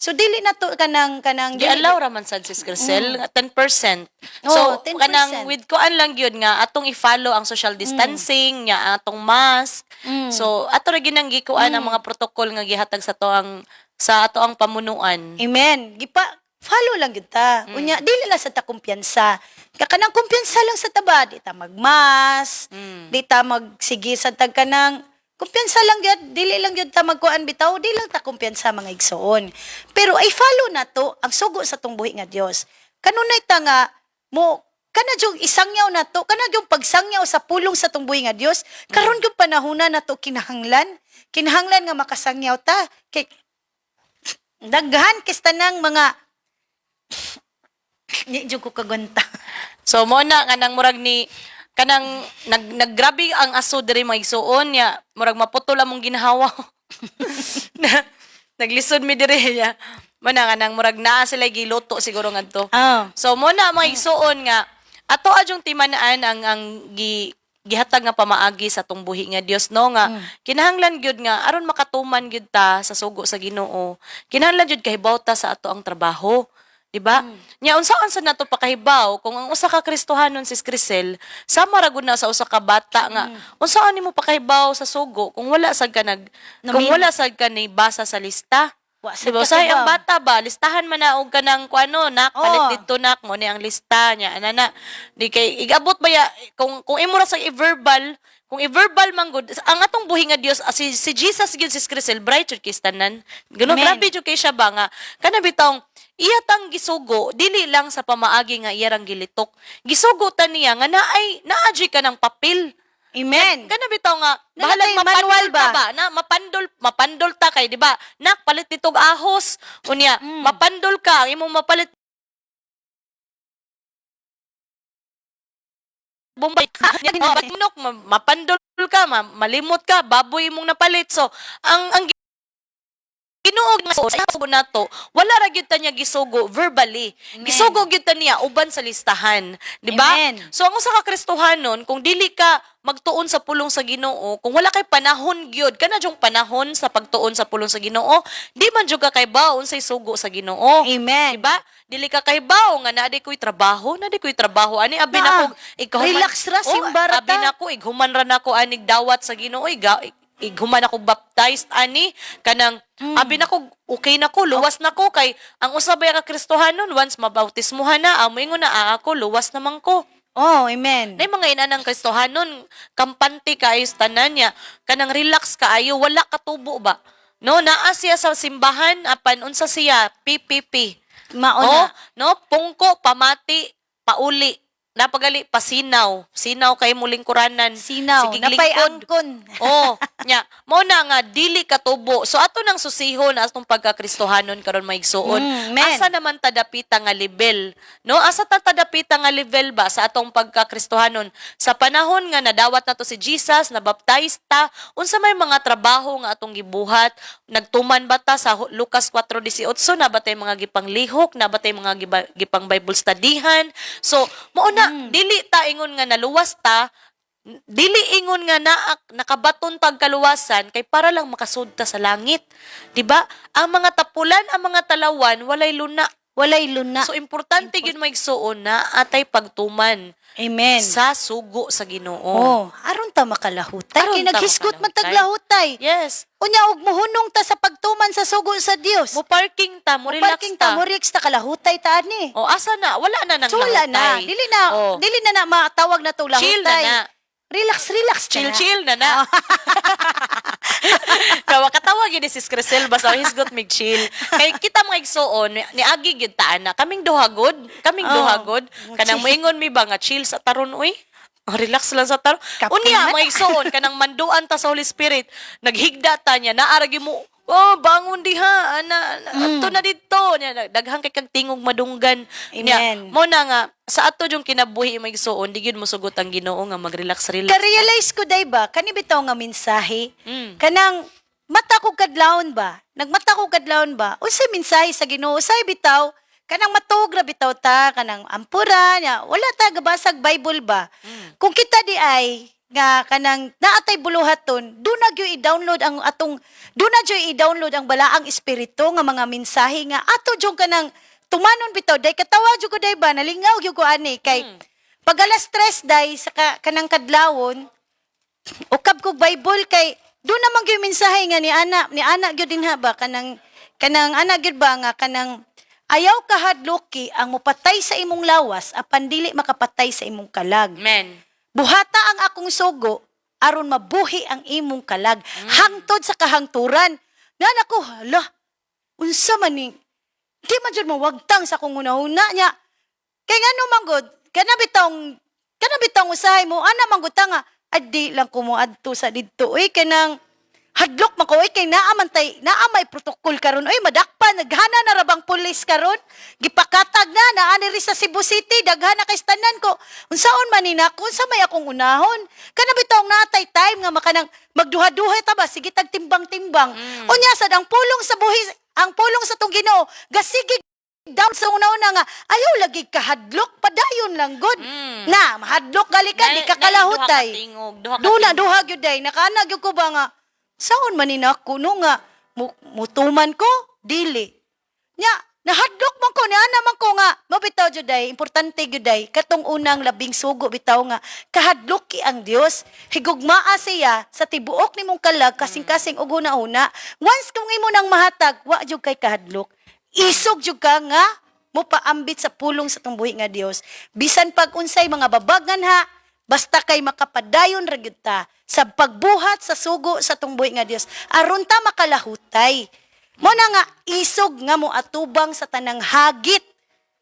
So dili na to kanang kanang Di dili- allow ra man sad sis Crisel, 10%. Oo, So 10%. kanang with kuan lang gyud nga atong i-follow ang social distancing, nga atong mask. So ato ra ginang gikuan ang mga protocol nga gihatag sa to ang sa ato ang pamunuan. Amen. Gipa follow lang gyud ta. Unya dili lang sa ta kumpiyansa. Kakanang kumpiyansa lang sa taba, di ta magmas, di ta magsige sa tag kanang kumpiyansa lang gyud, dili lang gyud ta magkuan bitaw, di lang ta kumpiyansa mga igsoon. Pero ay follow na to ang sugo sa tong buhi nga Dios. Kanunay ta nga mo kana jung isangyaw na to, kana jung pagsangyaw sa pulong sa tong buhi nga Dios, karon gyud panahona na to kinahanglan, kinahanglan nga makasangyaw ta kay daghan kista ng mga di jud ko kagwanta. So mo na kanang murag ni kanang naggrabe ang aso diri mga igsuon nya murag maputol among ginhawa. Na, naglisod mi diri nya. Mo na kanang murag naa sila giluto siguro ngadto. So mo na mga igsuon nga ato adyong timan-an ang gihatag nga pamaagi sa tong buhi nga Dios no nga kinahanglan gyud nga aron makatuman gyud ta sa sugo sa Ginoo. Kinahanglan gyud kahibaw ta sa ato ang trabaho. Di ba? Nya unsaon sa nato pakahibaw kung ang usa ka Kristohanon sis Crisel sama ra gud na sa usa ka bata nga unsaon nimo pakahibaw sa sugo kung wala sad ka nag kung Namin- wala sad ka ni basa sa lista. Wa sad Diba? ka Usahay ang kahibaw. bata ba, listahan man na og kanang kuano nak, palit Oo. didto nak, mo ni ang lista niya ana na. Di kay igabot ba ya kung imo ra sa i-verbal, kung i-verbal man gud ang atong buhi nga Dios si Jesus gyud si Crisel bright jud kay tanan. Gano Amen. grabe jud kay siya ba nga kana bitong iya tang gisugo dili lang sa pamaagi nga iya rang gilitok. Gisugo ta niya nga naay naa jud ka ng papel. Amen. Kana bitaw nga Naa bahalag tay manual mapandol ba? ta ba na mapandol mapandol ta kay di ba nak palit nitog ahos unya mapandol ka ang imong mapalit Bombay manok mapandol ka malimot ka baboy imong napalit so ang Ginoo nga sa sugo nato wala ra gyud ta niya gisugo verbally gisugo gyud ta niya uban sa listahan di ba? Amen. So ang usa ka Kristohanon kung dili ka magtuon sa pulong sa Ginoo, kung wala kay panahon gyud, kana jung panahon sa pagtuon sa pulong sa Ginoo, di man jud ka kay unsay sugo sa Ginoo. Amen. Di ba? Dili ka kay nga naa di ko'y trabaho, naa di ko'y trabaho ani abi Naa. na ko ighuman. Relax ra, Oh, simba ra abi ta. na ko ighuman ra nako anig dawat sa Ginoo, ighuman ako baptized ani kanang abi nako okay na ko luwas na ko kay ang usa ba ka Kristohanon once mabautismuhan na amo ingon na ako luwas naman ko. Oh, amen. Nay mga ina ng Kristohanon, kampante kaayo sa tanan niya, kanang relax kaayo, wala katubo ba? No, naa siya sa simbahan apan unsa siya PPP. Mao Oh, na. no, pungko, pamati, pauli. Napagali pasinaw, sinaw kay mo lingkuranan. Sinaw, Sige, napay lingkod. angkon. Oh, nya. Mao na nga dili katubo. So ato nang susihon atong pagkakristohanon karon, maigsuon. Men. Asa naman ta dapita nga level? No, asa ta tadapita nga level ba sa atong pagkakristohanon? Sa panahon nga nadawat nato si Jesus, nabaptize ta, unsa may mga trabaho nga atong gibuhat? Nagtuman ba ta sa Lucas 4:18? Na ba tay mga gipanglihok, na ba tay mga gipang Bible studyhan? So, mao na dili ta ingon nga naluwas ta, dili ingon nga naa nakabaton tag kaluwasan kay para lang makasud ta sa langit. 'Di ba? Ang mga tapulan, ang mga talawan, walay luna. Walay luna. So importante gyud, maigsuon, na atay pagtuman Amen. sa sugo sa Ginoo. Oh, aron ta makalahutay. Aron Kay ta naghisgot man makalahutay. taglahutay. Yes. Unya og muhunong ta sa pagtuman sa sugo sa Dios. Mo parking ta, mo relax Parking ta. ta, mo relax ta, kalahutay ta ani. Oh, asa na? Wala na nang So wala na. lahutay. Dili na Oh. dili na na matawag na to lahutay. Chill na na. Relax, relax ta Chill, na. chill na na. Kawa katawa gyud ni Sis Crisel, basta hisgot mig chill. Kay kita mga igsuon ni agi gyud ta ana. Kaming duha gud, kaming duha gud. Kanang moingon mi ba nga chill sa taron uy. Oh, relax lang sa taron. Kapoy Unya man. mga igsuon, kanang manduan ta sa Holy Spirit, naghigda ta niya naa ra gyud mo. Oh, bangon diha, ana, adto na didto. Nya daghan kay kag tingog madunggan. Nya, Amen. mo na nga sa ato yung kinabuhi, mga igsuon, di gyud mosugot ang Ginoo nga mag-relax relax. Ka-realize ko day ba, kani bitaw nga mensahe, kanang mata ko kadlawon ba? Nagmata ko kadlawon ba? Unsay mensahe sa Ginoo? Unsay bitaw? Kanang matuog ra bitaw ta, kanang ampura nya, wala ta gabasag Bible ba? Kung kita di ay nga kanang naatay buluhaton, do na gyud i-download ang atong do na gyud i-download ang balaang espiritu nga mga mensahe nga ato jud kanang tumanon bitaw day. Katawa jud ko day ba, nalingaw gyud ko ani kay pag alas 3 day sa kanang kadlawon, ukab ko Bible kay do naman gyud mensahe nga ni ana gyud dinha ba, kanang kanang ana gyud ba nga kanang ayaw kahadloki ang mopatay sa imong lawas apan dili makapatay sa imong kalag. Amen. Buhata ang akong sugo aron mabuhi ang imong kalag hangtod sa kahangturan. Nan ako, hala, unsa man ni, di man jud mawagtang sa akong hunahuna niya. Kay ngano man gud, kana bitawng usahay mo ana man gud ta nga adi lang ko mo adto sa didto oy, kanang hadlok man ko oy, kay naa man tay naa may protocol karon oy, madakpan, naghana na ra bang pulis karon, gipakatag na naa diri sa Cebu City, daghan na kay tanan ko, unsaon man ni nako, unsa may akong unahon? Kana bitawng natay time nga makanang magduha-duha ta ba, sige tag timbang-timbang. Unya sad ang pulong sa buhi, ang pulong sa tong Ginoo gasige down sa una-una nga ayaw lagi kahadlok, padayon lang gud na mahadlok gali ka, di ka kalahutay. Duha ka tingog, duha ka Duna tingog. duha gyud day nakaana gyud ko ba nga saon man ni nako no nga mutuman ko dili nya nahadlok man ko niana man ko nga mabitaw jud day, importante gyud day katong unang labing sugo bitaw nga kahadloki ang Dios, higugmaa siya sa tibuok nimong kalag, kasing-kasing ug huna-huna. Once kung imo nang mahatag, wa jud kay kahadlok, isog jud ka nga mopaambit sa pulong sa tong buhi nga Dios bisan pag unsay mga babagan ha, basta kay makapadayon ra gyud ta sa pagbuhat sa sugo sa tong buhi nga Dios aron ta makalahutay. Mo na nga isog nga mo atubang sa tanang hagit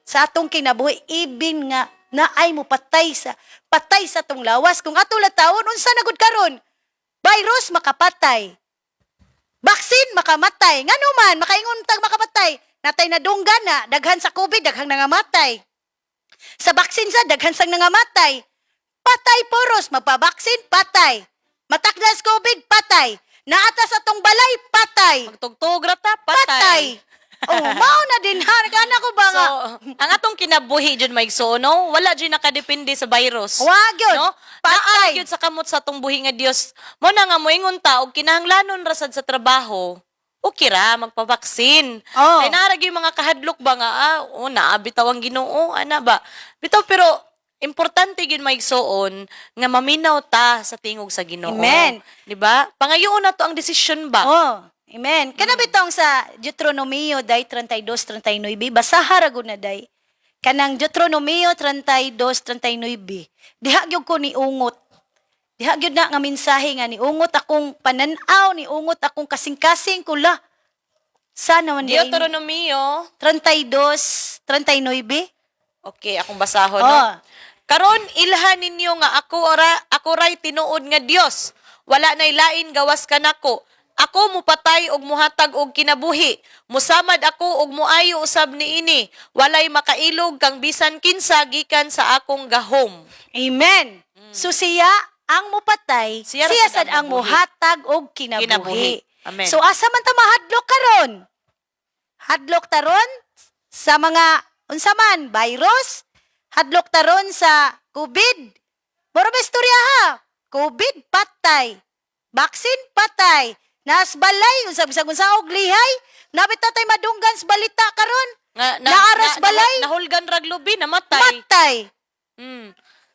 sa atong kinabuhi, ibin nga naay mo patay sa patay sa atong lawas. Kung ato latawon, unsa na gud karon? Virus makapatay, vaccine makamatay. Ngano man makaingon tag makapatay, natay nadunggan na daghan sa COVID, daghang nangamatay. Sa vaccine sa daghan sang nangamatay. Patay poros, magpa-vaccine patay, matakdas COVID patay, naata sa atong balay patay. Magtugtog ra ta, patay. Patay. Oh, mao na din ha. Kana ko ba nga? So, ang atong kinabuhi jud, maigsuon, no? Wala jud nakadepende sa virus. Wa gyud. No? Patay. Naa gyud sa kamot sa atong buhi nga Dios. Mo na nga moingon ta og kinahanglanon ra sad sa trabaho. Okay ra magpa-vaccine. Oh. Kay naa ra gyud mga kahadlok ba nga oh, naa bitaw ang Ginoo ana ba. Bitaw, pero importante gyud, maigsuon, nga maminaw ta sa tingog sa Ginoo. Amen. Di ba? Pangayoon na to ang desisyon ba? Oh, amen. Kana bitong sa Deuteronomio day 32:39, basaha ra gud na day. Kanang Deuteronomio 32:39. Diha gyud ko niungot. Diha gyud na nga mensahe nga niungot akong panan-aw, niungot akong kasing-kasing kula. Sana man di ay- Deuteronomio 32:39. Okay, akong basahon, Oh. no? Karon ilhan ninyo nga ako ora ako ray tinuod nga Dios. Wala nay lain gawas kanako. Ako mupatay og muhatag og kinabuhi. Musamad ako og muayo usab niini. Walay makailog kang bisan kinsa gikan sa akong gahom. Amen. So siya ang mupatay, Siya siya, ra sad sad ang ang mubuhi. muhatag og kinabuhi. Kinabuhi. Amen. So asa man ta mahadlok karon? Hadlok taron sa mga unsa man virus? Hadlok taron sa COVID? Mura ba istorya ha? COVID patay. Vaccine patay. Nas balay unsa bisag unsa og lihay? Nabit tatay madunggan sa balita karon. Nga, Naaras balay? Nahulgan raglubi, namatay. Patay.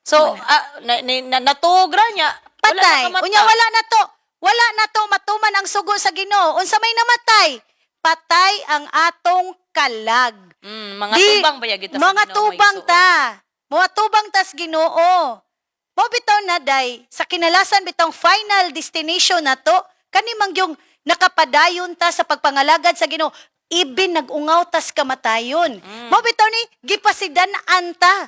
So, natugra niya. Wala Patay. na kamata. Unya wala na to. Wala na to matuman ang sugo sa Ginoo. Unsa may namatay? Patay ang atong kalag. Mga tubang ba kita sa Mga Ginoo, may tubang igsuon? ta. Mga tubang tas Ginoo. Mo bitaw na day sa kinalasan bitong final destination na to kani man yung nakapadayon ta sa pagpangalagad sa Ginoo ibin nag-ungaw tas kamatayon. Mo bitaw ni gipasidan anta.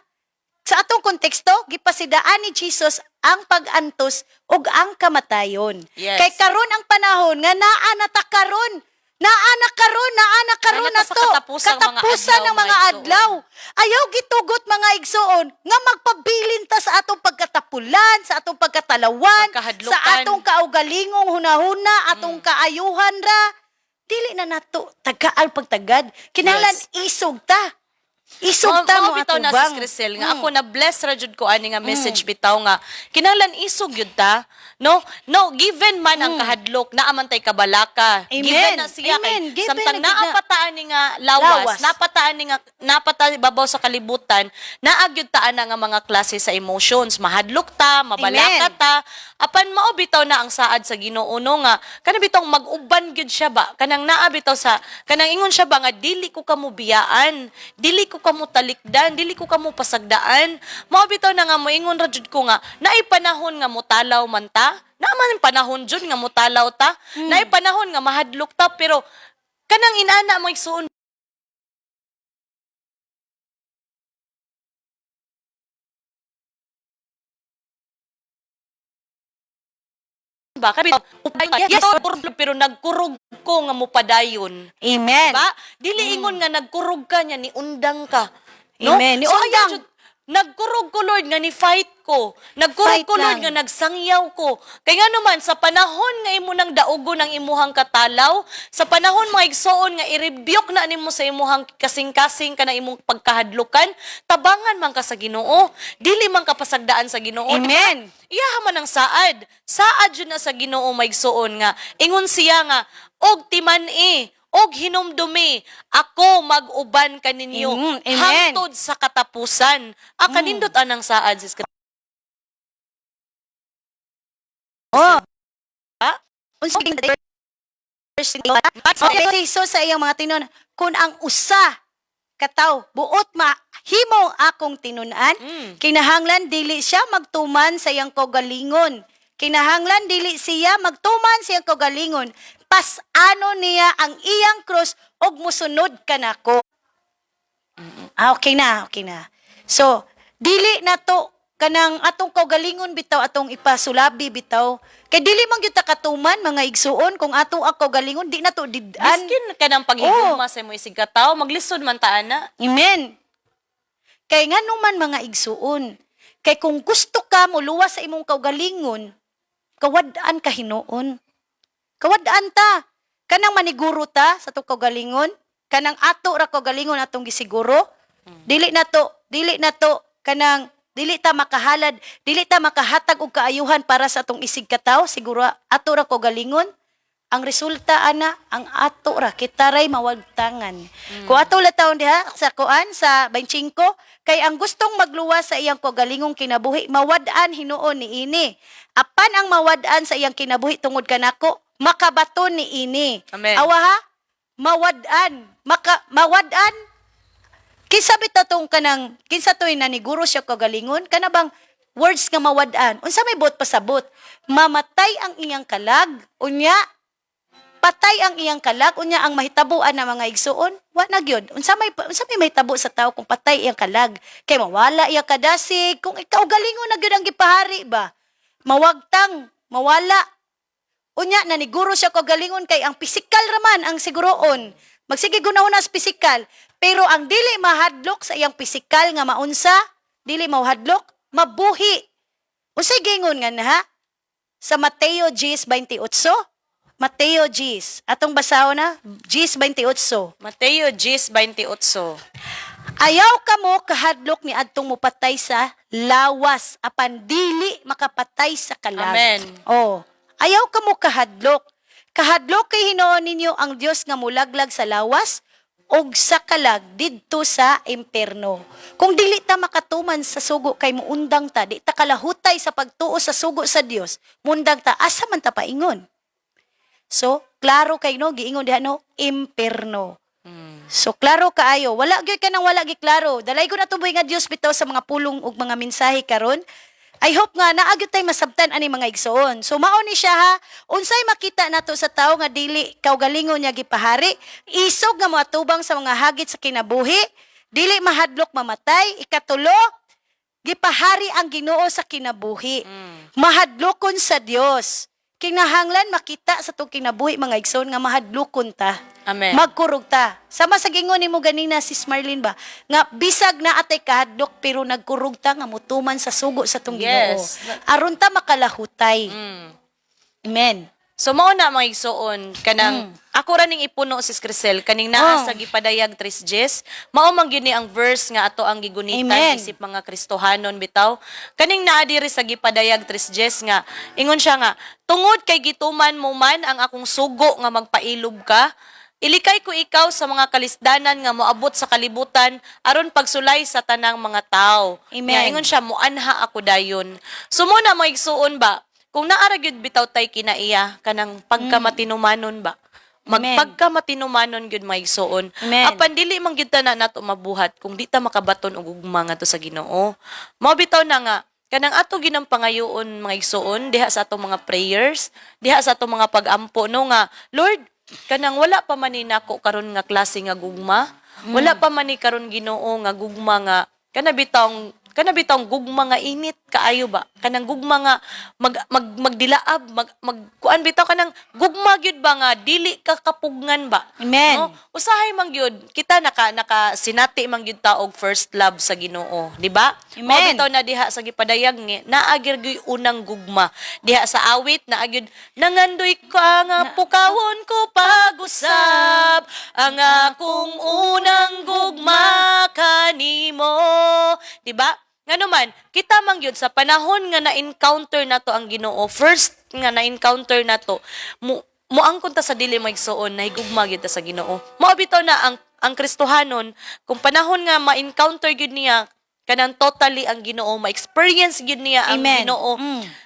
Sa atong konteksto, gipasidaan ni Jesus ang pag-antos ug ang kamatayon. Yes. Kay karon ang panahon nga naa na ta karon. Naa na karon, naa na karon Naa na na ta sa to. katapusang mga Katapusan adlaw, ng mga mga igsoon. adlaw. Ayaw gitugot mga igsoon nga magpabilin ta sa atong pagkatapulan, sa atong pagkatalawan, Pagkahadlukan. sa atong kaugalingong hunahuna, atong kaayuhan ra. Dili na nato tagaal pagtagad. Kinahanglan isog ta. Isog ta mo Mao bitaw na atubang. sis Crisel nga ako na bless ra jud ko ani nga message bitaw nga kinahanglan isog gyud ta, no, no, given man ang kahadlok naa man tay kabalaka. Amen. Given na siya Amen. kay Given samtang na gid na. naapataan ni nga lawas, Lawas. napataan ni nga napata babaw sa kalibutan, naa gyud ta ana nga mga klase sa emotions, mahadlok ta, mabalaka Amen. ta, apan mao bitaw na ang saad sa Ginoo, no, nga kana bitong mag-uban gyud siya ba, kanang naa bitaw sa kanang ingon siya ba nga dili ko kamo biyaan, dili ko kamo talikdan, dili ko kamo pasagdaan. Mao bitaw na nga moingon ra jud ko nga naay panahon nga motalaw man ta, naa man panahon jud nga motalaw ta, naay panahon nga mahadlok ta, pero kanang inana mo igsuon ba kay yes, pero nagkurog ko nga mopadayon. Amen. Ba? Dili ingon nga nagkurog ka niya, niundang ka. No? Amen. So, Niundang. ayaw jud, nagkurog ko, Lord, nga ni-fight ko. Nagkurog Fight ko, Lord, lang. nga nagsangyaw ko. Kay nga naman, sa panahon nga imo nang daugo ng imuhang katalaw, sa panahon mga igsoon nga i-rebuke na nimo sa imuhang kasing-kasing ka na imong pagkahadlukan, tabangan man ka sa Ginoo. Dili man ka pasagdaan sa Ginoo. Di ba? Amen. Iyaha man ang saad. Saad yun na sa Ginoo maigsuon nga. Ingon siya nga, og timan-i, og hinumdumi, ako mag-uban kaninyo Amen. hangtod sa katapusan. Ah, kanindot anang saad sis. Oh. Ah? Unsa Okay, Jesus sa iyang mga tinon, kung ang usa kataw buot mahimo akong tinun-an, kinahanglan dili siya magtuman sa iyang kaugalingon. Kinahanglan dili siya magtuman sa iyang kaugalingon. Pas-ano niya ang iyang krus og musunod kanako. Ah, okay na, okay na. So, dili na to kanang atong kaugalingon bitaw atong ipasulabi bitaw. Kay dili man gyud ta katuman mga igsuon kung ato ang kaugalingon di na to did-an. Miskin ka ng paghigugma sa imo isig katawo, maglisod man ta ana. Amen. Kay nga man mga igsuon, kay kung gusto ka moluwas sa imong kaugalingon, kawad-an ka hinuon. Kawad-an ta. Kanang maniguro ta sa atong kaugalingon, kanang ato ra kaugalingon atong gisiguro. Dili na to, dili na to kanang dili ta makahalad, dili ta makahatag og kaayuhan para sa atong isig katawo, siguro ato ra kaugalingon. Ang resulta ana, ang ato ra kita ray mawagtangan. Kung ato lataon diha sa kuan sa 25 kay ang gustong magluwas sa iyang kaugalingong kinabuhi mawad-an hinuon niini. Apan ang mawad-an sa iyang kinabuhi tungod kanako makabaton niini. Amen. Awa ha? Mawad-an, maka mawad-an. Kinsa bitaw tong kanang kinsa toy naniguro siya kagalingon kana bang words nga mawad-an? Unsa may buot pasabot? Mamatay ang iyang kalag, unya Patay ang iyang kalag, unya ang mahitabuan na, mga igsuon, wa na gyud. Unsa may mahitabo sa tao kung patay iyang kalag? Kay mawala iyang kadasig, kung ikaw galingon na gyud ang gipahari ba? Mawagtang, mawala. Unya naniguro siya kaugalingon kay ang pisikal raman ang siguroon. Magsige gunahon sa pisikal, pero ang dili mahadlok sa iyang pisikal nga maunsa, dili mauhadlok, mabuhi. Unsay gingon nga na sa Mateo 10:28? Mateo 10. Atong basahon na, 10:28. Mateo 10:28. Ayaw kamo kahadlok ni adtong mupatay sa lawas apan dili makapatay sa kalag. Amen. Oh, ayaw kamo kahadlok. Kahadlok kay Hinuon ninyo ang Dios nga mulaglag sa lawas og sa kalag didto sa imperno. Kung dili ta makatuman sa sugo kay muundang ta, di ta kalahutay sa pagtuo sa sugo sa Dios, mundang ta, asa man ta paingon? So, klaro kay no, giingon diha no, imperno. So klaro kaayo, wala gyud ka nang wala gi klaro. Dalay ko na tuboy nga Dios bitaw sa mga pulong ug mga mensahe karon. I hope nga naa gyud tay masabtan ani, mga igsoon. So mao ni siya ha, unsay makita nato sa tawo nga dili kaugalingon niya gipahari, isog nga moatubang sa mga hagit sa kinabuhi, dili mahadlok mamatay. Ikatulo, gipahari ang Ginoo sa kinabuhi. Mahadlokon sa Dios. Kinahanglan makita sa atong kinabuhi, mga igsoon, nga mahadlokon ta. Amen. Magkurog ta. Sama sa gingon nimo ganina, Sis Marlene ba, nga bisag na atay kahadlok pero nagkurog ta nga mutuman sa sugo sa tong Ginoo. Aron ta makalahutay. Amen. So mao na, mga igsoon, kanang ako ra ning ipuno, Sis Crisel, kaning naa sa gipadayag 3 Gs, mao man gyud ni ang verse nga ato ang gigunitan isip mga Kristohanon bitaw. Kaning naa diri sa gipadayag 3 Gs nga ingon siya nga tungod kay gituman mo man ang akong sugo nga magpailob ka, ilikay ko ikaw sa mga kalisdanan nga moabot sa kalibutan aron pagsulay sa tanang mga tao. Amen. Nga ingon siya, muanha ako dayon. So mo na, mga igsuon ba, kung naara gyud bitaw tay kinaiya kanang pagkamatinumanon ba. Amen. Magpagkamatinumanon gyud, mga igsuon. Amen. Apan dili man gyud ta na nato mabuhat kung di ta makabaton og ugma ngadto sa Ginoo. Mao bitaw na nga kanang ato ginang pangayoon, mga igsuon, diha sa atong mga prayers, diha sa atong mga pag-ampo no, nga Lord, kanang wala pa man ni nako karon nga klase nga gugma. Wala pa man ni karon, Ginoo, nga gugma nga kana bitawng gugma nga init kaayo ba, kanang gugma nga mag, mag magdilaab, mag mag kuan bitaw, kanang gugma gyud ba nga dili ka kapugngan ba. Amen. No? Usahay man gyud kita naka naka sinati man gyud ta og first love sa Ginoo, di ba? Amen. Mao bitaw na diha sa gipadayag ni naa gyud gyud unang gugma diha sa awit na gyud, nangandoy ka nga pukawon ko pag-usab ang akong unang gugma kanimo, di ba? Ngano man, kita man gyud sa panahon nga na-encounter nato ang Ginoo, first nga na-encounter nato, mo moangkon ta sa dili maigsuon, nahigugma gyud ta sa Ginoo. Mao bitaw na ang Kristohanon kung panahon nga ma-encounter gyud niya kanang totally ang Ginoo, ma-experience gyud niya ang Amen. Ginoo.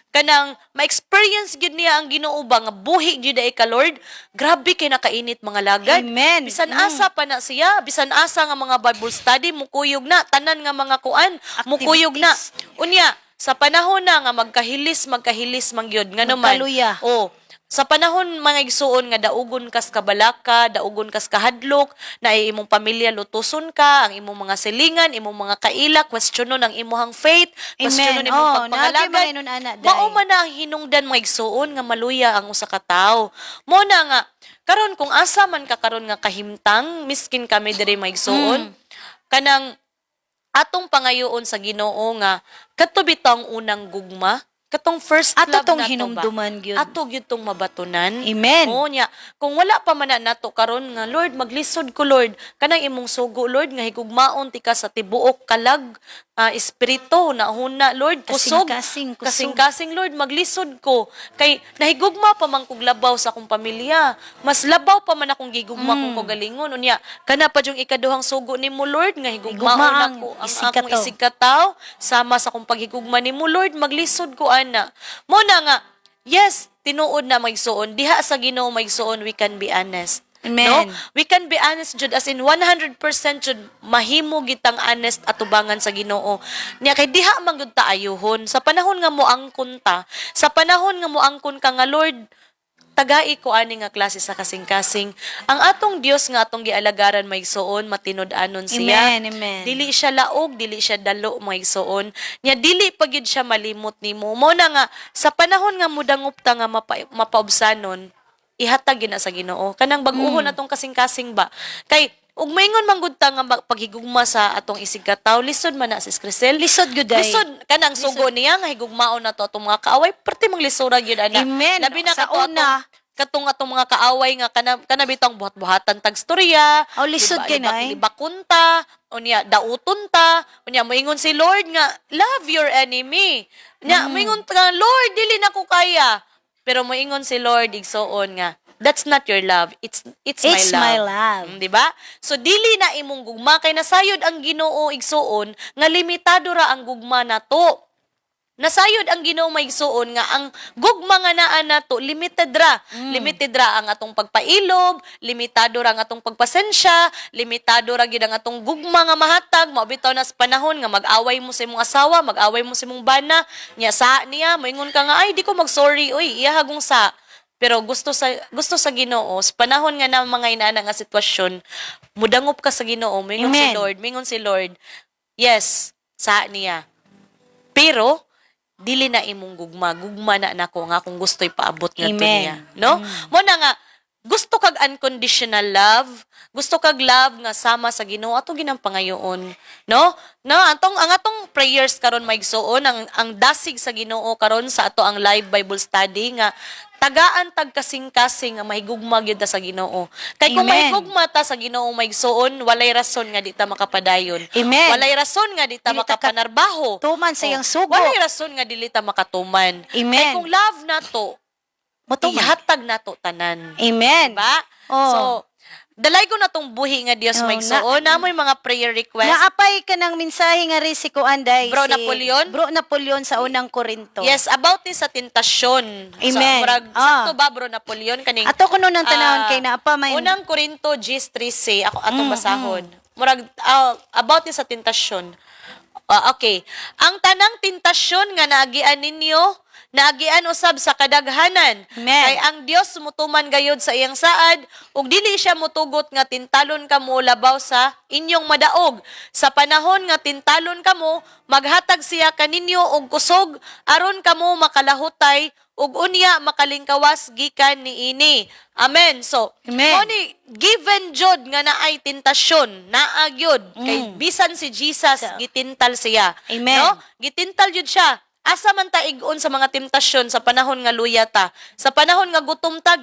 Kanang ma-experience gyud niya ang Ginoo ba nga buhi gyud ay ka Lord. Grabe kay nakainit, mga lagad. Amen. Bisan asa pa na siya, bisan asa nga mga Bible study mukuyog na, tanan nga mga kuan mukuyog na. Unya, sa panahon na nga magkahilis, magkahilis man gyud ngano man. Magkaluya. Oh, sa panahon, mga igsuon, nga daugon kas kabalaka, daugon kas kahadlok, na ay imong pamilya lutuson ka, ang imong mga silingan, imong mga kaila, questionon ang imong faith, questionon Amen. imong Oh, pagpangalagad. naa gyud mga inon ana, day. Mao man na ang hinungdan, mga igsuon, nga maluya ang usa ka tawo. Mo na nga karon kung asa man ka karon nga kahimtang, miskin kami diri, mga igsuon, kanang atong pangayoon sa Ginoo nga kadto bitawng unang gugma, katong first Ato love tong nato ba? hinumduman gyud. Ato gyud tong mabatunan. Amen. Oo nya. Kung wala pa man na nato karon nga Lord, maglisod ko Lord, kanang imong sugo Lord nga higugmaon ti ka sa tibuok kalag, espiritu na huna Lord, kusog. Kasing-kasing, kusog. Kasing-kasing Lord, maglisod ko kay nahigugma pa man kog labaw sa akong pamilya. Mas labaw pa man akong gigugma kong kaugalingon. Unya, kana pa yung ikaduhang sugo nimo Lord nga higugmaon Higugma ang ako ang isig akong kataw. isig kataw sama sa akong paghigugma nimo Lord, maglisod ko ana. Mo na nga yes, tinuod na maigsuon diha sa Ginoo, maigsuon, we can be honest. Amen. No? We can be honest jud, as in 100% jud mahimo gitang honest atubangan sa Ginoo. Niya kay diha man gyud ta ayuhon sa panahon nga moangkon ta, sa panahon nga moangkon ka nga Lord, Tagai ko ani nga klase sa kasing-kasing. Ang atong Dios nga atong gialagaran, mga igsoon, matinud-anon siya. Amen, amen. Dili siya laog, dili siya dalo, mga igsoon. Nya dili pa gyud siya malimot nimo. Mo na nga sa panahon nga mudangop ta nga mapaubsanon, ihatag gyud na sa Ginoo. Kanang bag-uhon atong kasing-kasing ba. Kay ug maingon man gud ta nga paghigugma sa atong isig katawo, lisod man na, Sis Crisel. Lisod gyud ay. Lisod kanang sugo niya nga higugmaon na to atong mga kaaway, perti mang lisura gyud ana. Amen. Labi na Sa kato atong una. Katong atong mga kaaway nga kana bitong buhat-buhatan tag storya. Oh, lisod kay Diba, na, eh. libakunta, unya dauton ta, unya moingon si Lord nga love your enemy. Nya moingon ka, "Lord, dili na ko kaya." Pero moingon si Lord, igsoon, nga that's not your love. It's my It's love. my love. Di ba? So dili na imong gugma kay nasayod ang Ginoo, igsoon, nga limitado ra ang gugma nato. Nasayod ang Ginoo, mga igsoon, nga ang gugma nga naa nato limited ra. Limited ra ang atong pagpailob, limitado ra ang atong pagpasensya, limitado ra gyud ang atong gugma nga mahatag. Mao bitaw na sa panahon nga mag-away mo sa imong asawa, mag-away mo sa imong bana, nya sa niya moingon ka nga, "Ay, di ko mag-sorry, oy, iya hagong sa." Pero gusto sa Ginoo sa panahon nga na mga inana nga sitwasyon, mudangop ka sa Ginoo, moingon si Amen. Lord, mingon si Lord, "Yes, sa niya. Pero dili na imong gugma, gugma na nako nga akong gusto ipaabot ngadto Amen. niya." No? Mo na nga gusto kag unconditional love, gusto kag love nga sama sa Ginoo, ato ginang pangayoon, no? No, atong ang atong prayers karon, maigsoon, ang dasig sa Ginoo karon sa ato ang live Bible study nga tagaan tag kasing-kasing nga mahigugma gyud ta sa Ginoo. Kay kung Amen. mahigugma ta sa Ginoo, maigsoon, walay rason nga di ta makapadayon. Amen. Walay rason nga di ta Dili ta makapanarbaho. tuman sa iyang sugo. Walay rason nga dili ta makatuman. Amen. Kay kung love nato, Motuman. ihatag nato tanan. Amen. Diba? Oh. So, dalay ko na tong buhi nga Dios, Oh, may igsoon. Na mo'y mga prayer request. Naapay ka ng mensahe nga rin si Kuanday. Bro si Napoleon? Bro Napoleon sa Unang Korinto. Yes, about ni sa tentasyon. Amen. So, murag, sakto ba, Bro Napoleon? Kaning, Ato kuno ng tanawon kay naapa may Unang Korinto 10:13, ako atong basahon. Murag about ni sa tentasyon. Okay. Ang tanang tentasyon nga naagian ninyo, naagian usab sa kadaghanan. Amen. Kay ang Dios mutuman gayod sa iyang saad ug dili siya mutugot nga tintalon kamo labaw sa inyong madaog. Sa panahon nga tintalon kamo, maghatag siya kaninyo og kusog aron kamo makalahutay ug unya makalingkawas gikan niini. Amen. So, Amen. mo ni given jud nga naay tentasyon, naa gyud kay bisan si Jesus gitintal siya. Amen. No? Gitintal jud siya. Asa man ta ig-on sa mga temptasyon sa panahon nga luya ta? Sa panahon nga gutom ta,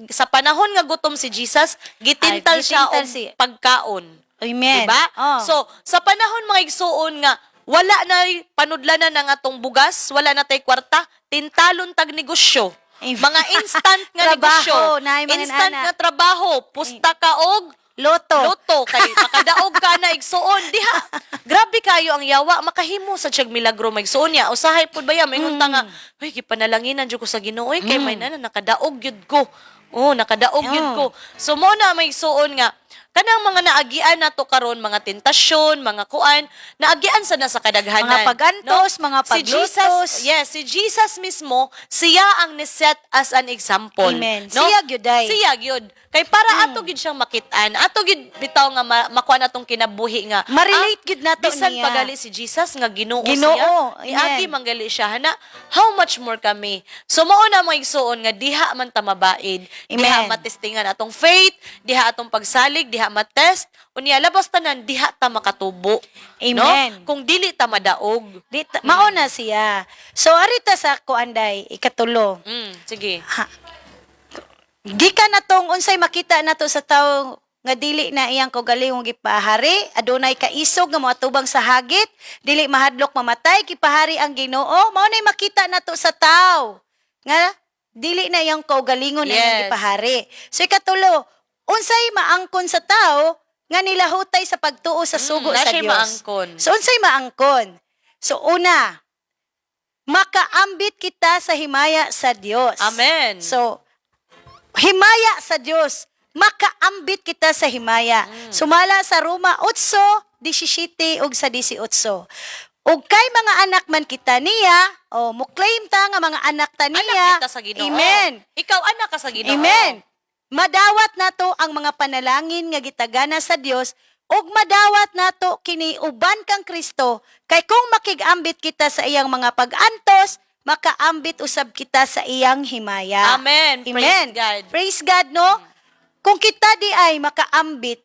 sa panahon nga gutom si Jesus, gitintal Ay, siya gitintal og pagkaon. Amen. Diba? Oh. So, sa panahon, mga igsuon, nga wala na panudlanan ang atong bugas, wala na tay kwarta, tintalon tag negosyo. Amen. Mga instant nga Trabaho, negosyo. naay mga Instant inana. nga trabaho, pusta ka og Loto. Loto kay makadaog ka na, igsuon diha. Grabe kayo ang yawa makahimo sa siyag milagro, maigsuon niya. Usahay pud ba ya maingon ta nga, "Uy, gipanalanginan jud ko sa Ginoo oy, kay may nana nakadaog gyud ko." Oh, nakadaog gyud ko. So mo na, maigsuon, nga kanang mga naagian nato karon, mga tentasyon, mga kuan, naagian sa na sa kadaghanan. Mga pag-antos, mga Si Jesus, paglutos. yes, si Jesus mismo, siya ang ni-set as an example. Amen. No? Siya gyud ay. Siya gyud. Kay para ato gyud siyang makit-an, ato gyud bitaw nga makuha natong kinabuhi nga Ma-relate gyud nato bisan niya. pagali si Jesus nga Ginoo, Ginoo, siya. amen. Niagi manggali siya hana, how much more kami? So mao na, mga igsuon, nga diha man ta mabaid, diha Amen. matestingan atong faith, diha atong pagsalig, diha matest, unya labas tanan diha ta makatubo. No? Amen. Kung dili ta madaog. Di mao na siya. So arita sa kuanday ikatulo. Sige. Ha. Gikan na tong unsay makita nato sa tawo nga dili na iyang kaugalingong gipahari, adunay kaisog nga moatubang sa hagit, dili mahadlok mamatay, gipahari ang Ginoo, mao nay makita nato sa tawo nga dili na iyang kaugalingon ang iyang gipahari. So ikatulo, unsay maangkon sa tawo nga nilahutay sa pagtuo sa sugo Na sa siya'y Dios? maangkon. So unsay maangkon? So una, makaambit kita sa himaya sa Dios. Amen. So himaya sa Dios. Makaambit kita sa himaya. Sumala sa Roma 8:17 ug sa 18. Ug kay mga anak man kita niya, o mo-claim ta nga mga anak ta niya. Anak kita sa Ginoo. Amen. Ikaw anak ka sa Ginoo. Amen. Madawat nato ang mga panalangin nga gitagana sa Dios ug madawat nato kini uban kang Kristo kay kung makig-ambit kita sa iyang mga pag-antos, makaambit usab kita sa iyang himaya. Amen. Praise Amen. God. Praise God, no? Kung kita di ay makaambit,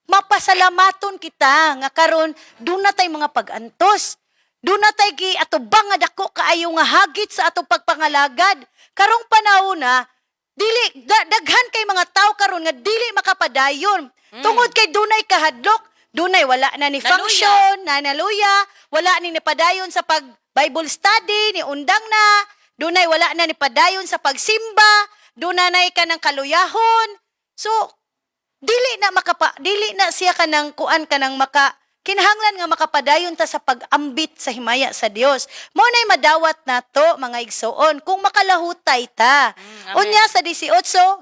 mapasalamaton kita nga karon duna tay mga pag-antos. Duna tay gi atubang nga dako kaayo nga hagit sa atong pagpangalagad. Karong panahon na dili daghan kay mga tao karon nga dili makapadayon. Tungod kay dunay kahadlok, dunay wala na ni Naluya. function, na naluya, wala ni nipadayon sa pag Bible study, ni undang na, dunay wala na ni padayon sa pagsimba, dunay ka ng kaluyahon. So, dili na siya kanang kuan kanang maka kinahanglan nga makapadayon ta sa pag-ambit sa himaya sa Dios. Mao nay madawat nato, mga igsoon, kung makalahutay ta. Amen. Unya sa 18,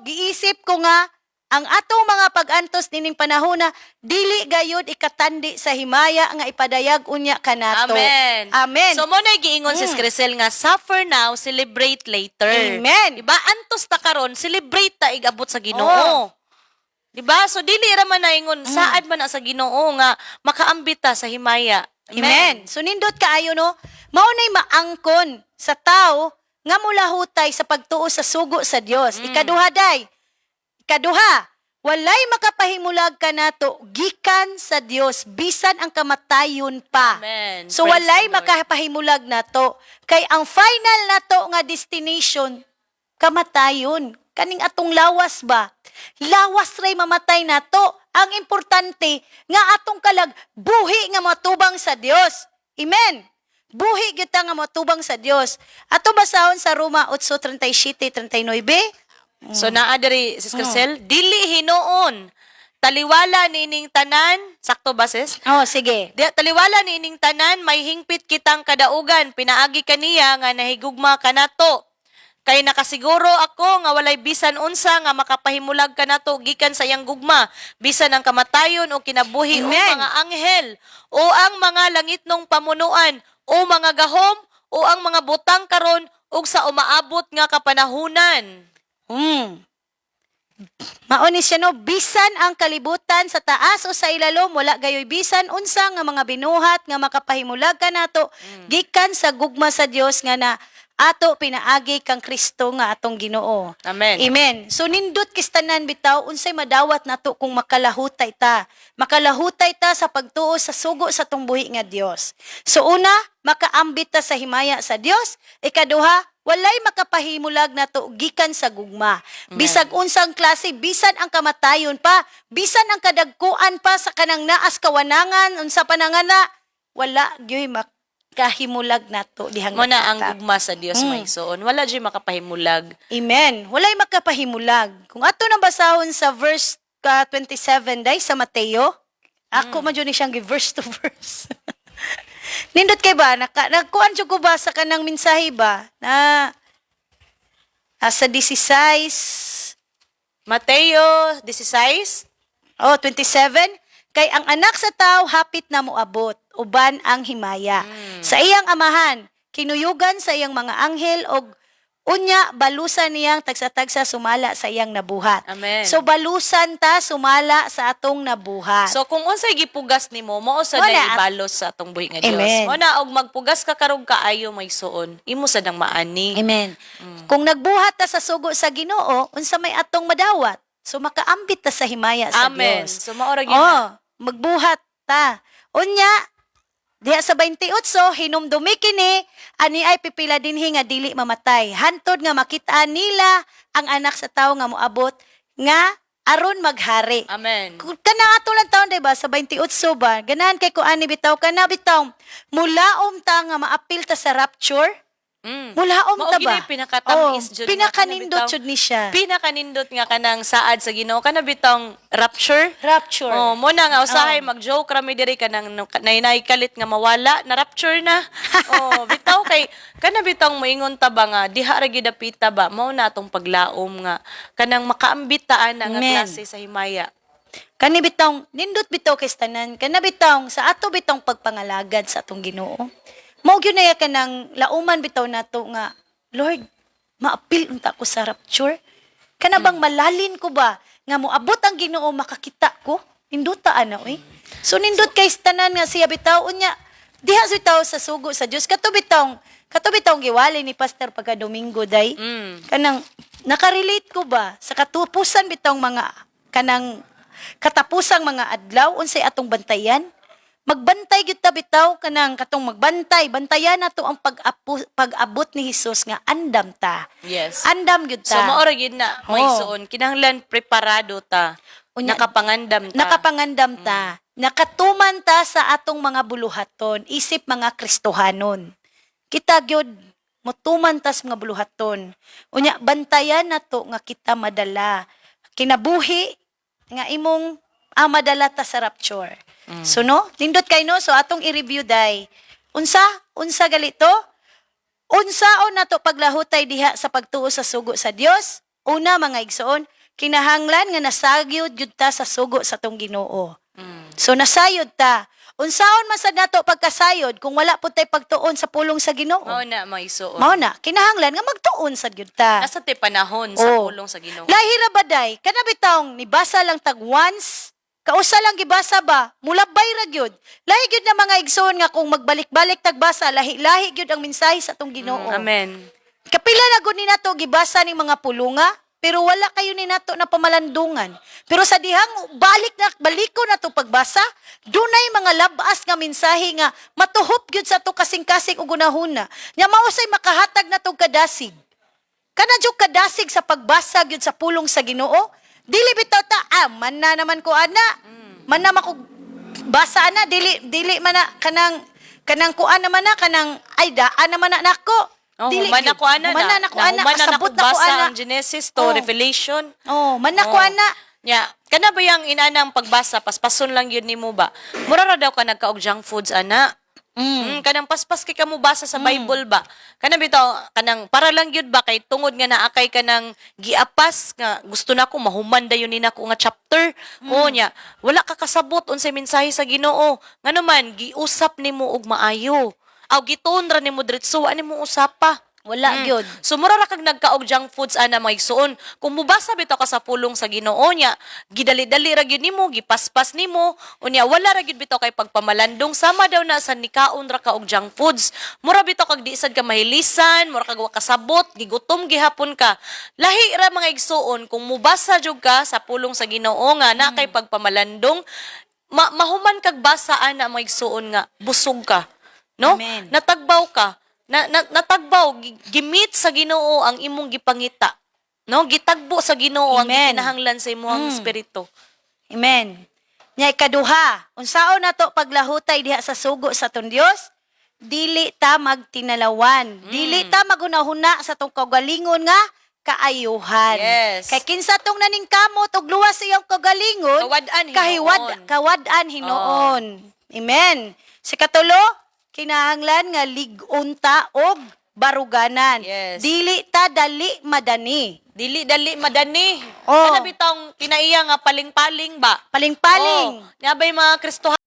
giisip ko nga ang atong mga pag-antos nining panahona dili gayud ikatandi sa himaya nga ipadayag unya kanato. Amen. Amen. So mo na giingon si Crisel nga suffer now, celebrate later. Amen. Diba? Antos ta karon, celebrate ta igabot sa Ginoo. Oh. Diba? So dili ra man naingon saad man na sa Ginoo nga makaambit ta sa himaya. Amen. So nindot kaayo, no. Mao nay maangkon sa tao nga mulahutay sa pagtuo sa sugo sa Dios. Ikaduha day. Ikaduha, walay makapahimulag kanato gikan sa Dios bisan ang kamatayon pa. Amen. So Praise walay the Lord. makapahimulag nato kay ang final nato nga destination, kamatayon. Kaning atong lawas ba? Lawas ray mamatay nato. Ang importante nga atong kalag buhi nga matubang sa Dios. Amen. Buhi gyud ta nga matubang sa Dios. Ato basahon sa Roma 8:37-39. So naa diri, Sis Crisel, dili hinuon. Taliwala niining tanan, sakto ba, sis? Oh, sige. Di, taliwala niining tanan, may hingpit kitang kadaugan, pinaagi kaniya nga nahigugma kanato. Kay nakasiguro ako nga walay bisan unsa nga makapahimulag kanato gikan sa iyang gugma, bisan ang kamatayon o kinabuhi o Amen. mga anghel o ang mga langitnong pamunuan o mga gahom o ang mga butang karon ug sa umaabot nga kapanahunan. Mao ni siya, no, bisan ang kalibutan sa taas o sa ilalom, wala gayoy bisan unsa nga mga binuhat nga makapahimulag kanato gikan sa gugma sa Dios nga na ato pinaagi kang Kristo nga atong Ginoo. Amen. Amen. So nindot kistanan bitaw unsay madawat nato kung makalahutay ta. Makalahutay ta sa pagtuo sa sugo sa atong buhi nga Dios. So una, makaambit ta sa himaya sa Dios. Ikaduha, walay makapahimulag nato gikan sa gugma. Bisag unsang klase, bisan ang kamatayon pa, bisan ang kadagkuan pa sa kanang naas kawanangan, unsa pa na nga na, wala gyoy makahimulag nato dihang Mo na ang nakita. gugma sa Dios, may igsoon. Wala jud makapahimulag. Amen. Walay makapahimulag. Kung ato nang basahon sa verse 27 day sa Mateo, ako man jud ni siyang gi-verse to verse. Nindot kay ba nagkuan jud ko ba sa kanang mensahe ba na sa 16? Mateo 16. Oh, 27, kay ang anak sa tao hapit na moabot uban ang himaya sa iyang amahan, kinuyugan sa iyang mga anghel, og unya balusan niyang tagsa-tagsa sumala sa iyang nabuhat. Amen. So balusan ta sumala sa atong nabuhat. So kung unsay gipugas nimo, mao sa Wala. na ibalos sa atong buhi nga Dios. Amen. Mo na og magpugas ka karong kaayo, may suon, imo sad ang maani. Amen. Kung nagbuhat ta sa sugo sa Ginoo, unsa may atong madawat? So makaambit ta sa himaya sa Amen. Dios. So mao ra gyud Oh, na. magbuhat ta. Unya, diha sa 28, hinumdumi kini, ani ay pipila dinhi nga dili mamatay. Hantod nga makita nila ang anak sa tao nga moabot nga aron maghari. Amen. Kung Kana ato lang taon, diba, sa 28 ba, ganahan kay ko ani bitaw, kana bitaw, mulaom ta nga maapil ta sa rapture, mulaom Mao ta gyud ba? ay pinakatamis Oh, jud nga pinakanindot kana bitaw. jud ni siya. Pinakanindot nga kanang saad sa Ginoo kana bitong rapture. Rapture. Oh, mo na nga usahay mag-joke ra mi diri kanang nainay kalit nga mawala na rapture na. Oh, bitaw kay kana bitong moingon ta ba nga diha ra gyud dapita ba, mao na atong paglaom nga kanang makaambit ta ana nga Amen. klase sa himaya. Kani bitong nindot bitaw kay tanan, kana bitong sa ato bitong pagpangalagad sa atong Ginoo. Mao gyud na ya kanang lauman bitaw nato nga, Lord, maapil unta ko sa rapture. Kana bang malalin ko ba nga moabot ang Ginoo, makakita ko? Ninduta ana oy. So nindot kay tanan nga siya bitaw, unya diha sa bitaw sa sugo sa Dios, kato bitawng giwali ni pastor pagka Domingo day. Kanang nakarelate ko ba sa katupusan bitawng mga kanang katapusang mga adlaw, unsay atong bantayan? Magbantay gyud ta bitaw, kanang katong magbantay, bantayan nato ang pag-abot ni Hesus nga andam ta. Andam gyud So ta. mao ra gyud na, may suon, kinahanglan preparado ta. Unya, nakapangandam ta. Nakapangandam ta. Nakatuman ta sa atong mga buluhaton isip mga Kristohanon. Kita gyud motuman ta sa mga buluhaton. Unya bantayan nato nga kita madala kinabuhi nga imong madala ta sa rapture. So no, nindot kay no, so atong i-review day. Unsa? Unsa galito? Unsaon nato paglahutay diha sa pagtuo sa sugo sa Dios? Una, mga igsoon, kinahanglan nga nasagyod gyud ta sa sugo sa tong Ginoo. So nasayod ta. Unsaon man sad nato pagkasayod kung wala pud tay pagtuon sa pulong sa Ginoo? Mao na, mga igsoon. Mao na, kinahanglan nga magtuon sad gyud ta. Nasa te panahon sa pulong sa Ginoo. Lahi ra ba day? Kana bitawng nibasa lang tag once, kausa lang gibasa ba, mulabay ra gyud. Lahi gyud na, mga igsoon, nga kung magbalik-balik tagbasa, lahi-lahi gyud ang mensahe sa atong Ginoo. Amen. Kapila na gud ni nato gibasa ning mga pulunga, pero wala kayo ni nato na pamalandungan. Pero sa dihang balik na baliko na to pagbasa, dunay mga labas nga mensahe nga matuhop gyud sa ato kasing-kasing ug gunahuna. Nya mao say makahatag na tog kadasig. Kana jud kadasig sa pagbasa gyud sa pulong sa Ginoo. Dili bitaw ta man na naman ko ana. Man na mako basa ana, dili dili man na kanang kanang kuan naman na kanang ay daan naman na nako. Oh, Dili human gyud. na ko ana Human na na. nako ana, Nahuman na kasabot nako na ko basa ana. ang Genesis to Revelation. Oh, man na ko ana. Nya, kana ba yang inanang pagbasa, paspason lang yun nimo ba? Mura ra daw ka nagkaog junk foods ana. Kanang paspas kay kamo basa sa Bible ba? Kanang bitaw kanang para lang gyud ba kay tungod nga naa kay kanang giapas nga gusto nako mahuman dayon ni nako nga chapter. Oo nya, wala ka kasabot unsay mensahe sa Ginoo. Ngano man giusap nimo og maayo. Aw gituon ra nimo diretso, wa nimo usapa. Wala gyud. So mura ra kag nagkaog junk foods ana, mga igsuon. Kung mubasa bitaw ka sa pulong sa Ginoo niya, gidali-dali ra gyud nimo, gipaspas nimo, unya wala ra gyud bitaw kay pagpamalandong, sama daw na sa nikaon ra ka og junk foods. Mura bitaw kag di sad ka mahilisan, mura kag wa kasabot, gigutom gihapon ka. Lahi ra, mga igsuon, kung mubasa jud ka sa pulong sa Ginoo nga na kay pagpamalandong, mahuman kag basa ana, mga igsuon, nga busog ka. No? Amen. Natagbaw ka. Na, natagbaw, gimit sa Ginoo ang imong gipangita. No? Gitagbo sa Ginoo ang Amen. gikinahanglan sa imong espiritu. Amen. Nya ikaduha, unsaon nato paglahutay diha sa sugo sa atong Dios? Dili ta magtinalawan. Dili ta maghunahuna sa atong kaugalingon nga kaayuhan. Kay kinsa tong naningkamot og luwas sa iyang kaugalingon, Kawad-an hinuon. Kawad-an hinuon. Amen. Sa katulo, kinahanglan nga lig-on ta og baruganan. Dili ta dali madani. Dili dali madani. Oh. Kana bitawng kinaiya nga paling-paling ba? Paling-paling. Oh. Nya bay mga Kristohanon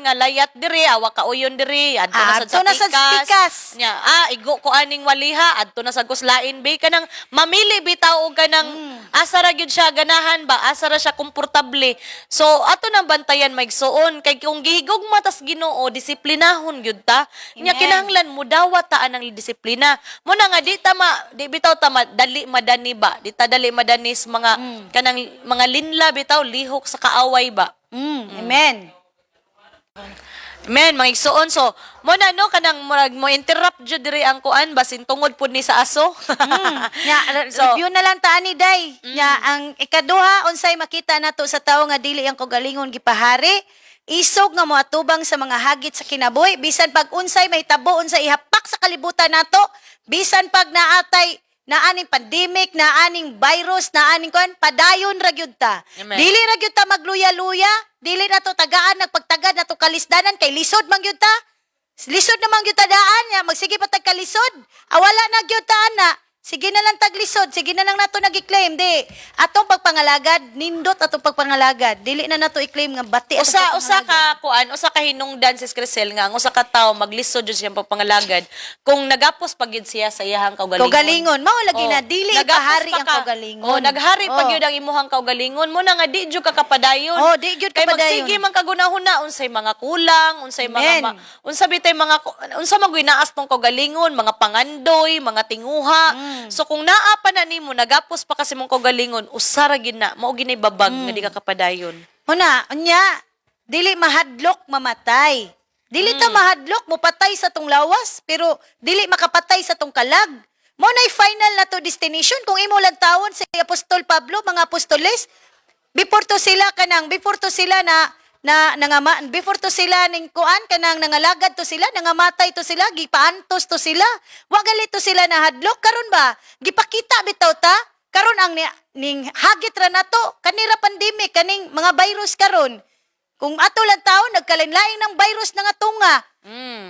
nga layat diri, awa kauyon diri, adto na sad Adto sa na sad sa pikas. pikas. Nya, igo ko aning waliha, adto na sad kuslain bay, kanang mamili bitaw og kanang asa ra gyud siya ganahan ba, asa ra siya komportable. So ato nang bantayan, maigsuon, kay kung gihigugma tas Ginoo, disiplinahon gyud ta. Nya Amen. kinahanglan mo dawat ta anang disiplina. Mo na nga di ta ma, di bitaw ta dali madani ba, di ta dali madani sa mga kanang mga linla bitaw, lihok sa kaaway ba. Amen. Amen, mga igsuon. So, mo na no kanang murag mo interrupt jud diri ang kuan basin tungod pud ni sa aso. Nya, So, review na lang ta ani day. Nya ang ikaduha, unsay makita nato sa tawo nga dili ang kaugalingon gipahari? Isog nga moatubang sa mga hagit sa kinabuhi bisan pag unsay mahitabo, unsay ihapak sa kalibutan nato, bisan pag naatay naaning pandemic, naaning virus, naaning kuan, padayon ra gyud ta. Amen. Dili ra gyud ta magluya-luya, dili na to tagaan nagpagtagad nato kalisdanan kay lisod man gyud ta. Lisod naman gyud ta daan nya, magsige pa tag kalisod. Awala na gyud ta ana. Sige na lang taglisod, sige na lang nato nag-claim di. Atong pagpangalagad, nindot atong pagpangalagad. Dili na nato i-claim nga bati atong Usa usa pagpangalagad. ka kuan, usa ka hinungdan, Sis Crisel, nga ang usa ka tawo maglisod jud siyang pagpangalagad kung nagapos pa gyud siya sa iyahang kaugalingon. Kaugalingon. Mao lagi Oh, na dili nagapos ipahari pa ang ka. kaugalingon. Oh, naghari pa Oh. gyud ang imuhang kaugalingon mo na nga di jud ka kapadayon. Oh, di gyud Kay kapadayon. magsige man kagunahuna unsay mga kulang, unsay mga Amen. unsa bitay mga unsa man naas tong kaugalingon, mga pangandoy, mga tinguha. So kung naa pa na nimo nagapos pa kasi mong kaugalingon, usa ra gyud na, mao gyud babag nga di ka kapadayon. Una, unya, dili mahadlok mamatay. Dili ta mahadlok mopatay sa tong lawas, pero dili makapatay sa tong kalag. Mo na'y final na to destination kung imo lang tawon si Apostol Pablo, mga apostoles, before to sila kanang before to sila na na nangama before to sila ning kuan kanang nangalagad to sila, nangamatay to sila, gipaantos to sila, wa gali to sila nahadlok. Karon ba gipakita bitaw ta karon ang ning hagit ra nato kanira pandemic, kaning mga virus karon. Kung ato lang tao nagkalain-lain ng virus na nga tunga.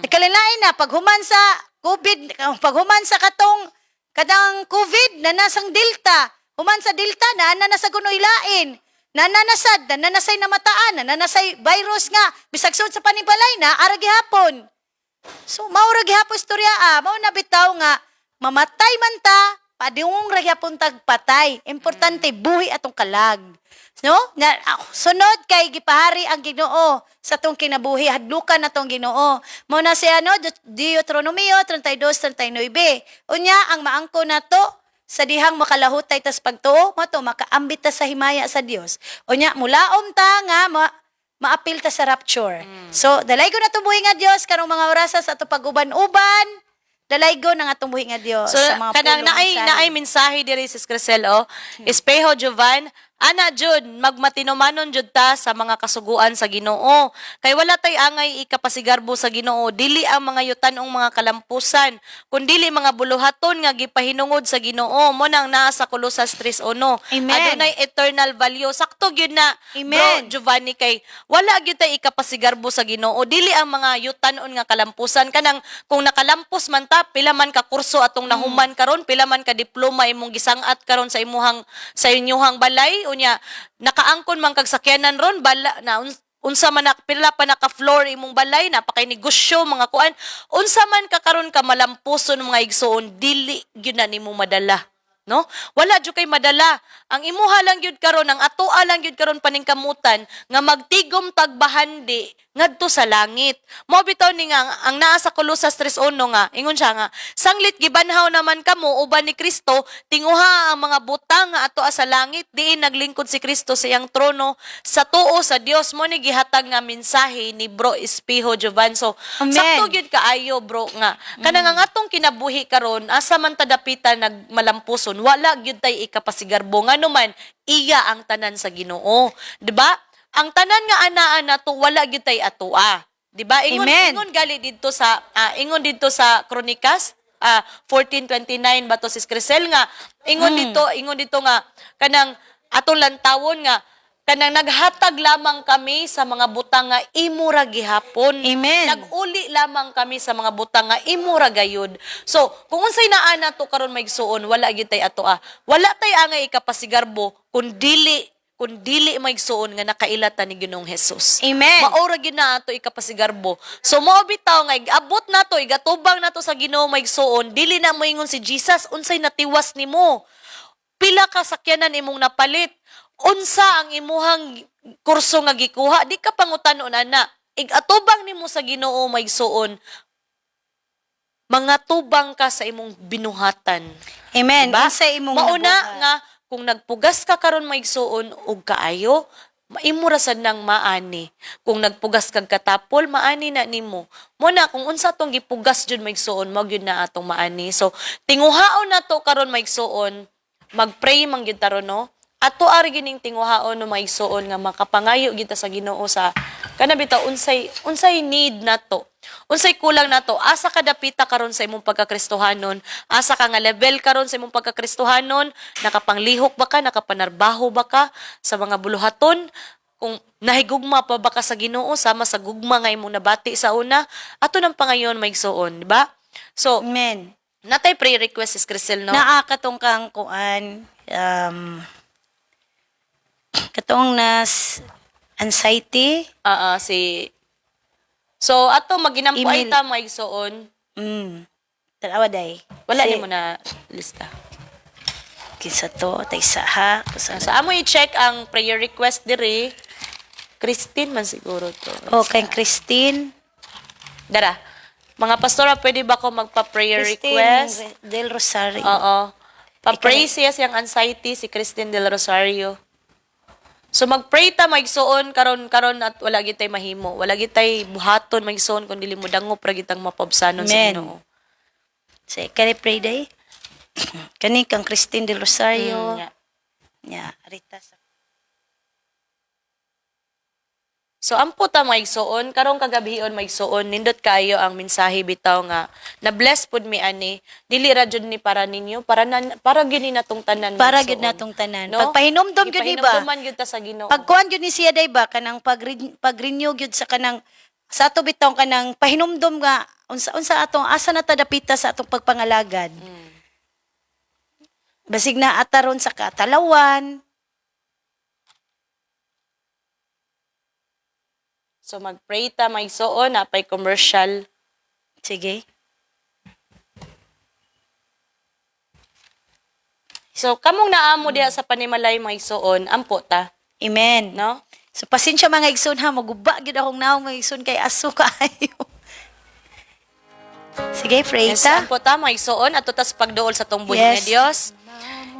Nagkalain-lain na paghuman sa COVID, paghuman sa katong kadang COVID na nasang Delta, human sa Delta na ana na sa gunoy lain. Nananasad, nananasay namataan, nananasay virus nga bisag sud sa panibalay na ara gihapon. So mao ra gihapon istorya ah, mao na bitaw nga mamatay man ta, padung ra gihapon tag patay. Importante buhi atong kalag. No? Na, ah, sunod kay gipahari ang Ginoo sa atong kinabuhi, hadlukan atong Ginoo. Mao na siya no, Deuteronomio 32:39. Unya ang maangko nato sa dihang makalahutay tas pagtuo, mato makaambit ta sa himaya sa Dios. Unya mulaom ta nga maapil ta sa rapture. So, dalaygo na buhi nga Dios karong mga orasa sa ato pag-uban-uban. Dalaygo na nga atong buhi nga Dios So sa mga kanang pulong naay mensahe. naay mensahe diri, Sis Crisel, oh. Espejo Jovan, ana jud magmatinumanon jud ta sa mga kasuguan sa Ginoo. Kay wala tay angay ikapasigarbo sa Ginoo, dili ang mga yutan-ong mga kalampusan, kundili mga buluhaton nga gipahinungod sa Ginoo. Mo nang naa sa Colosas 3:1. Amen. Adunay eternal value. Sakto gyud na, Amen. Bro Giovanni, kay wala gyud tay ikapasigarbo sa Ginoo, dili ang mga yutan-on nga kalampusan. Kanang kung nakalampos man ta, pila man ka kurso atong nahuman karon, pila man ka diploma imong gisangat karon sa imuhang sa inyuhang balay, unya nakaangkon man kag sakyanan ron bala na unsa man na, pila pa naka floor imong balay, napakay negosyo mga kuan, unsa man ka karon ka malampuson, mga igsoon, dili gyud na nimo madala, no? Wala jud kay madala. Ang imuha lang gyud karon, ang atoa lang gyud karon paningkamutan nga magtigom tagbahandi ngadto sa langit. Mao bitaw ni nga ang naa sa Colosas 3:1 nga ingon siya nga sanglit gibanhaw naman kamo uban ni Kristo, tinguha ang mga butang nga atoa sa langit diin naglingkod si Kristo sa iyang trono sa tuo sa Dios. Mo ni gihatag nga mensahe ni Bro Espiho Jovan. So Amen. sakto gyud kaayo, bro, nga kanang ang atong kinabuhi karon asa man ta dapita nagmalampuson, wala gyud tay ikapasigarbo, ngano man iya ang tanan sa Ginoo, di ba? Ang tanan nga anaa nato wala gyud tay atoa, di ba? Ingon Amen. ingon gali didto sa ingon didto sa Kronikas 14:29 ba to, Sis Crisel, nga ingon dito nga kanang atong lantawon nga kanang naghatag lamang kami sa mga butang nga imo ra gihapon. Amen. Nag-uli lamang kami sa mga butang nga imo ra gayud. So, kung unsay naa nato karon, maigsuon, wala gyud tay atoa. Wala tay angay ikapasigarbo kun dili maigsuon nga nakaila ta ni Ginoong Hesus. Amen. Mao ra gyud na ato ikapasigarbo. So mao bitaw nga igabot nato, igatubang nato sa Ginoo, maigsuon, dili na moingon si Jesus unsay natiwas nimo. Pila ka sakyanan imong napalit? Unsa ang imuhang kurso nga gikuha? Di ka pangutan-on ana. Igatubang nimo sa Ginoo, maigsuon, mga tubang ka sa imong binuhatan. Amen. Diba? Unsa imong Mauna nabuhat? nga kung nagpugas ka karon, maigsuon, og kaayo, maimo ra sad nang maani. Kung nagpugas kag katapol, maani na nimo. Mo na kung unsa tong gipugas jud, maigsuon, mao gyud na atong maani. So tinguhaon na to karon, maigsuon, magpray man gyud ta ron, no? Ato ari gining tinguhaon no, maigsuon, nga makapangayo gyud ta sa Ginoo sa kana bitaw unsay unsay need nato. Unsay kulang nato? Asa ka dapita karon sa imong pagkakristohanon? Asa ka nga level karon sa imong pagkakristohanon? Nakapanglihok ba ka? Nakapanarbaho ba ka sa mga buluhaton? Kung nahigugma pa ba ka sa Ginoo sama sa gugma nga imong nabati sa una? Ato nang pangayon, maigsuon, di ba? So, Amen. Natay pre-request is Crisel, no? Naa katong kang kuan katong nas anxiety. Oo, si. So, ato maginampo ay Email. ta mga igsoon. Tanawa day. Wala Si- ni mo na lista. Kinsa to tay sa ha. Kusa So, amo i-check ang prayer request diri. Christine man siguro to. Oh, kay Christine. Dara. Mga pastora, pwede ba ko magpa-prayer Christine request? Del Rosario. Oo. Pa-pray siya siyang anxiety si Christine Del Rosario. So mag-pray ta maigsuon karon karon at wala gitay mahimo. Wala gitay buhaton maigsuon kun dili mo dangop ra gitang mapabsanon sa Amen. Ginoo. Say, can I pray day? Kani kang Christine Del Rosario. Yeah. Yeah, Rita. So ampo ta maigsuon karong kagabhion maigsuon nindot kayo ang mensahe bitaw nga na bless pud mi ani dili ra jud ni para ninyo para na, para gyud ni natong tanan Para maigsuon. gyud natong tanan. No? Pagpahinomdom gyud ni ba? Gipahinomduman gyud ta sa Ginoo. Pagkuan gyud ni siya day ba kanang pag-renew gyud sa kanang sa ato bitaw kanang pahinumdom nga unsa unsa atong asa na ta dapita sa atong pagpangalagad. Basig na ataron sa katalawan. So mag-pray ta maigsuon napay commercial. Sige. So kamong naamo diha sa panimalay maigsuon ampo ta, Amen. no? So pasensya mga igsoon ha, maguba gyud akong naong mga igsoon kay aso kaayo. Sige, pray Yes, ta. ampo ta maigsuon ato tas pagduol sa tong buhi Yes. nga Dios.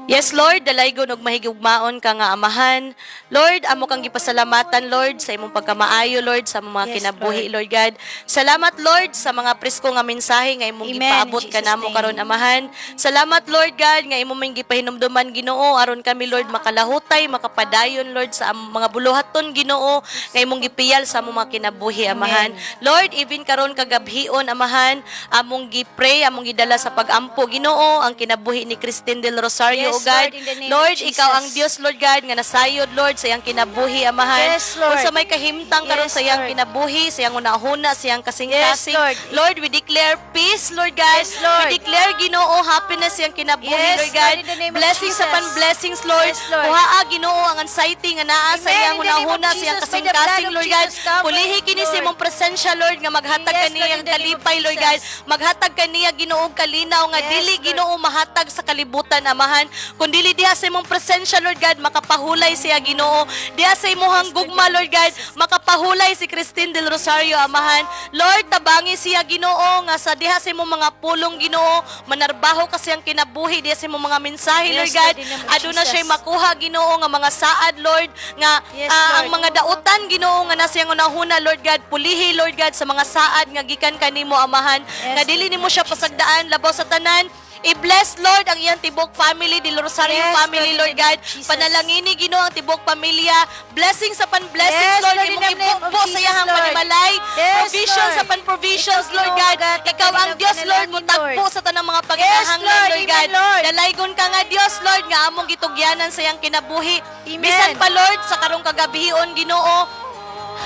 Yes, Lord, dalaygon og mahigugmaon ka nga amahan. Lord, amo kang gipasalamatan, Lord, sa imong pagkamaayo, Lord, sa among mga Yes, kinabuhi, Lord God. Salamat, Lord, sa mga presko nga mensahe nga imong Amen, gipaabot in ka Jesus' namo name. karon amahan. Salamat, Lord God, nga imong may gipahinumduman Ginoo aron kami, Lord, makalahutay, makapadayon, Lord, sa among mga buluhaton, Ginoo, nga imong gipiyal sa among mga kinabuhi, amahan. Lord, even karon kagabhion, amahan, among gipray, among gidala sa pagampo, Ginoo, ang kinabuhi ni Christine del Rosario, Yes, O God. Lord, in the name of Lord, ikaw ang Jesus. Dios, Lord God, nga nasayod, Lord, sa iyang kinabuhi, amahan. Yes, Lord. Unsa may kahimtang karon Yes, sa iyang Lord. kinabuhi, sa iyang hunahuna, sa iyang kasing-kasing. Yes, Lord. Lord, we declare peace, Lord God. Yes, Lord. We declare Ginoo happiness sa iyang kinabuhi, Yes, Lord God. Lord, in the name of Blessings Jesus. upon blessings, Lord. Yes, Lord. Kuhaa Ginoo ang anxiety nga naa sa Amen, iyang in the name of hunahuna, sa iyang Jesus, by the blood kasing-kasing, of Lord God. Jesus, cover Pulihi it, kini sa Lord. imong presensya, Lord, nga maghatag Yes, kaniya Lord, in ang the name of kalipay, Lord God. Jesus. Maghatag kaniya Ginoo og kalinaw nga Yes, dili Lord. Ginoo mahatag sa kalibutan, amahan. Kun dili diha sa imong presensya, Lord God, makapahulay siya Ginoo. Diha sa imong gugma, Lord God, makapahulay si Christine del Rosario, amahan. Lord, tabangi siya Ginoo nga sa diha sa imong mga pulong Ginoo, manarbaho kasi ang kinabuhi diha sa imong mga mensahe, Yes, Lord God. Lord, in the name of Aduna Jesus. siya makuha Ginoo nga mga saad, Lord, nga Yes, ang Lord. mga dautan Ginoo nga nasa iyang unahuna, Lord God, pulihi, Lord God, sa mga saad nga gikan kanimo, amahan. Yes, Nga dili nimo siya pasagdaan labaw sa tanan. I-bless, Lord, ang iyang tibok family, Del Rosario Yes, family, Lord, Lord in the name God. of Jesus. Panalangini, Ginoo, ang tibok pamilya. Blessings upon blessings, Yes, Lord, Lord, in imong the name of ibubo sa Jesus, iyang Lord. panimalay. Yes, Provisions Lord. upon provisions, Ikaw, Lord Ginoo, God. God, Ikaw ang ang Dios, Lord, panalangin, mutagpo Lord. sa tanang mga panginahanglan, Lord, Lord God. Amen, Lord. Dalaygon ka nga Dios, Lord, nga among gitugyanan sa iyang kinabuhi. Amen. Bisan pa, Lord, sa karong kagabihion, Ginoo,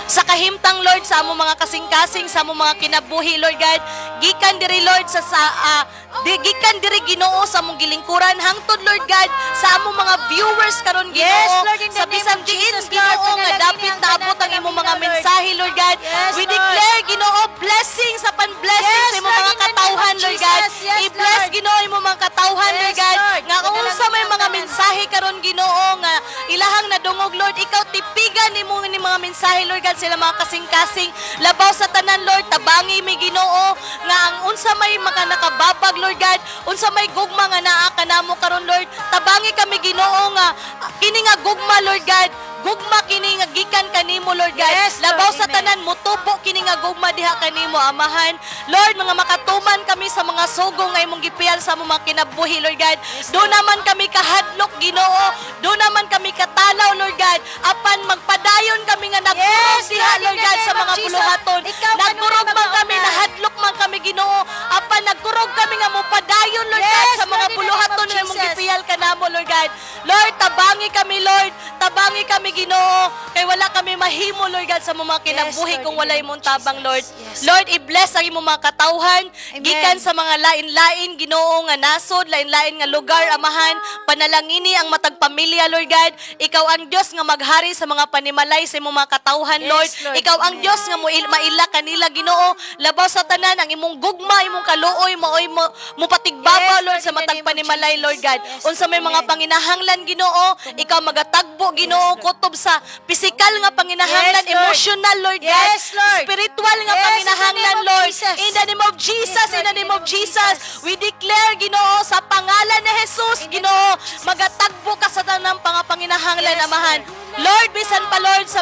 sa kahimtang Lord sa among mga kasing-kasing sa among mga kinabuhi, Lord God, gikan diri, Lord, sa sa ah, di, gikan diri Ginoo sa among gilingkuran hangtod, Lord God, sa among mga viewers karon Ginoo, Yes, Lord, in the sa name bisan of diin Jesus, Lord, Ginoo nga panalangin dapit ang naabot ang tanan imong mga Lord. mensahe, Lord God. Yes, We Lord. declare, Ginoo, blessings upon blessings Yes, sa imong Lord, mga in the name of katawhan, Lord God. Jesus. Yes, I-bless Lord. Ginoo imong mga katawhan, Yes, Lord God, Lord. nga unsa may mga Panalangin ang mensahe karon Ginoo nga ilahang nadungog, Lord, ikaw tipigan nimo ni mga mensahe, Lord God, sila mga kasing-kasing labaw sa tanan, Lord, tabangi mi Ginoo nga ang unsa may mga nakababag, Lord God, unsa may gugma nga naa kanamo karon, Lord, tabangi kami Ginoo nga kini nga gugma, Lord God, gugma kini nga gikan kanimo, Lord God. Yes, Lord. Labaw sa Amen. tanan mutubo kini nga gugma diha kanimo, amahan. Lord, mga makatuman kami sa mga sugo nga imong gipiyal sa among mga kinabuhi, Lord God. Do naman kami kahadlok, Ginoo. Do naman kami katalaw, Lord God. Apan magpadayon kami nga nagkurog Yes, diha, Lord, in Lord the God, sa name of mga Jesus. buluhaton. Ikaw, Nagkurog kanunay man kami, magauna. nahadlok man kami, Ginoo. Apan nagkurog kami nga mopadayon, Lord God, Yes, sa mga Lord, in the name of buluhaton nga imong Jesus. gipiyal kanamo, Lord God. Lord, tabangi kami, Lord. Tabangi kami, Ginoo, kay wala kami mahimo, Lord God, sa mga kinabuhi Lord, kung in the wala name imong of tabang, Jesus. Lord. Yes. Lord, i-bless ang imong mga katawhan Amen. gikan sa mga lain-lain, Ginoo, nga nasod, lain-lain nga lugar, Amahan. Panalangini ang matag pamilya, Lord God. Ikaw ang Dios nga maghari sa mga panimalay sa imong mga katawhan, Yes, Lord. Lord. Ikaw ang Dios nga maila kanila, Ginoo. Labaw sa tanan ang imong gugma, imong kaluoy, maoy mo mupatigbabaw, Yes, Lord, sa Lord, in the matag name of panimalay, Jesus. Lord God. Yes, Unsa may mga amen. panginahanglan, Ginoo, ikaw magatagbo, Ginoo, kutob sa pisikal nga panginahanglan, Yes, Lord. emotional, Lord God, Yes, Lord. spiritual nga Yes, in the panginahanglan, name of Lord. Jesus. In the name of Jesus, Yes, in Lord, the name of Jesus, we declare, Ginoo, sa pangalan ni Jesus, In the Ginoo, name of Jesus. magatagbo ka sa tanang panginahanglan, Yes, Amahan. Lord, bisan pa, Lord, sa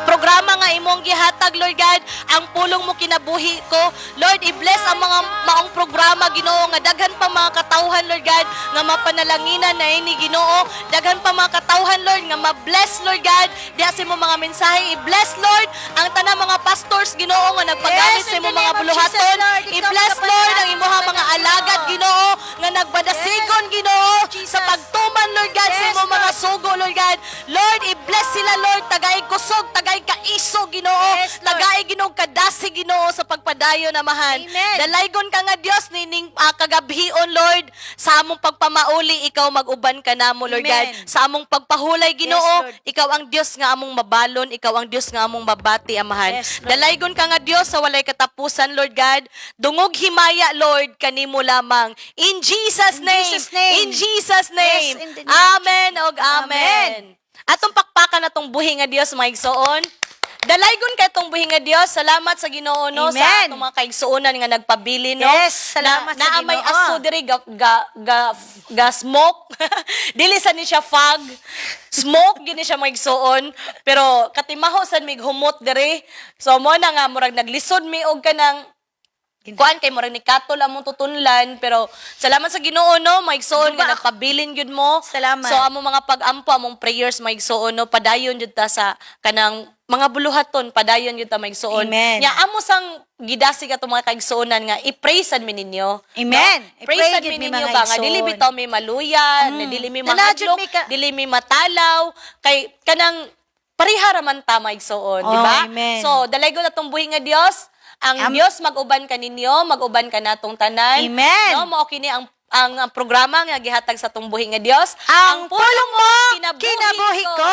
programa nga imong gihatag, Lord God, ang pulong mo kinabuhi ko. Lord, i-bless ang mga maong programa, Ginoo, nga daghan pa mga katawhan, Lord God, nga mapanalanginan na ini, Ginoo. Daghan pa mga katawhan, Lord, nga ma-bless, Lord God, diha sa imong mga mensahe. I-bless, Lord, ang tanang mga pastors, Ginoo, nga nagpagamit Yes, sa in imong the mga name of buluhaton. Jesus, Lord, ikaw I-bless, ang Lord, ang kapanalangin imong sa mga tanan, alagad, Ginoo. Ginoo, nga nagbadasigon, Ginoo, Jesus. sa pagtuman, Lord God, sa Yes, imong mga Lord. sugo, Lord God. Lord, i-bless sila, Lord. Tagay kusog, tagay kaiso, Ginoo. Yes, Lord. Tagay Ginoo kadasi, Ginoo, sa pagpadayon, Amahan. Amen. Dalaygon ka nga Dios nining kagabhion, Lord, sa among pagpamauli, ikaw mag-uban ka namo, Lord God. Amen. Sa among pagpahulay, Ginoo, Yes, Lord. ikaw ang Dios nga among mabalon, ikaw ang Dios nga among mabati, Amahan. Yes, Lord. Dalaygon ka nga Dios sa walay katapusan, Lord God. Dungog himaya, Lord, kanimo lamang. In Jesus' In name. Jesus' name. In Jesus' name. Yes, in the name of Amen og amen. Amen. Atong pakpakan atong buhi nga Dios, mga igsoon. Dalaygon kay itong buhi nga Dios. Salamat sa Ginoo, no, sa Amen. atong mga kaigsuonan nga nagpabili, no. Yes, salamat na, sa naa may Ginoo. aso diri ga, ga, ga, ga smoke. Dili sa ni siya fog. Smoke gini siya, mga igsoon, pero katimaho sad mig humot diri. So mo na nga murag naglisod mi og kanang kuan kay murag ni katol among tutunlan, pero salamat sa Ginoo, no, mga igsoon, nga nagpabilin gyud mo. Salamat. So among mga pag-ampo, among prayers, mga igsoon, no, padayon jud ta sa kanang mga buluhaton, padayon jud ta, mga igsoon. Amen. Nya amo sang gidasig atong mga kaigsuonan nga i-pray sad mi ninyo. Amen. No? Pray I-pray sad gyud mi mi, ninyo mga ba nga dili igsoon. bitaw mi maluya, na dili mi Nala jud mahadlok, mi ka- dili mi matalaw kay kanang pareha ra man ta, mga igsoon, di Oh, ba? amen. So dalaygon atong buhi nga Dios. Ang Dios mag-uban kaninyo, mag-uban kanatong tanan. Amen. No, mao kini ang programa nga gihatag sa atong buhi nga Dios. Ang pulong mo, kinabuhi ko.